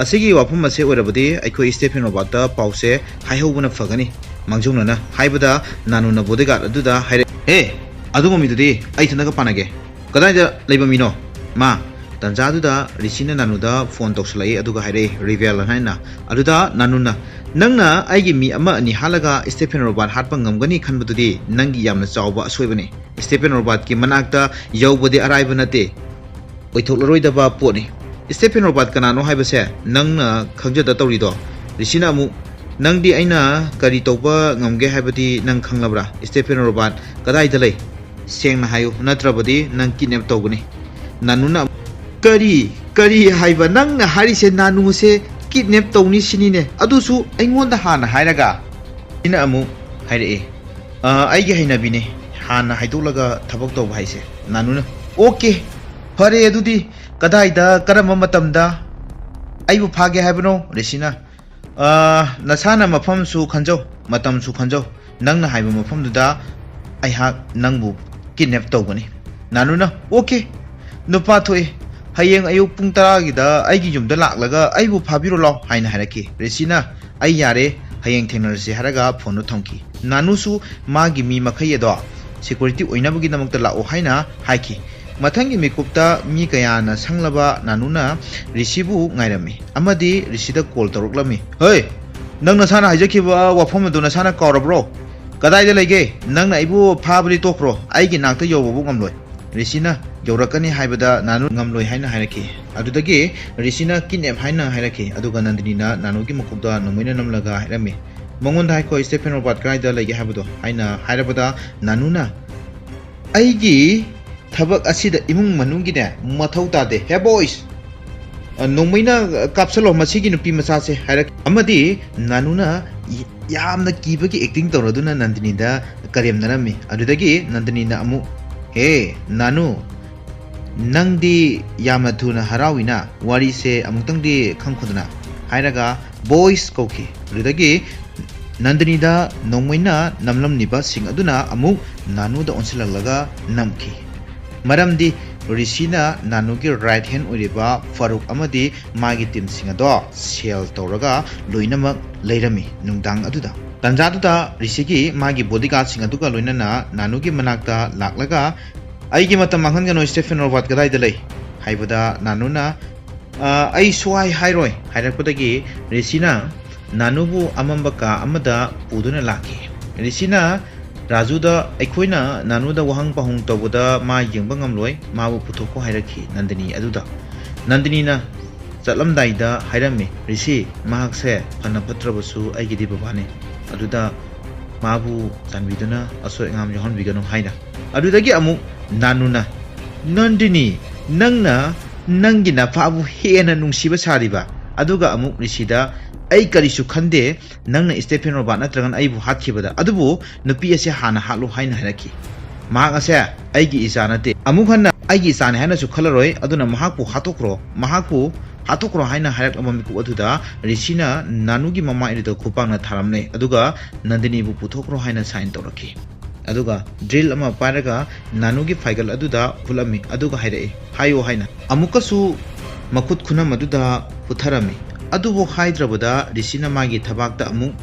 ꯑꯁꯤꯒꯤ ꯋꯥꯐꯝ ꯑꯁꯦ ꯑꯣꯏꯔꯕꯗꯤ ꯑꯩꯈꯣꯏ ꯁ꯭ꯇꯦꯐꯦꯟ ꯔꯣꯕꯥꯔꯠꯇ ꯄꯥꯎꯁꯦ ꯍꯥꯏꯍꯧꯕꯅ ꯐꯒꯅꯤ"꯫ ꯃꯥꯡꯖꯧꯅꯅ ꯍꯥꯏꯕꯗ ꯅꯥꯅꯨꯅ ꯕꯣꯗꯤꯒꯥꯔꯗ ꯑꯗꯨꯗ ꯍꯥꯏꯔꯛꯏ, "ꯑꯦ, ꯑꯗꯨꯒꯨꯝꯕ ꯃꯤꯗꯨꯗꯤ ꯑꯩ ꯏꯊꯟꯇꯒ ꯄꯥꯟꯅꯒꯦ꯫ ꯀꯗꯥꯏꯗ ꯂꯩꯕ ꯃꯤꯅꯣ, ꯃꯥ?" ꯇꯟꯖꯥꯗꯨꯗ ꯔꯤꯁꯤꯅ ꯅꯥꯅꯨꯗ ꯐꯣꯟ ꯇꯧꯁꯜꯂꯛꯏ, ꯑꯗꯨꯒ ꯍꯥꯏꯔꯛꯏ, "ꯔꯤꯕꯦꯜ" ꯍꯥꯏꯅ꯫ ꯑꯗꯨꯗ ꯅꯥꯅꯨꯅ, "ꯅꯪꯅ ꯑꯩꯒꯤ ꯃꯤ ꯑꯃ ꯑꯅꯤ ꯍꯥꯠꯂꯒ ꯁ꯭ꯇꯦꯐꯦꯟ ꯔꯣꯕꯥꯔꯠ ꯍꯥꯠꯄ ꯉꯝꯒꯅꯤ ꯈꯟꯕꯗꯨꯗꯤ ꯅꯪꯒꯤ ꯌꯥꯝꯅ ꯆꯥꯎꯕ ꯑꯁꯣꯏꯕꯅꯤ꯫ ꯁ꯭ꯇꯦꯐꯦꯟ ꯔꯣꯕꯥꯔꯠꯀꯤ ꯃꯅꯥꯛꯇ ꯌꯧꯕꯗꯤ ꯑꯔꯥꯏꯕ ꯅꯠꯇꯦ꯫ ꯑꯣꯏꯊꯣꯛꯂꯔꯣꯏꯗꯕ ꯄꯣꯠꯅꯤ꯫ ꯁ꯭ꯇꯦꯐꯦꯟ ꯔꯣꯕꯥꯔꯠ ꯀꯅꯥꯅꯣ ꯍꯥꯏꯕꯁꯦ ꯅꯪꯅ ꯈꯪꯖꯗ ꯇꯧꯔꯤꯗꯣ?" ꯔꯤꯁꯤꯅ ꯑꯃꯨꯛ, "ꯅꯪꯗꯤ ꯑꯩꯅ ꯀꯔꯤ ꯇꯧꯕ ꯉꯝꯒꯦ ꯍꯥꯏꯕꯗꯤ ꯅꯪ ꯈꯪꯂꯕ꯭ꯔꯥ? ꯁ꯭ꯇꯦꯐꯦꯟ ꯔꯣꯕꯥꯔꯠ ꯀꯗꯥꯏꯗ ꯂꯩ? ꯁꯦꯡꯅ ꯍꯥꯏꯌꯨ, ꯅꯠꯇ꯭ꯔꯕꯗꯤ ꯅꯪ ꯀꯤꯗꯅꯦꯞ ꯇꯧꯒꯅꯤ"꯫ ꯅꯥꯅꯨꯅ ꯑꯃꯨꯛ, "ꯀꯔꯤ, ꯀꯔꯤ ꯍꯥꯏꯕ? ꯅꯪꯅ ꯍꯥꯏꯔꯤꯁꯦ ꯅꯥꯅꯨꯁꯦ ꯀꯤꯗꯅꯦꯞ ꯇꯧꯅꯤ ꯁꯤꯅꯤꯅꯦ? ꯑꯗꯨꯁꯨ ꯑꯩꯉꯣꯟꯗ ꯍꯥꯟꯅ ꯍꯥꯏꯔꯒ?" ꯁꯤꯅ ꯑꯃꯨꯛ ꯍꯥꯏꯔꯛꯑꯦ, "ꯑ, ꯑꯩꯒꯤ ꯍꯩꯅꯕꯤꯅꯦ ꯍꯥꯟꯅ ꯍꯥꯏꯗꯣꯛꯂꯒ ꯊꯕꯛ ꯇꯧꯕ ꯍꯥꯏꯁꯦ"꯫ ꯅꯥꯅꯨꯅ, "ꯑꯣꯀꯦ, ꯐꯔꯦ ꯑꯗꯨꯗꯤ ꯀꯗꯥꯏꯗ, ꯀꯔꯝꯕ ꯃꯇꯝꯗ ꯑꯩꯕꯨ ꯐꯥꯒꯦ ꯍꯥꯏꯕꯅꯣ?" ꯔꯤꯁꯤꯅ, "ꯑ, ꯅꯁꯥꯅ ꯃꯐꯝꯁꯨ ꯈꯟꯖꯧ, ꯃꯇꯝꯁꯨ ꯈꯟꯖꯧ꯫ ꯅꯪꯅ ꯍꯥꯏꯕ ꯃꯐꯝꯗꯨꯗ ꯑꯩꯍꯥꯛ ꯅꯪꯕꯨ ꯀꯤꯗꯅꯦꯞ ꯇꯧꯒꯅꯤ"꯫ ꯅꯥꯅꯨꯅ, "ꯑꯣꯀꯦ, ꯅꯨꯄꯥ ꯊꯣꯛꯑꯦ꯫ ꯍꯌꯦꯡ ꯑꯌꯨꯛ ꯄꯨꯡ ꯇꯔꯥꯒꯤꯗ ꯑꯩꯒꯤ ꯌꯨꯝꯗ ꯂꯥꯛꯂꯒ ꯑꯩꯕꯨ ꯐꯥꯕꯤꯔꯣ ꯂꯥꯎ" ꯍꯥꯏꯅ ꯍꯥꯏꯔꯛꯈꯤ꯫ ꯔꯤꯁꯤꯅ, "ꯑꯩ ꯌꯥꯔꯦ, ꯍꯌꯦꯡ ꯊꯦꯡꯅꯔꯁꯤ" ꯍꯥꯏꯔꯒ ꯐꯣꯟꯗꯨ ꯊꯝꯈꯤ꯫ ꯅꯥꯅꯨꯁꯨ ꯃꯥꯒꯤ ꯃꯤ ꯃꯈꯩ ꯑꯗꯣ ꯁꯦꯀ꯭ꯌꯨꯔꯤꯇꯤ ꯑꯣꯏꯅꯕꯒꯤꯗꯃꯛꯇ ꯂꯥꯛꯑꯣ ꯍꯥꯏꯅ ꯍꯥꯏꯈꯤ꯫ ꯃꯊꯪꯒꯤ ꯃꯤꯀꯨꯞꯇ ꯃꯤ ꯀꯌꯥꯅ ꯁꯪꯂꯕ ꯅꯥꯅꯨꯅ ꯔꯤꯁꯤꯕꯨ ꯉꯥꯏꯔꯝꯃꯤ ꯑꯃꯗꯤ ꯔꯤꯁꯤꯗ ꯀꯣꯜ ꯇꯧꯔꯛꯂꯝꯃꯤ꯫ "ꯍꯩ, ꯅꯪ ꯅꯁꯥꯅ ꯍꯥꯏꯖꯈꯤꯕ ꯋꯥꯐꯝ ꯑꯗꯨ ꯅꯁꯥꯅ ꯀꯥꯎꯔꯕ꯭ꯔꯣ? ꯀꯗꯥꯏꯗ ꯂꯩꯒꯦ? ꯅꯪꯅ ꯑꯩꯕꯨ ꯐꯥꯕꯗꯤ ꯇꯣꯛꯈ꯭ꯔꯣ, ꯑꯩꯒꯤ ꯅꯥꯛꯇ ꯌꯧꯕꯕꯨ ꯉꯝꯂꯣꯏ꯫ ꯔꯤꯁꯤꯅ ꯌꯧꯔꯛꯀꯅꯤ ꯍꯥꯏꯕꯗ ꯅꯥꯅꯨ ꯉꯝꯂꯣꯏ" ꯍꯥꯏꯅ ꯍꯥꯏꯔꯛꯈꯤ꯫ ꯑꯗꯨꯗꯒꯤ ꯔꯤꯁꯤꯅ "ꯀꯤꯗꯅꯦꯞ" ꯍꯥꯏꯅ ꯍꯥꯏꯔꯛꯈꯤ꯫ ꯑꯗꯨꯒ ꯅꯟꯗꯤꯅꯤꯅ ꯅꯥꯅꯨꯒꯤ ꯃꯀꯣꯛꯇ ꯅꯣꯡꯃꯩꯅ ꯅꯝꯂꯒ ꯍꯥꯏꯔꯝꯃꯤ, "ꯃꯉꯣꯟꯗ ꯍꯥꯏꯈꯣ, ꯁ꯭ꯇꯦꯐꯦꯟ ꯔꯣꯕꯥꯔꯠ ꯀꯗꯥꯏꯗ ꯂꯩꯒꯦ ꯍꯥꯏꯕꯗꯣ" ꯍꯥꯏꯅ ꯍꯥꯏꯔꯕꯗ ꯅꯥꯅꯨꯅ, "ꯑꯩꯒꯤ ꯊꯕꯛ ꯑꯁꯤꯗ ꯏꯃꯨꯡ ꯃꯅꯨꯡꯒꯤꯅꯦ ꯃꯊꯧ ꯇꯥꯗꯦ꯫ ꯍꯦ ꯕꯣꯏꯁ, ꯑ, ꯅꯣꯡꯃꯩꯅ ꯀꯥꯞꯁꯜꯂꯣ ꯃꯁꯤꯒꯤ ꯅꯨꯄꯤ ꯃꯆꯥꯁꯦ" ꯍꯥꯏꯔꯛ ꯑꯃꯗꯤ ꯅꯥꯅꯨꯅ ꯌꯥꯝꯅ ꯀꯤꯕꯒꯤ ꯑꯦꯛꯇꯤꯡ ꯇꯧꯔꯗꯨꯅ ꯅꯟꯗꯤꯅꯤꯗ ꯀꯔꯦꯝꯅꯔꯝꯃꯤ꯫ ꯑꯗꯨꯗꯒꯤ ꯅꯟꯗꯤꯅꯤꯅ ꯑꯃꯨꯛ, "ꯍꯦ ꯅꯥꯅꯨ, ꯅꯪꯗꯤ ꯌꯥꯝꯅ ꯊꯨꯅ ꯍꯔꯥꯎꯏꯅ, ꯋꯥꯔꯤꯁꯦ ꯑꯃꯨꯛꯇꯪꯗꯤ ꯈꯪꯈꯣꯗꯅ" ꯍꯥꯏꯔꯒ "ꯕꯣꯏꯁ" ꯀꯧꯈꯤ꯫ ꯑꯗꯨꯗꯒꯤ ꯅꯟꯗꯤꯅꯤꯗ ꯅꯣꯡꯃꯩꯅ ꯅꯝꯂꯝꯂꯤꯕꯁꯤꯡ ꯑꯗꯨꯅ ꯑꯃꯨꯛ ꯅꯥꯅꯨꯗ ꯑꯣꯟꯁꯤꯜꯂꯛꯂꯒ ꯅꯝꯈꯤ꯫ ꯃꯔꯝꯗꯤ ꯔꯤꯁꯤꯅ ꯅꯥꯅꯨꯒꯤ ꯔꯥꯏꯠ ꯍꯦꯟ ꯑꯣꯏꯔꯤꯕ ꯐꯥꯔꯨꯛ ꯑꯃꯗꯤ ꯃꯥꯒꯤ ꯇꯤꯝꯁꯤꯡ ꯑꯗꯣ ꯁꯦꯜ ꯇꯧꯔꯒ ꯂꯣꯏꯅꯃꯛ ꯂꯩꯔꯝꯃꯤ ꯅꯨꯡꯗꯥꯡ ꯑꯗꯨꯗ꯫ ꯇꯟꯖꯥꯗꯨꯗ ꯔꯤꯁꯤꯒꯤ ꯃꯥꯒꯤ ꯕꯣꯗꯤꯒꯥꯔꯗꯁꯤꯡ ꯑꯗꯨꯒ ꯂꯣꯏꯅꯅ ꯅꯥꯅꯨꯒꯤ ꯃꯅꯥꯛꯇ ꯂꯥꯛꯂꯒ, "ꯑꯩꯒꯤ ꯃꯇꯝ ꯃꯥꯡꯍꯟꯒꯅꯨ, ꯁ꯭ꯇꯦꯐꯦꯟ ꯔꯣꯕꯥꯔꯠ ꯀꯗꯥꯏꯗ ꯂꯩ?" ꯍꯥꯏꯕꯗ ꯅꯥꯅꯨꯅ, "ꯑ, ꯑꯩ ꯁꯨꯍꯥꯏ ꯍꯥꯏꯔꯣꯏ" ꯍꯥꯏꯔꯛꯄꯗꯒꯤ ꯔꯤꯁꯤꯅ ꯅꯥꯅꯨꯕꯨ ꯑꯃꯝꯕ ꯀꯥ ꯑꯃꯗ ꯄꯨꯗꯨꯅ ꯂꯥꯛꯈꯤ꯫ ꯔꯤꯁꯤꯅ ꯔꯥꯖꯨꯗ, "ꯑꯩꯈꯣꯏꯅ ꯅꯥꯅꯨꯗ ꯋꯥꯍꯪ ꯄꯥꯎꯍꯪ ꯇꯧꯕꯗ ꯃꯥ ꯌꯦꯡꯕ ꯉꯝꯂꯣꯏ, ꯃꯥꯕꯨ ꯄꯨꯊꯣꯛꯈꯣ" ꯍꯥꯏꯔꯛꯈꯤ ꯅꯟꯗꯤꯅꯤ ꯑꯗꯨꯗ꯫ ꯅꯟꯗꯤꯅꯤꯅ ꯆꯠꯂꯝꯗꯥꯏꯗ ꯍꯥꯏꯔꯝꯃꯤ, "ꯔꯤꯁꯤ, ꯃꯍꯥꯛꯁꯦ ꯐꯅ ꯐꯠꯇ꯭ꯔꯕꯁꯨ ꯑꯩꯒꯤꯗꯤ ꯕꯕꯥꯅꯤ, ꯑꯗꯨꯗ ꯃꯥꯕꯨ ꯆꯥꯟꯕꯤꯗꯨꯅ ꯑꯁꯣꯏ ꯑꯉꯥꯝ ꯌꯥꯎꯍꯟꯕꯤꯒꯅꯨ" ꯍꯥꯏꯅ꯫ ꯑꯗꯨꯗꯒꯤ ꯑꯃꯨꯛ ꯅꯥꯅꯨꯅ, "ꯅꯟꯗꯤꯅꯤ, ꯅꯪꯅ ꯅꯪꯒꯤ ꯅꯄꯥꯕꯨ ꯍꯦꯟꯅ ꯅꯨꯡꯁꯤꯕ ꯁꯥꯔꯤꯕ, ꯑꯗꯨꯒ ꯑꯃꯨꯛ ꯔꯤꯁꯤꯗ, 'ꯑꯩ ꯀꯔꯤꯁꯨ ꯈꯟꯗꯦ, ꯅꯪꯅ ꯁ꯭ꯇꯦꯐꯦꯟ ꯔꯣꯕꯥꯔꯠ ꯅꯠꯇ꯭ꯔꯒꯅ ꯑꯩꯕꯨ ꯍꯥꯠꯈꯤꯕꯗ, ꯑꯗꯨꯕꯨ ꯅꯨꯄꯤ ꯑꯁꯦ ꯍꯥꯟꯅ ꯍꯥꯠꯂꯨ' ꯍꯥꯏꯅ ꯍꯥꯏꯔꯛꯈꯤ꯫ ꯃꯍꯥꯛ ꯑꯁꯦ ꯑꯩꯒꯤ ꯏꯆꯥ ꯅꯠꯇꯦ꯫ ꯑꯃꯨꯛ ꯍꯟꯅ ꯑꯩꯒꯤ ꯏꯆꯥꯅꯤ ꯍꯥꯏꯅꯁꯨ ꯈꯜꯂꯔꯣꯏ, ꯑꯗꯨꯅ ꯃꯍꯥꯛꯄꯨ ꯍꯥꯠꯇꯣꯛꯈ꯭ꯔꯣ, ꯃꯍꯥꯛꯄꯨ ꯍꯥꯠꯇꯣꯛꯈ꯭ꯔꯣ" ꯍꯥꯏꯅ ꯍꯥꯏꯔꯛꯂꯕ ꯃꯤꯀꯨꯞ ꯑꯗꯨꯗ ꯔꯤꯁꯤꯅ ꯅꯥꯅꯨꯒꯤ ꯃꯃꯥꯏ ꯑꯗꯨꯗ ꯈꯨꯄꯥꯛꯅ ꯊꯥꯔꯝꯂꯦ, ꯑꯗꯨꯒ "ꯅꯟꯗꯤꯅꯤꯕꯨ ꯄꯨꯊꯣꯛꯈ꯭ꯔꯣ" ꯍꯥꯏꯅ ꯁꯥꯏꯟ ꯇꯧꯔꯛꯈꯤ꯫ ꯑꯗꯨꯒ ꯗ꯭ꯔꯤꯜ ꯑꯃ ꯄꯥꯏꯔꯒ ꯅꯥꯅꯨꯒꯤ ꯐꯥꯏꯒꯜ ꯑꯗꯨꯗ ꯍꯨꯠꯂꯝꯃꯤ, ꯑꯗꯨꯒ ꯍꯥꯏꯔꯛꯏ, "ꯍꯥꯏꯌꯨ" ꯍꯥꯏꯅ꯫ ꯑꯃꯨꯛꯀꯁꯨ ꯃꯈꯨꯠ ꯈꯨꯅꯝ ꯑꯗꯨꯗ ꯄꯨꯊꯔꯝꯃꯤ꯫ ꯑꯗꯨꯕꯨ ꯍꯥꯏꯗ꯭ꯔꯕꯗ ꯔꯤꯁꯤꯅ ꯃꯥꯒꯤ ꯊꯕꯥꯛꯇ ꯑꯃꯨꯛ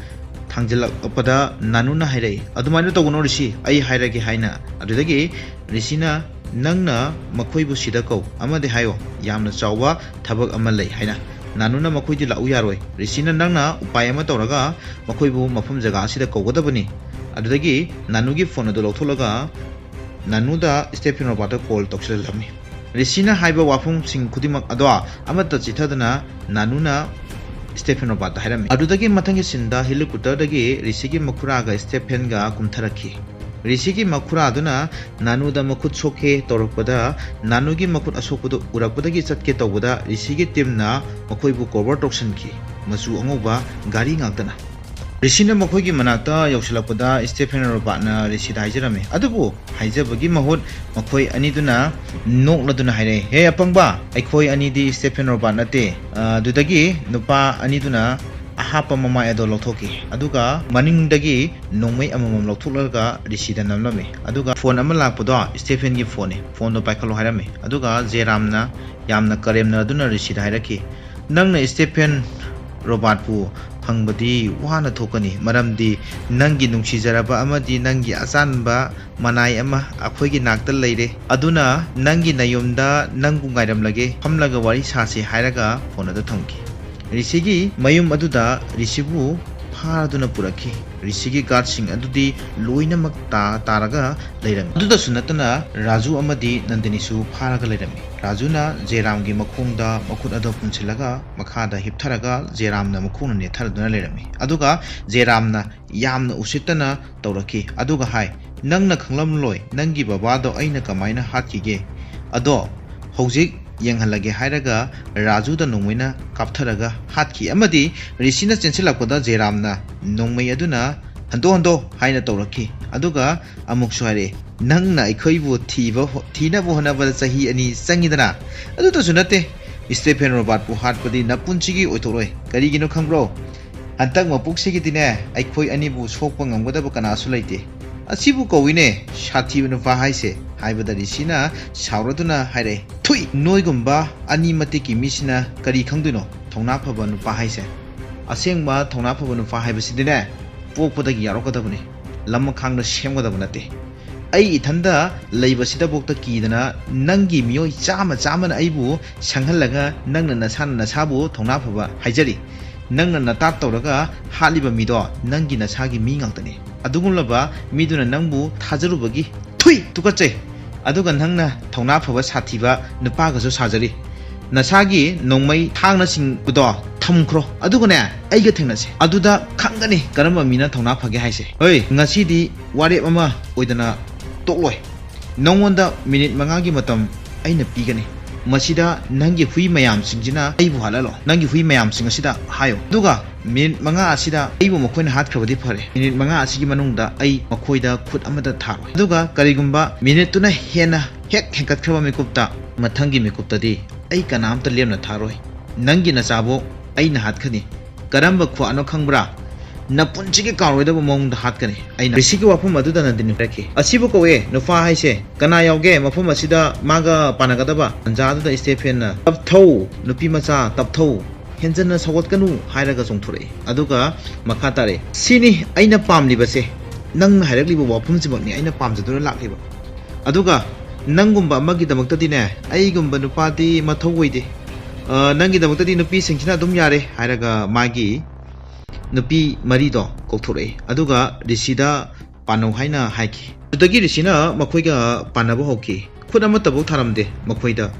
ꯊꯥꯡꯖꯤꯜꯂꯛꯄꯗ ꯅꯥꯅꯨꯅ ꯍꯥꯏꯔꯛꯏ, "ꯑꯗꯨꯃꯥꯏꯅ ꯇꯧꯒꯅꯨ ꯔꯤꯁꯤ, ꯑꯩ ꯍꯥꯏꯔꯒꯦ" ꯍꯥꯏꯅ꯫ ꯑꯗꯨꯗꯒꯤ ꯔꯤꯁꯤꯅ "ꯅꯪꯅ ꯃꯈꯣꯏꯕꯨ ꯁꯤꯗ ꯀꯧ ꯑꯃꯗꯤ ꯍꯥꯏꯌꯣ, ꯌꯥꯝꯅ ꯆꯥꯎꯕ ꯊꯕꯛ ꯑꯃ ꯂꯩ" ꯍꯥꯏꯅ꯫ ꯅꯥꯅꯨꯅ ꯃꯈꯣꯏꯗꯤ ꯂꯥꯛꯎ ꯌꯥꯔꯣꯏ꯫ ꯔꯤꯁꯤꯅ ꯅꯪꯅ ꯎꯄꯥꯏ ꯑꯃ ꯇꯧꯔꯒ ꯃꯈꯣꯏꯕꯨ ꯃꯐꯝ ꯖꯒꯥ ꯑꯁꯤꯗ ꯀꯧꯒꯗꯕꯅꯤ꯫ ꯑꯗꯨꯗꯒꯤ ꯅꯥꯅꯨꯒꯤ ꯐꯣꯟ ꯑꯗꯨ ꯂꯧꯊꯣꯛꯂꯒ ꯅꯥꯅꯨꯗ ꯁ꯭ꯇꯦꯐꯦꯟ ꯔꯣꯕꯥꯔꯠꯇ ꯀꯣꯜ ꯇꯧꯁꯤꯜꯂꯝꯃꯤ꯫ ꯔꯤꯁꯤꯅ ꯍꯥꯏꯕ ꯋꯥꯐꯝꯁꯤꯡ ꯈꯨꯗꯤꯡꯃꯛ ꯑꯗꯣ ꯑꯃꯠꯇ ꯆꯤꯊꯗꯅ ꯅꯥꯅꯨꯅ ꯁ꯭ꯇꯦꯐꯦꯟ ꯔꯣꯕꯥꯔꯠꯇ ꯍꯥꯏꯔꯝꯃꯤ꯫ ꯑꯗꯨꯗꯒꯤ ꯃꯊꯪꯒꯤ ꯁꯤꯟꯗ ꯍꯦꯂꯤꯀꯣꯞꯇꯔꯗꯒꯤ ꯔꯤꯁꯤꯒꯤ ꯃꯈꯨꯔꯥꯒ ꯁ꯭ꯇꯦꯐꯦꯟꯒ ꯀꯨꯝꯊꯔꯛꯈꯤ꯫ ꯔꯤꯁꯤꯒꯤ ꯃꯈꯨꯔꯥꯗꯨꯅ ꯅꯥꯅꯨꯗ ꯃꯈꯨꯠ ꯁꯣꯛꯀꯦ ꯇꯧꯔꯛꯄꯗ, ꯅꯥꯅꯨꯒꯤ ꯃꯈꯨꯠ ꯑꯁꯣꯛꯄꯗꯨ ꯎꯔꯛꯄꯗꯒꯤ ꯆꯠꯀꯦ ꯇꯧꯕꯗ ꯔꯤꯁꯤꯒꯤ ꯇꯤꯝꯅ ꯃꯈꯣꯏꯕꯨ ꯀꯣꯚꯔ ꯇꯧꯁꯤꯟꯈꯤ, ꯃꯆꯨ ꯑꯉꯧꯕ ꯒꯥꯔꯤ ꯉꯥꯛꯇꯅ꯫ ꯔꯤꯁꯤꯅ ꯃꯈꯣꯏꯒꯤ ꯃꯅꯥꯛꯇ ꯌꯧꯁꯤꯜꯂꯛꯄꯗ ꯁ꯭ꯇꯦꯐꯦꯟ ꯔꯣꯕꯥꯔꯠꯅ ꯔꯤꯁꯤꯗ ꯍꯥꯏꯖꯔꯝꯃꯤ꯫ ꯑꯗꯨꯕꯨ ꯍꯥꯏꯖꯕꯒꯤ ꯃꯍꯨꯠ ꯃꯈꯣꯏ ꯑꯅꯤꯗꯨꯅ ꯅꯣꯛꯂꯗꯨꯅ ꯍꯥꯏꯔꯛꯏ, "ꯍꯦ ꯑꯄꯪꯕ, ꯑꯩꯈꯣꯏ ꯑꯅꯤꯗꯤ ꯁ꯭ꯇꯦꯐꯦꯟ ꯔꯣꯕꯥꯔꯠ ꯅꯠꯇꯦ꯫ ꯑ, ꯑꯗꯨꯗꯒꯤ ꯅꯨꯄꯥ ꯑꯅꯤꯗꯨꯅ ꯑꯍꯥꯞꯄ ꯃꯃꯥꯏ ꯑꯗꯣ ꯂꯧꯊꯣꯛꯈꯤ꯫ ꯑꯗꯨꯒ ꯃꯅꯤꯡꯗꯒꯤ ꯅꯣꯡꯃꯩ ꯑꯃꯃꯝ ꯂꯧꯊꯣꯛꯂꯒ ꯔꯤꯁꯤꯗ ꯅꯝꯂꯝꯃꯤ꯫ ꯑꯗꯨꯒ ꯐꯣꯟ ꯑꯃ ꯂꯥꯛꯄꯗꯣ ꯁ꯭ꯇꯦꯐꯦꯟꯒꯤ ꯐꯣꯟꯅꯤ꯫ ꯐꯣꯟꯗꯣ ꯄꯥꯏꯈꯠꯂꯣ" ꯍꯥꯏꯔꯝꯃꯤ꯫ ꯑꯗꯨꯒ ꯖꯦꯔꯥꯝꯅ ꯌꯥꯝꯅ ꯀꯔꯦꯝꯅꯗꯨꯅ ꯔꯤꯁꯤꯗ ꯍꯥꯏꯔꯛꯈꯤ, "ꯅꯪꯅ ꯁ꯭ꯇꯦꯐꯦꯟ ꯔꯣꯕꯥꯔꯠꯄꯨ ꯐꯪꯕꯗꯤ ꯋꯥꯅ ꯊꯣꯛꯀꯅꯤ, ꯃꯔꯝꯗꯤ ꯅꯪꯒꯤ ꯅꯨꯡꯁꯤꯖꯔꯕ ꯑꯃꯗꯤ ꯅꯪꯒꯤ ꯑꯆꯥꯟꯕ ꯃꯅꯥꯏ ꯑꯃ ꯑꯩꯈꯣꯏꯒꯤ ꯅꯥꯛꯇ ꯂꯩꯔꯦ꯫ ꯑꯗꯨꯅ ꯅꯪꯒꯤ ꯅꯌꯨꯝꯗ ꯅꯪꯕꯨ ꯉꯥꯏꯔꯝꯂꯒꯦ, ꯐꯝꯂꯒ ꯋꯥꯔꯤ ꯁꯥꯁꯤ" ꯍꯥꯏꯔꯒ ꯐꯣꯟ ꯑꯗꯨ ꯊꯝꯈꯤ꯫ ꯔꯤꯁꯤꯒꯤ ꯃꯌꯨꯝ ꯑꯗꯨꯗ ꯔꯤꯁꯤꯕꯨ ꯐꯥꯗꯨꯅ ꯄꯨꯔꯛꯈꯤ꯫ ꯔꯤꯁꯤꯒꯤ ꯒꯥꯔꯗꯁꯤꯡ ꯑꯗꯨꯗꯤ ꯂꯣꯏꯅꯃꯛ ꯇꯥ-, ꯇꯥꯔꯒ ꯂꯩꯔꯝꯃꯤ꯫ ꯑꯗꯨꯗꯁꯨ ꯅꯠꯇꯅ ꯔꯥꯖꯨ ꯑꯃꯗꯤ ꯅꯟꯗꯅꯤꯁꯨ ꯐꯥꯔꯒ ꯂꯩꯔꯝꯃꯤ꯫ ꯔꯥꯖꯨꯅ ꯖꯦꯔꯥꯝꯒꯤ ꯃꯈꯣꯡꯗ ꯃꯈꯨꯠ ꯑꯗꯨ ꯄꯨꯟꯁꯤꯜꯂꯒ ꯃꯈꯥꯗ ꯍꯤꯞꯊꯔꯒ ꯖꯦꯔꯥꯝꯅ ꯃꯈꯣꯡꯅ ꯅꯦꯠꯊꯗꯨꯅ ꯂꯩꯔꯝꯃꯤ꯫ ꯑꯗꯨꯒ ꯖꯦꯔꯥꯝꯅ ꯌꯥꯝꯅ ꯎꯁꯤꯠꯇꯅ ꯇꯧꯔꯛꯈꯤ꯫ ꯑꯗꯨꯒ ꯍꯥꯏ, "ꯅꯪꯅ ꯈꯪꯂꯝꯂꯣꯏ, ꯅꯪꯒꯤ ꯕꯕꯥꯗꯣ ꯑꯩꯅ ꯀꯃꯥꯏꯅ ꯍꯥꯠꯈꯤꯒꯦ꯫ ꯑꯗꯣ ꯍꯧꯖꯤꯛ ꯌꯦꯡꯍꯜꯂꯒꯦ" ꯍꯥꯏꯔꯒ ꯔꯥꯖꯨꯗ ꯅꯣꯡꯃꯩꯅ ꯀꯥꯞꯊꯔꯒ ꯍꯥꯠꯈꯤ꯫ ꯑꯃꯗꯤ ꯔꯤꯁꯤꯅ ꯆꯦꯟꯁꯤꯜꯂꯛꯄꯗ ꯖꯦꯔꯥꯝꯅ ꯅꯣꯡꯃꯩ ꯑꯗꯨꯅ "ꯍꯟꯗꯣ, ꯍꯟꯗꯣ" ꯍꯥꯏꯅ ꯇꯧꯔꯛꯈꯤ꯫ ꯑꯗꯨꯒ ꯑꯃꯨꯛꯁꯨ ꯍꯥꯏꯔꯛꯏ, "ꯅꯪꯅ ꯑꯩꯈꯣꯏꯕꯨ ꯊꯤꯕ ꯍꯣ-, ꯊꯤꯅꯕ ꯍꯣꯠꯅꯕꯗ ꯆꯍꯤ ꯑꯅꯤ ꯆꯪꯉꯤꯗꯅ꯫ ꯑꯗꯨꯇꯁꯨ ꯅꯠꯇꯦ, ꯁ꯭ꯇꯦꯐꯦꯟ ꯔꯣꯕꯥꯔꯠꯄꯨ ꯍꯥꯠꯄꯗꯤ ꯅꯄꯨꯟꯁꯤꯒꯤ ꯑꯣꯏꯊꯣꯛꯂꯣꯏ꯫ ꯀꯔꯤꯒꯤꯅꯣ ꯈꯪꯕ꯭ꯔꯣ? ꯍꯟꯇꯛ ꯃꯄꯣꯛꯁꯤꯒꯤꯗꯤꯅꯦ, ꯑꯩꯈꯣꯏ ꯑꯅꯤꯕꯨ ꯁꯣꯛꯄ ꯉꯝꯒꯗꯕ ꯀꯅꯥꯁꯨ ꯂꯩꯇꯦ꯫ ꯑꯁꯤꯕꯨ ꯀꯧꯏꯅꯦ ꯁꯥꯊꯤꯕ ꯅꯨꯄꯥ ꯍꯥꯏꯁꯦ" ꯍꯥꯏꯕꯗ ꯔꯤꯁꯤꯅ ꯁꯥꯎꯔꯗꯨꯅ ꯍꯥꯏꯔꯛꯏ, "ꯊꯨꯏ, ꯅꯣꯏꯒꯨꯝꯕ ꯑꯅꯤ ꯃꯇꯤꯛꯀꯤ ꯃꯤꯁꯤꯅ ꯀꯔꯤ ꯈꯪꯗꯣꯏꯅꯣ ꯊꯧꯅꯥ ꯐꯕ ꯅꯨꯄꯥ ꯍꯥꯏꯁꯦ? ꯑꯁꯦꯡꯕ ꯊꯧꯅꯥ ꯐꯕ ꯅꯨꯄꯥ ꯍꯥꯏꯕꯁꯤꯗꯤꯅꯦ, ꯄꯣꯛꯄꯗꯒꯤ ꯌꯥꯎꯔꯛꯀꯗꯕꯅꯤ, ꯂꯝꯃꯈꯥꯡꯗ ꯁꯦꯝꯒꯗꯕ ꯅꯠꯇꯦ꯫ ꯑꯩ ꯏꯊꯟꯗ ꯂꯩꯕꯁꯤꯗꯐꯥꯎꯗ ꯀꯤꯗꯅ ꯅꯪꯒꯤ ꯃꯤꯑꯣꯏ ꯆꯥꯝꯃ ꯆꯥꯝꯃꯅ ꯑꯩꯕꯨ ꯁꯪꯍꯜꯂꯒ ꯅꯪꯅ ꯅꯁꯥꯅ ꯅꯁꯥꯕꯨ ꯊꯧꯅꯥ ꯐꯕ ꯍꯥꯏꯖꯔꯤ꯫ ꯅꯪꯅ ꯅꯇꯥꯠ ꯇꯧꯔꯒ ꯍꯥꯠꯂꯤꯕ ꯃꯤꯗꯣ ꯅꯪꯒꯤ ꯅꯁꯥꯒꯤ ꯃꯤ ꯉꯥꯛꯇꯅꯤ꯫ ꯑꯗꯨꯒꯨꯝꯂꯕ ꯃꯤꯗꯨꯅ ꯅꯪꯕꯨ ꯊꯥꯖꯔꯨꯕꯒꯤ ꯊꯨꯏ ꯇꯨꯀꯠꯆꯩ꯫ ꯑꯗꯨꯒ ꯅꯪꯅ ꯊꯧꯅꯥ ꯐꯕ ꯁꯥꯊꯤꯕ ꯅꯨꯄꯥꯒꯁꯨ ꯁꯥꯖꯔꯤ꯫ ꯅꯁꯥꯒꯤ ꯅꯣꯡꯃꯩ ꯊꯥꯡꯅꯆꯤꯡꯕꯗꯣ ꯊꯝꯈ꯭ꯔꯣ꯫ ꯑꯗꯨꯒꯅꯦ, ꯑꯩꯒ ꯊꯦꯡꯅꯁꯦ꯫ ꯑꯗꯨꯗ ꯈꯪꯒꯅꯤ ꯀꯔꯝꯕ ꯃꯤꯅ ꯊꯧꯅꯥ ꯐꯒꯦ ꯍꯥꯏꯁꯦ꯫ ꯍꯣꯏ, ꯉꯁꯤꯗꯤ ꯋꯥꯔꯦꯞ ꯑꯃ ꯑꯣꯏꯗꯅ ꯇꯣꯛꯂꯣꯏ꯫ ꯅꯉꯣꯟꯗ ꯃꯤꯅꯤꯠ ꯃꯉꯥꯒꯤ ꯃꯇꯝ ꯑꯩꯅ ꯄꯤꯒꯅꯤ꯫ ꯃꯁꯤꯗ ꯅꯪꯒꯤ ꯍꯨꯏ ꯃꯌꯥꯝꯁꯤꯡꯁꯤꯅ ꯑꯩꯕꯨ ꯍꯥꯠꯍꯜꯂꯣ꯫ ꯅꯪꯒꯤ ꯍꯨꯏ ꯃꯌꯥꯝꯁꯤꯡ ꯑꯁꯤꯗ ꯍꯥꯏꯌꯣ꯫ ꯑꯗꯨꯒ ꯃꯤꯅꯤꯠ ꯃꯉꯥ ꯑꯁꯤꯗ ꯑꯩꯕꯨ ꯃꯈꯣꯏꯅ ꯍꯥꯠꯈ꯭ꯔꯕꯗꯤ ꯐꯔꯦ꯫ ꯃꯤꯅꯤꯠ ꯃꯉꯥ ꯑꯁꯤꯒꯤ ꯃꯅꯨꯡꯗ ꯑꯩ ꯃꯈꯣꯏꯗ ꯈꯨꯠ ꯑꯃꯠꯇ ꯊꯥꯔꯣꯏ꯫ ꯑꯗꯨꯒ ꯀꯔꯤꯒꯨꯝꯕ ꯃꯤꯅꯤꯠꯇꯨꯅ ꯍꯦꯟꯅ ꯍꯦꯛ ꯍꯦꯟꯒꯠꯈ꯭ꯔꯕ ꯃꯤꯀꯨꯞꯇ, ꯃꯊꯪꯒꯤ ꯃꯤꯀꯨꯞꯇꯗꯤ ꯑꯩ ꯀꯅꯥꯝꯇ ꯂꯦꯝꯅ ꯊꯥꯔꯣꯏ꯫ ꯅꯪꯒꯤ ꯅꯆꯥꯕꯨ ꯑꯩꯅ ꯍꯥꯠꯀꯅꯤ꯫ ꯀꯔꯝꯕ ꯈꯨꯍꯥꯠꯅꯣ ꯈꯪꯕ꯭ꯔꯥ? ꯅꯄꯨꯟꯁꯤꯒꯤ ꯀꯥꯎꯔꯣꯏꯗꯕ ꯃꯑꯣꯡꯗ ꯍꯥꯠꯀꯅꯤ ꯑꯩꯅ꯫ ꯔꯤꯁꯤꯒꯤ ꯋꯥꯐꯝ ꯑꯗꯨꯗ ꯅꯟꯗꯤꯅꯤ ꯍꯥꯏꯔꯛꯈꯤ꯫ "ꯑꯁꯤꯕꯨ ꯀꯧꯋꯦ ꯅꯨꯄꯥ ꯍꯥꯏꯁꯦ꯫ ꯀꯅꯥ ꯌꯥꯎꯒꯦ ꯃꯐꯝ ꯑꯁꯤꯗ ꯃꯥꯒ ꯄꯥꯟꯅꯒꯗꯕ?" ꯇꯟꯖꯥ ꯑꯗꯨꯗ ꯏꯁꯇꯦꯐꯦꯟꯅ, "ꯇꯞꯊꯧ, ꯅꯨꯄꯤ ꯃꯆꯥ, ꯇꯞꯊꯧ꯫ ꯍꯦꯟꯖꯟꯅ ꯁꯧꯒꯠꯀꯅꯨ" ꯍꯥꯏꯔꯒ ꯆꯣꯡꯊꯣꯔꯛꯏ꯫ ꯑꯗꯨꯒ ꯃꯈꯥ ꯇꯥꯔꯛꯏ, "ꯁꯤꯅꯤ ꯑꯩꯅ ꯄꯥꯝꯂꯤꯕꯁꯦ꯫ ꯅꯪꯅ ꯍꯥꯏꯔꯛꯂꯤꯕ ꯋꯥꯐꯝꯁꯤꯃꯛꯅꯤ ꯑꯩꯅ ꯄꯥꯝꯖꯗꯨꯅ ꯂꯥꯛꯂꯤꯕ꯫ ꯑꯗꯨꯒ ꯅꯪꯒꯨꯝꯕ ꯑꯃꯒꯤꯗꯃꯛꯇꯗꯤꯅꯦ, ꯑꯩꯒꯨꯝꯕ ꯅꯨꯄꯥꯗꯤ ꯃꯊꯧ ꯑꯣꯏꯗꯦ꯫ ꯑ, ꯅꯪꯒꯤꯗꯃꯛꯇꯗꯤ ꯅꯨꯄꯤꯁꯤꯡꯁꯤꯅ ꯑꯗꯨꯝ ꯌꯥꯔꯦ" ꯍꯥꯏꯔꯒ ꯃꯥꯒꯤ ꯅꯨꯄꯤ ꯃꯔꯤꯗꯣ ꯀꯧꯊꯣꯔꯛꯏ꯫ ꯑꯗꯨꯒ ꯔꯤꯁꯤꯗ ꯄꯥꯟꯅꯧ ꯍꯥꯏꯅ ꯍꯥꯏꯈꯤ꯫ ꯑꯗꯨꯗꯒꯤ ꯔꯤꯁꯤꯅ ꯃꯈꯣꯏꯒ ꯄꯥꯟꯅꯕ ꯍꯧꯈꯤ꯫ ꯈꯨꯠ ꯑꯃꯠꯇꯐꯥꯎ ꯊꯥꯔꯝꯗꯦ ꯃꯈꯣꯏꯗ꯫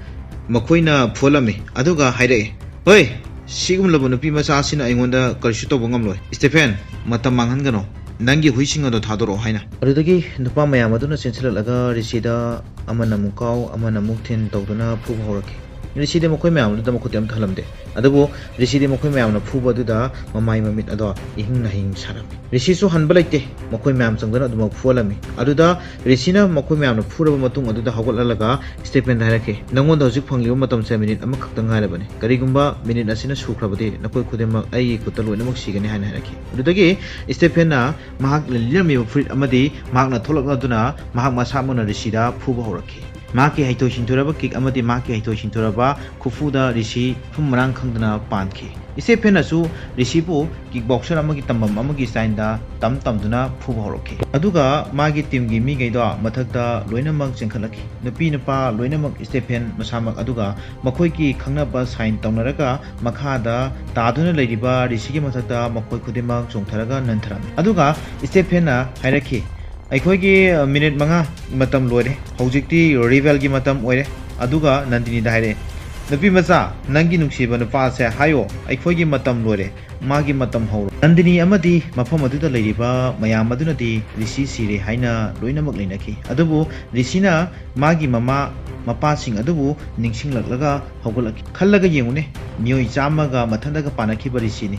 ꯃꯈꯣꯏꯅ ꯐꯨꯍꯜꯂꯝꯃꯤ꯫ ꯑꯗꯨꯒ ꯍꯥꯏꯔꯛꯑꯦ, "ꯍꯣꯏ, ꯁꯤꯒꯨꯝꯂꯕ ꯅꯨꯄꯤ ꯃꯆꯥ ꯑꯁꯤꯅ ꯑꯩꯉꯣꯟꯗ ꯀꯔꯤꯁꯨ ꯇꯧꯕ ꯉꯝꯂꯣꯏ꯫ ꯏꯁꯇꯦꯐꯦꯟ, ꯃꯇꯝ ꯃꯥꯡꯍꯟꯒꯅꯨ꯫ ꯅꯪꯒꯤ ꯍꯨꯏꯁꯤꯡ ꯑꯗꯣ ꯊꯥꯗꯣꯔꯛꯑꯣ" ꯍꯥꯏꯅ꯫ ꯑꯗꯨꯗꯒꯤ ꯅꯨꯄꯥ ꯃꯌꯥꯝ ꯑꯗꯨꯅ ꯆꯦꯟꯁꯤꯜꯂꯛꯂꯒ ꯔꯤꯁꯤꯗ ꯑꯃꯅ ꯑꯃꯨꯛ ꯀꯥꯎ, ꯑꯃꯅ ꯑꯃꯨꯛ ꯊꯤꯟ ꯇꯧꯗꯨꯅ ꯐꯨꯕ ꯍꯧꯔꯛꯈꯤ꯫ ꯔꯤꯁꯤꯗꯤ ꯃꯈꯣꯏ ꯃꯌꯥꯝ ꯑꯗꯨꯗ ꯃꯈꯨꯠꯇꯤ ꯑꯝꯇ ꯍꯜꯂꯝꯗꯦ꯫ ꯑꯗꯨꯕꯨ ꯔꯤꯁꯤꯗꯤ ꯃꯈꯣꯏ ꯃꯌꯥꯝꯅ ꯐꯨꯕ ꯑꯗꯨꯗ ꯃꯃꯥꯏ ꯃꯃꯤꯠ ꯑꯗꯣ ꯏꯍꯤꯡ ꯅꯥꯍꯤꯡ ꯁꯥꯔꯝꯃꯤ꯫ ꯔꯤꯁꯤꯁꯨ ꯍꯟꯕ ꯂꯩꯇꯦ, ꯃꯈꯣꯏ ꯃꯌꯥꯝ ꯆꯪꯗꯨꯅ ꯑꯗꯨꯃꯛ ꯐꯨꯍꯜꯂꯝꯃꯤ꯫ ꯑꯗꯨꯗ ꯔꯤꯁꯤꯅ ꯃꯈꯣꯏ ꯃꯌꯥꯝꯅ ꯐꯨꯔꯕ ꯃꯇꯨꯡ ꯑꯗꯨꯗ ꯍꯧꯒꯠꯍꯜꯂꯒ ꯁ꯭ꯇꯦꯐꯦꯟꯗ ꯍꯥꯏꯔꯛꯈꯤ, "ꯅꯉꯣꯟꯗ ꯍꯧꯖꯤꯛ ꯐꯪꯂꯤꯕ ꯃꯇꯝꯁꯦ ꯃꯤꯅꯤꯠ ꯑꯃꯈꯛꯇ ꯉꯥꯏꯔꯕꯅꯤ꯫ ꯀꯔꯤꯒꯨꯝꯕ ꯃꯤꯅꯤꯠ ꯑꯁꯤꯅ ꯁꯨꯈ꯭ꯔꯕꯗꯤ ꯅꯈꯣꯏ ꯈꯨꯗꯤꯡꯃꯛ ꯑꯩꯒꯤ ꯈꯨꯠꯇ ꯂꯣꯏꯅꯃꯛ ꯁꯤꯒꯅꯤ" ꯍꯥꯏꯅ ꯍꯥꯏꯔꯛꯈꯤ꯫ ꯑꯗꯨꯗꯒꯤ ꯁ꯭ꯇꯦꯐꯦꯟꯅ ꯃꯍꯥꯛꯅ ꯂꯤꯠꯂꯝꯃꯤꯕ ꯐꯨꯔꯤꯠ ꯑꯃꯗꯤ ꯃꯍꯥꯛꯅ ꯊꯣꯛꯂꯛꯂꯗꯨꯅ ꯃꯍꯥꯛ ꯃꯁꯥꯃꯛꯅ ꯔꯤꯁꯤꯗ ꯐꯨꯕ ꯍꯧꯔꯛꯈꯤ꯫ ꯃꯍꯥꯛꯀꯤ ꯍꯩꯊꯣꯏ ꯁꯤꯡꯊꯣꯏꯔꯕ ꯀꯤꯛ ꯑꯃꯗꯤ ꯃꯍꯥꯛꯀꯤ ꯍꯩꯊꯣꯏ ꯁꯤꯡꯊꯣꯏꯔꯕ ꯈꯨꯐꯨꯗ ꯔꯤꯁꯤ ꯃꯐꯝ ꯃꯔꯥꯡ ꯈꯪꯗꯅ ꯄꯥꯟꯈꯤ꯫ ꯏꯁꯇꯦꯐꯦꯟꯅꯁꯨ ꯔꯤꯁꯤꯕꯨ ꯀꯤꯛ ꯕꯣꯛꯁꯔ ꯑꯃꯒꯤ ꯇꯝꯐꯝ ꯑꯃꯒꯤ ꯁ꯭ꯇꯥꯏꯜꯗ ꯇꯝ ꯇꯝꯗꯨꯅ ꯐꯨꯕ ꯍꯧꯔꯛꯈꯤ꯫ ꯑꯗꯨꯒ ꯃꯥꯒꯤ ꯇꯤꯝꯒꯤ ꯃꯤꯈꯩꯗꯣ ꯃꯊꯛꯇ ꯂꯣꯏꯅꯃꯛ ꯆꯦꯟꯈꯠꯂꯛꯈꯤ꯫ ꯅꯨꯄꯤ ꯅꯨꯄꯥ ꯂꯣꯏꯅꯃꯛ ꯏꯁꯇꯦꯐꯦꯟ ꯃꯁꯥꯃꯛ ꯑꯗꯨꯒ ꯃꯈꯣꯏꯒꯤ ꯈꯪꯅꯕ ꯁꯥꯏꯟ ꯇꯧꯅꯔꯒ ꯃꯈꯥꯗ ꯇꯥꯗꯨꯅ ꯂꯩꯔꯤꯕ ꯔꯤꯁꯤꯒꯤ ꯃꯊꯛꯇ ꯃꯈꯣꯏ ꯈꯨꯗꯤꯡꯃꯛ ꯆꯣꯡꯊꯔꯒ ꯅꯟꯊꯔꯝꯃꯤ꯫ ꯑꯗꯨꯒ ꯏꯁꯇꯦꯐꯦꯟꯅ ꯍꯥꯏꯔꯛꯈꯤ, "ꯑꯩꯈꯣꯏꯒꯤ, ꯑ, ꯃꯤꯅꯤꯠ ꯃꯉꯥ ꯃꯇꯝ ꯂꯣꯏꯔꯦ꯫ ꯍꯧꯖꯤꯛꯇꯤ ꯔꯤꯚꯦꯜꯒꯤ ꯃꯇꯝ ꯑꯣꯏꯔꯦ꯫" ꯑꯗꯨꯒ ꯅꯟꯗꯤꯅꯤꯗ ꯍꯥꯏꯔꯛꯑꯦ, "ꯅꯨꯄꯤ ꯃꯆꯥ, ꯅꯪꯒꯤ ꯅꯨꯡꯁꯤꯕ ꯅꯨꯄꯥꯁꯦ ꯍꯥꯏꯌꯣ, ꯑꯩꯈꯣꯏꯒꯤ ꯃꯇꯝ ꯂꯣꯏꯔꯦ, ꯃꯥꯒꯤ ꯃꯇꯝ ꯍꯧꯔꯣ꯫" ꯅꯟꯗꯤꯅꯤ ꯑꯃꯗꯤ ꯃꯐꯝ ꯑꯗꯨꯗ ꯂꯩꯔꯤꯕ ꯃꯌꯥꯝ ꯑꯗꯨꯅꯗꯤ ꯔꯤꯁꯤ ꯁꯤꯔꯦ ꯍꯥꯏꯅ ꯂꯣꯏꯅꯃꯛ ꯂꯩꯅꯈꯤ꯫ ꯑꯗꯨꯕꯨ ꯔꯤꯁꯤꯅ ꯃꯥꯒꯤ ꯃꯃꯥ ꯃꯄꯥꯁꯤꯡ ꯑꯗꯨꯕꯨ ꯅꯤꯡꯁꯤꯡꯂꯛꯂꯒ ꯍꯧꯒꯠꯂꯛꯈꯤ꯫ ꯈꯜꯂꯒ ꯌꯦꯡꯉꯨꯅꯦ, ꯃꯤꯑꯣꯏ ꯆꯥꯝꯃꯒ ꯃꯊꯟꯇꯒ ꯄꯥꯟꯅꯈꯤꯕ ꯔꯤꯁꯤꯅꯤ꯫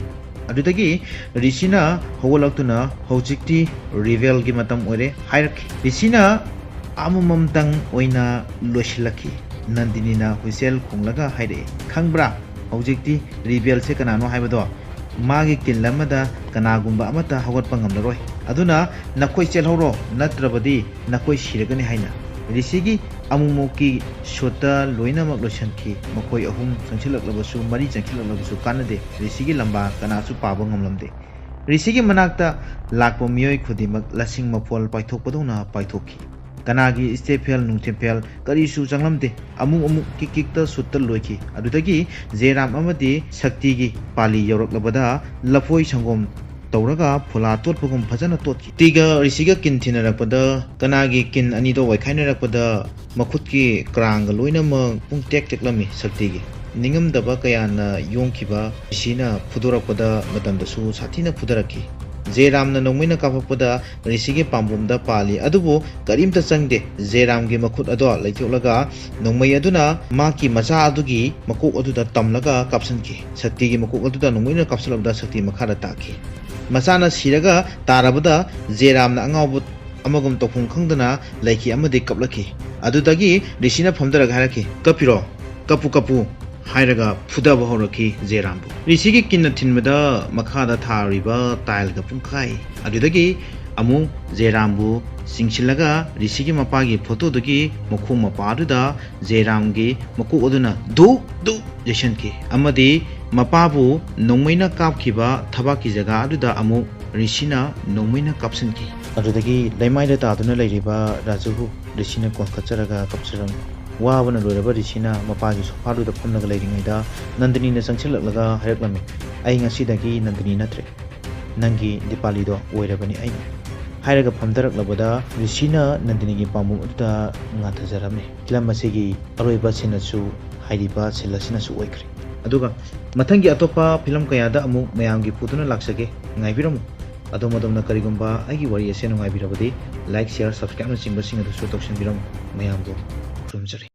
ꯑꯗꯨꯗꯒꯤ ꯔꯤꯁꯤꯅ ꯍꯧꯒꯠꯂꯛꯇꯨꯅ, "ꯍꯧꯖꯤꯛꯇꯤ ꯔꯤꯚꯦꯜꯒꯤ ꯃꯇꯝ ꯑꯣꯏꯔꯦ" ꯍꯥꯏꯔꯛꯈꯤ꯫ ꯔꯤꯁꯤꯅ ꯑꯃꯃꯝꯇꯪ ꯑꯣꯏꯅ ꯂꯣꯏꯁꯤꯜꯂꯛꯈꯤ꯫ ꯅꯟꯗꯤꯅꯤꯅ ꯍꯨꯏꯁꯦꯜ ꯈꯣꯡꯂꯒ ꯍꯥꯏꯔꯛꯏ, "ꯈꯪꯕ꯭ꯔꯥ, ꯍꯧꯖꯤꯛꯇꯤ ꯔꯤꯚꯦꯜꯁꯦ ꯀꯅꯥꯅꯣ ꯍꯥꯏꯕꯗꯣ? ꯃꯥꯒꯤ ꯀꯤꯟ ꯑꯃꯗ ꯀꯅꯥꯒꯨꯝꯕ ꯑꯃꯠꯇ ꯍꯧꯒꯠꯄ ꯉꯝꯂꯔꯣꯏ꯫ ꯑꯗꯨꯅ ꯅꯈꯣꯏ ꯆꯦꯜꯍꯧꯔꯣ, ꯅꯠꯇ꯭ꯔꯕꯗꯤ ꯅꯈꯣꯏ ꯁꯤꯔꯒꯅꯤ" ꯍꯥꯏꯅ꯫ ꯔꯤꯁꯤꯒꯤ ꯑꯃꯨꯛꯃꯨꯛꯀꯤ ꯁꯣꯠꯇ ꯂꯣꯏꯅꯃꯛ ꯂꯣꯏꯁꯤꯟꯈꯤ꯫ ꯃꯈꯣꯏ ꯑꯍꯨꯝ ꯆꯪꯁꯤꯜꯂꯛꯂꯕꯁꯨ, ꯃꯔꯤ ꯆꯪꯁꯤꯜꯂꯛꯂꯕꯁꯨ ꯀꯥꯟꯅꯗꯦ꯫ ꯔꯤꯁꯤꯒꯤ ꯂꯝꯕꯥ ꯀꯅꯥꯁꯨ ꯄꯥꯕ ꯉꯝꯂꯝꯗꯦ꯫ ꯔꯤꯁꯤꯒꯤ ꯃꯅꯥꯛꯇ ꯂꯥꯛꯄ ꯃꯤꯑꯣꯏ ꯈꯨꯗꯤꯡꯃꯛ ꯂꯁꯤꯡ ꯃꯐꯣꯜ ꯄꯥꯏꯊꯣꯛꯄꯗꯧꯅ ꯄꯥꯏꯊꯣꯛꯈꯤ꯫ ꯀꯅꯥꯒꯤ ꯏꯁꯇꯦꯐꯦꯜ ꯅꯨꯡꯊꯦꯝꯐꯦꯜ ꯀꯔꯤꯁꯨ ꯆꯪꯂꯝꯗꯦ꯫ ꯑꯃꯨꯛ ꯑꯃꯨꯛ ꯀꯤꯛ ꯀꯤꯛꯇ ꯁꯨꯠꯇ ꯂꯣꯏꯈꯤ꯫ ꯑꯗꯨꯗꯒꯤ ꯖꯦꯔꯥꯝ ꯑꯃꯗꯤ ꯁꯛꯇꯤꯒꯤ ꯄꯥꯂꯤ ꯌꯧꯔꯛꯂꯕꯗ ꯂꯐꯣꯏ ꯁꯪꯒꯣꯝ ꯇꯧꯔꯒ ꯐꯨꯂꯥ ꯇꯣꯠꯄꯒꯨꯝ ꯐꯖꯅ ꯇꯣꯠꯈꯤ꯫ ꯇꯤꯒ ꯔꯤꯁꯤꯒ ꯀꯤꯟ ꯊꯤꯟꯅꯔꯛꯄꯗ ꯀꯅꯥꯒꯤ ꯀꯤꯟ ꯑꯅꯤꯗꯣ ꯋꯥꯏꯈꯥꯏꯅꯔꯛꯄꯗ ꯃꯈꯨꯠꯀꯤ ꯀ꯭ꯔꯥꯡꯒ ꯂꯣꯏꯅꯃꯛ ꯄꯨꯡ ꯇꯦꯛ ꯇꯦꯛꯂꯝꯃꯤ ꯁꯛꯇꯤꯒꯤ꯫ ꯅꯤꯡꯉꯝꯗꯕ ꯀꯌꯥꯅ ꯌꯣꯡꯈꯤꯕ ꯔꯤꯁꯤꯅ ꯐꯨꯗꯣꯔꯛꯄꯗ ꯃꯇꯝꯗꯁꯨ ꯁꯥꯊꯤꯅ ꯐꯨꯗꯔꯛꯈꯤ꯫ ꯖꯦꯔꯥꯝꯅ ꯅꯣꯡꯃꯩꯅ ꯀꯥꯞꯄꯛꯄꯗ ꯔꯤꯁꯤꯒꯤ ꯄꯥꯝꯕꯣꯝꯗ ꯄꯥꯜꯂꯤ, ꯑꯗꯨꯕꯨ ꯀꯔꯤꯝꯇ ꯆꯪꯗꯦ꯫ ꯖꯦꯔꯥꯝꯒꯤ ꯃꯈꯨꯠ ꯑꯗꯣ ꯂꯩꯊꯣꯛꯂꯒ ꯅꯣꯡꯃꯩ ꯑꯗꯨꯅ ꯃꯍꯥꯛꯀꯤ ꯃꯆꯥ ꯑꯗꯨꯒꯤ ꯃꯀꯣꯛ ꯑꯗꯨꯗ ꯇꯝꯂꯒ ꯀꯥꯞꯁꯤꯟꯈꯤ꯫ ꯁꯛꯇꯤꯒꯤ ꯃꯀꯣꯛ ꯑꯗꯨꯗ ꯅꯣꯡꯃꯩꯅ ꯀꯥꯞꯁꯤꯜꯂꯕꯗ ꯁꯛꯇꯤ ꯃꯈꯥꯗ ꯇꯥꯈꯤ꯫ ꯃꯆꯥꯅ ꯁꯤꯔꯒ ꯇꯥꯔꯕꯗ ꯖꯦꯔꯥꯝꯅ ꯑꯉꯥꯎꯕ ꯑꯃꯒꯨꯝ ꯇꯧꯐꯝ ꯈꯪꯗꯅ ꯂꯩꯈꯤ ꯑꯃꯗꯤ ꯀꯞꯂꯛꯈꯤ꯫ ꯑꯗꯨꯗꯒꯤ ꯔꯤꯁꯤꯅ ꯐꯝꯊꯔꯒ ꯍꯥꯏꯔꯛꯈꯤ, "ꯀꯞꯄꯤꯔꯣ, ꯀꯞꯄꯨ, ꯀꯞꯄꯨ" ꯍꯥꯏꯔꯒ ꯐꯨꯗꯕ ꯍꯧꯔꯛꯈꯤ ꯖꯦꯔꯥꯝꯕꯨ꯫ ꯔꯤꯁꯤꯒꯤ ꯀꯤꯟꯅ ꯊꯤꯟꯕꯗ ꯃꯈꯥꯗ ꯊꯥꯔꯤꯕ ꯇꯥꯏꯜꯒ ꯄꯨꯡꯈꯥꯏ꯫ ꯑꯗꯨꯗꯒꯤ ꯑꯃꯨꯛ ꯖꯦꯔꯥꯝꯕꯨ ꯆꯤꯡꯁꯤꯜꯂꯒ ꯔꯤꯁꯤꯒꯤ ꯃꯄꯥꯒꯤ ꯐꯣꯇꯣꯗꯨꯒꯤ ꯃꯈꯣꯡ ꯃꯄꯥꯗꯨꯗ ꯖꯦꯔꯥꯝꯒꯤ ꯃꯀꯣꯛ ꯑꯗꯨꯅ ꯗꯨꯛ ꯗꯨꯛ ꯌꯩꯁꯟꯈꯤ ꯑꯃꯗꯤ ꯃꯄꯥꯕꯨ ꯅꯣꯡꯃꯩꯅ ꯀꯥꯞꯈꯤꯕ ꯊꯕꯥꯛꯀꯤ ꯖꯒꯥ ꯑꯗꯨꯗ ꯑꯃꯨꯛ ꯔꯤꯁꯤꯅ ꯅꯣꯡꯃꯩꯅ ꯀꯥꯞꯁꯤꯟꯈꯤ꯫ ꯑꯗꯨꯗꯒꯤ ꯂꯩꯃꯥꯏꯗ ꯇꯥꯗꯨꯅ ꯂꯩꯔꯤꯕ ꯔꯥꯖꯨꯕꯨ ꯔꯤꯁꯤꯅ ꯀꯣꯟꯈꯠꯆꯔꯒ ꯀꯞꯆꯔꯝꯃꯤ꯫ ꯋꯥꯕꯅ ꯂꯣꯏꯔꯕ ꯔꯤꯁꯤꯅ ꯃꯄꯥꯒꯤ ꯁꯣꯐꯥꯗꯨꯗ ꯐꯝꯂꯒ ꯂꯩꯔꯤꯉꯩꯗ ꯅꯟꯗꯅꯤꯅ ꯆꯪꯁꯤꯜꯂꯛꯂꯒ ꯍꯥꯏꯔꯛꯂꯝꯃꯤ, "ꯑꯩ ꯉꯁꯤꯗꯒꯤ ꯅꯟꯗꯅꯤ ꯅꯠꯇ꯭ꯔꯦ꯫ ꯅꯪꯒꯤ ꯗꯤꯄꯥꯂꯤꯗꯣ ꯑꯣꯏꯔꯕꯅꯤ ꯑꯩꯅ"꯫ ꯍꯥꯏꯔꯒ ꯐꯝꯊꯔꯛꯂꯕꯗ ꯔꯤꯁꯤꯅ ꯅꯟꯗꯅꯤꯒꯤ ꯄꯥꯝꯕꯣꯝ ꯑꯗꯨꯗ ꯉꯥꯊꯖꯔꯝꯃꯤ꯫ ꯐꯤꯂꯝ ꯑꯁꯤꯒꯤ ꯑꯔꯣꯏꯕ ꯁꯤꯟ ꯑꯁꯨ ꯍꯥꯏꯔꯤꯕ ꯁꯤꯟ ꯑꯁꯤꯅꯁꯨ ꯑꯣꯏꯈ꯭ꯔꯦ꯫ ꯑꯗꯨꯒ ꯃꯊꯪꯒꯤ ꯑꯇꯣꯞꯄ ꯐꯤꯂꯝ ꯀꯌꯥꯗ ꯑꯃꯨꯛ ꯃꯌꯥꯝꯒꯤ ꯄꯨꯗꯨꯅ ꯂꯥꯛꯆꯒꯦ, ꯉꯥꯏꯕꯤꯔꯝꯃꯨ꯫ ꯑꯗꯣꯝ ꯑꯗꯣꯝꯅ ꯀꯔꯤꯒꯨꯝꯕ ꯑꯩꯒꯤ ꯋꯥꯔꯤ ꯑꯁꯦ ꯅꯨꯡꯉꯥꯏꯕꯤꯔꯕꯗꯤ like, share, subscribe ꯅꯆꯤꯡꯕꯁꯤꯡ ꯑꯗꯨꯁꯨ ꯇꯧꯁꯤꯟꯕꯤꯔꯝꯃꯨ꯫ ꯃꯌꯥꯝꯕꯨ ꯈꯨꯔꯨꯝꯖꯔꯤ꯫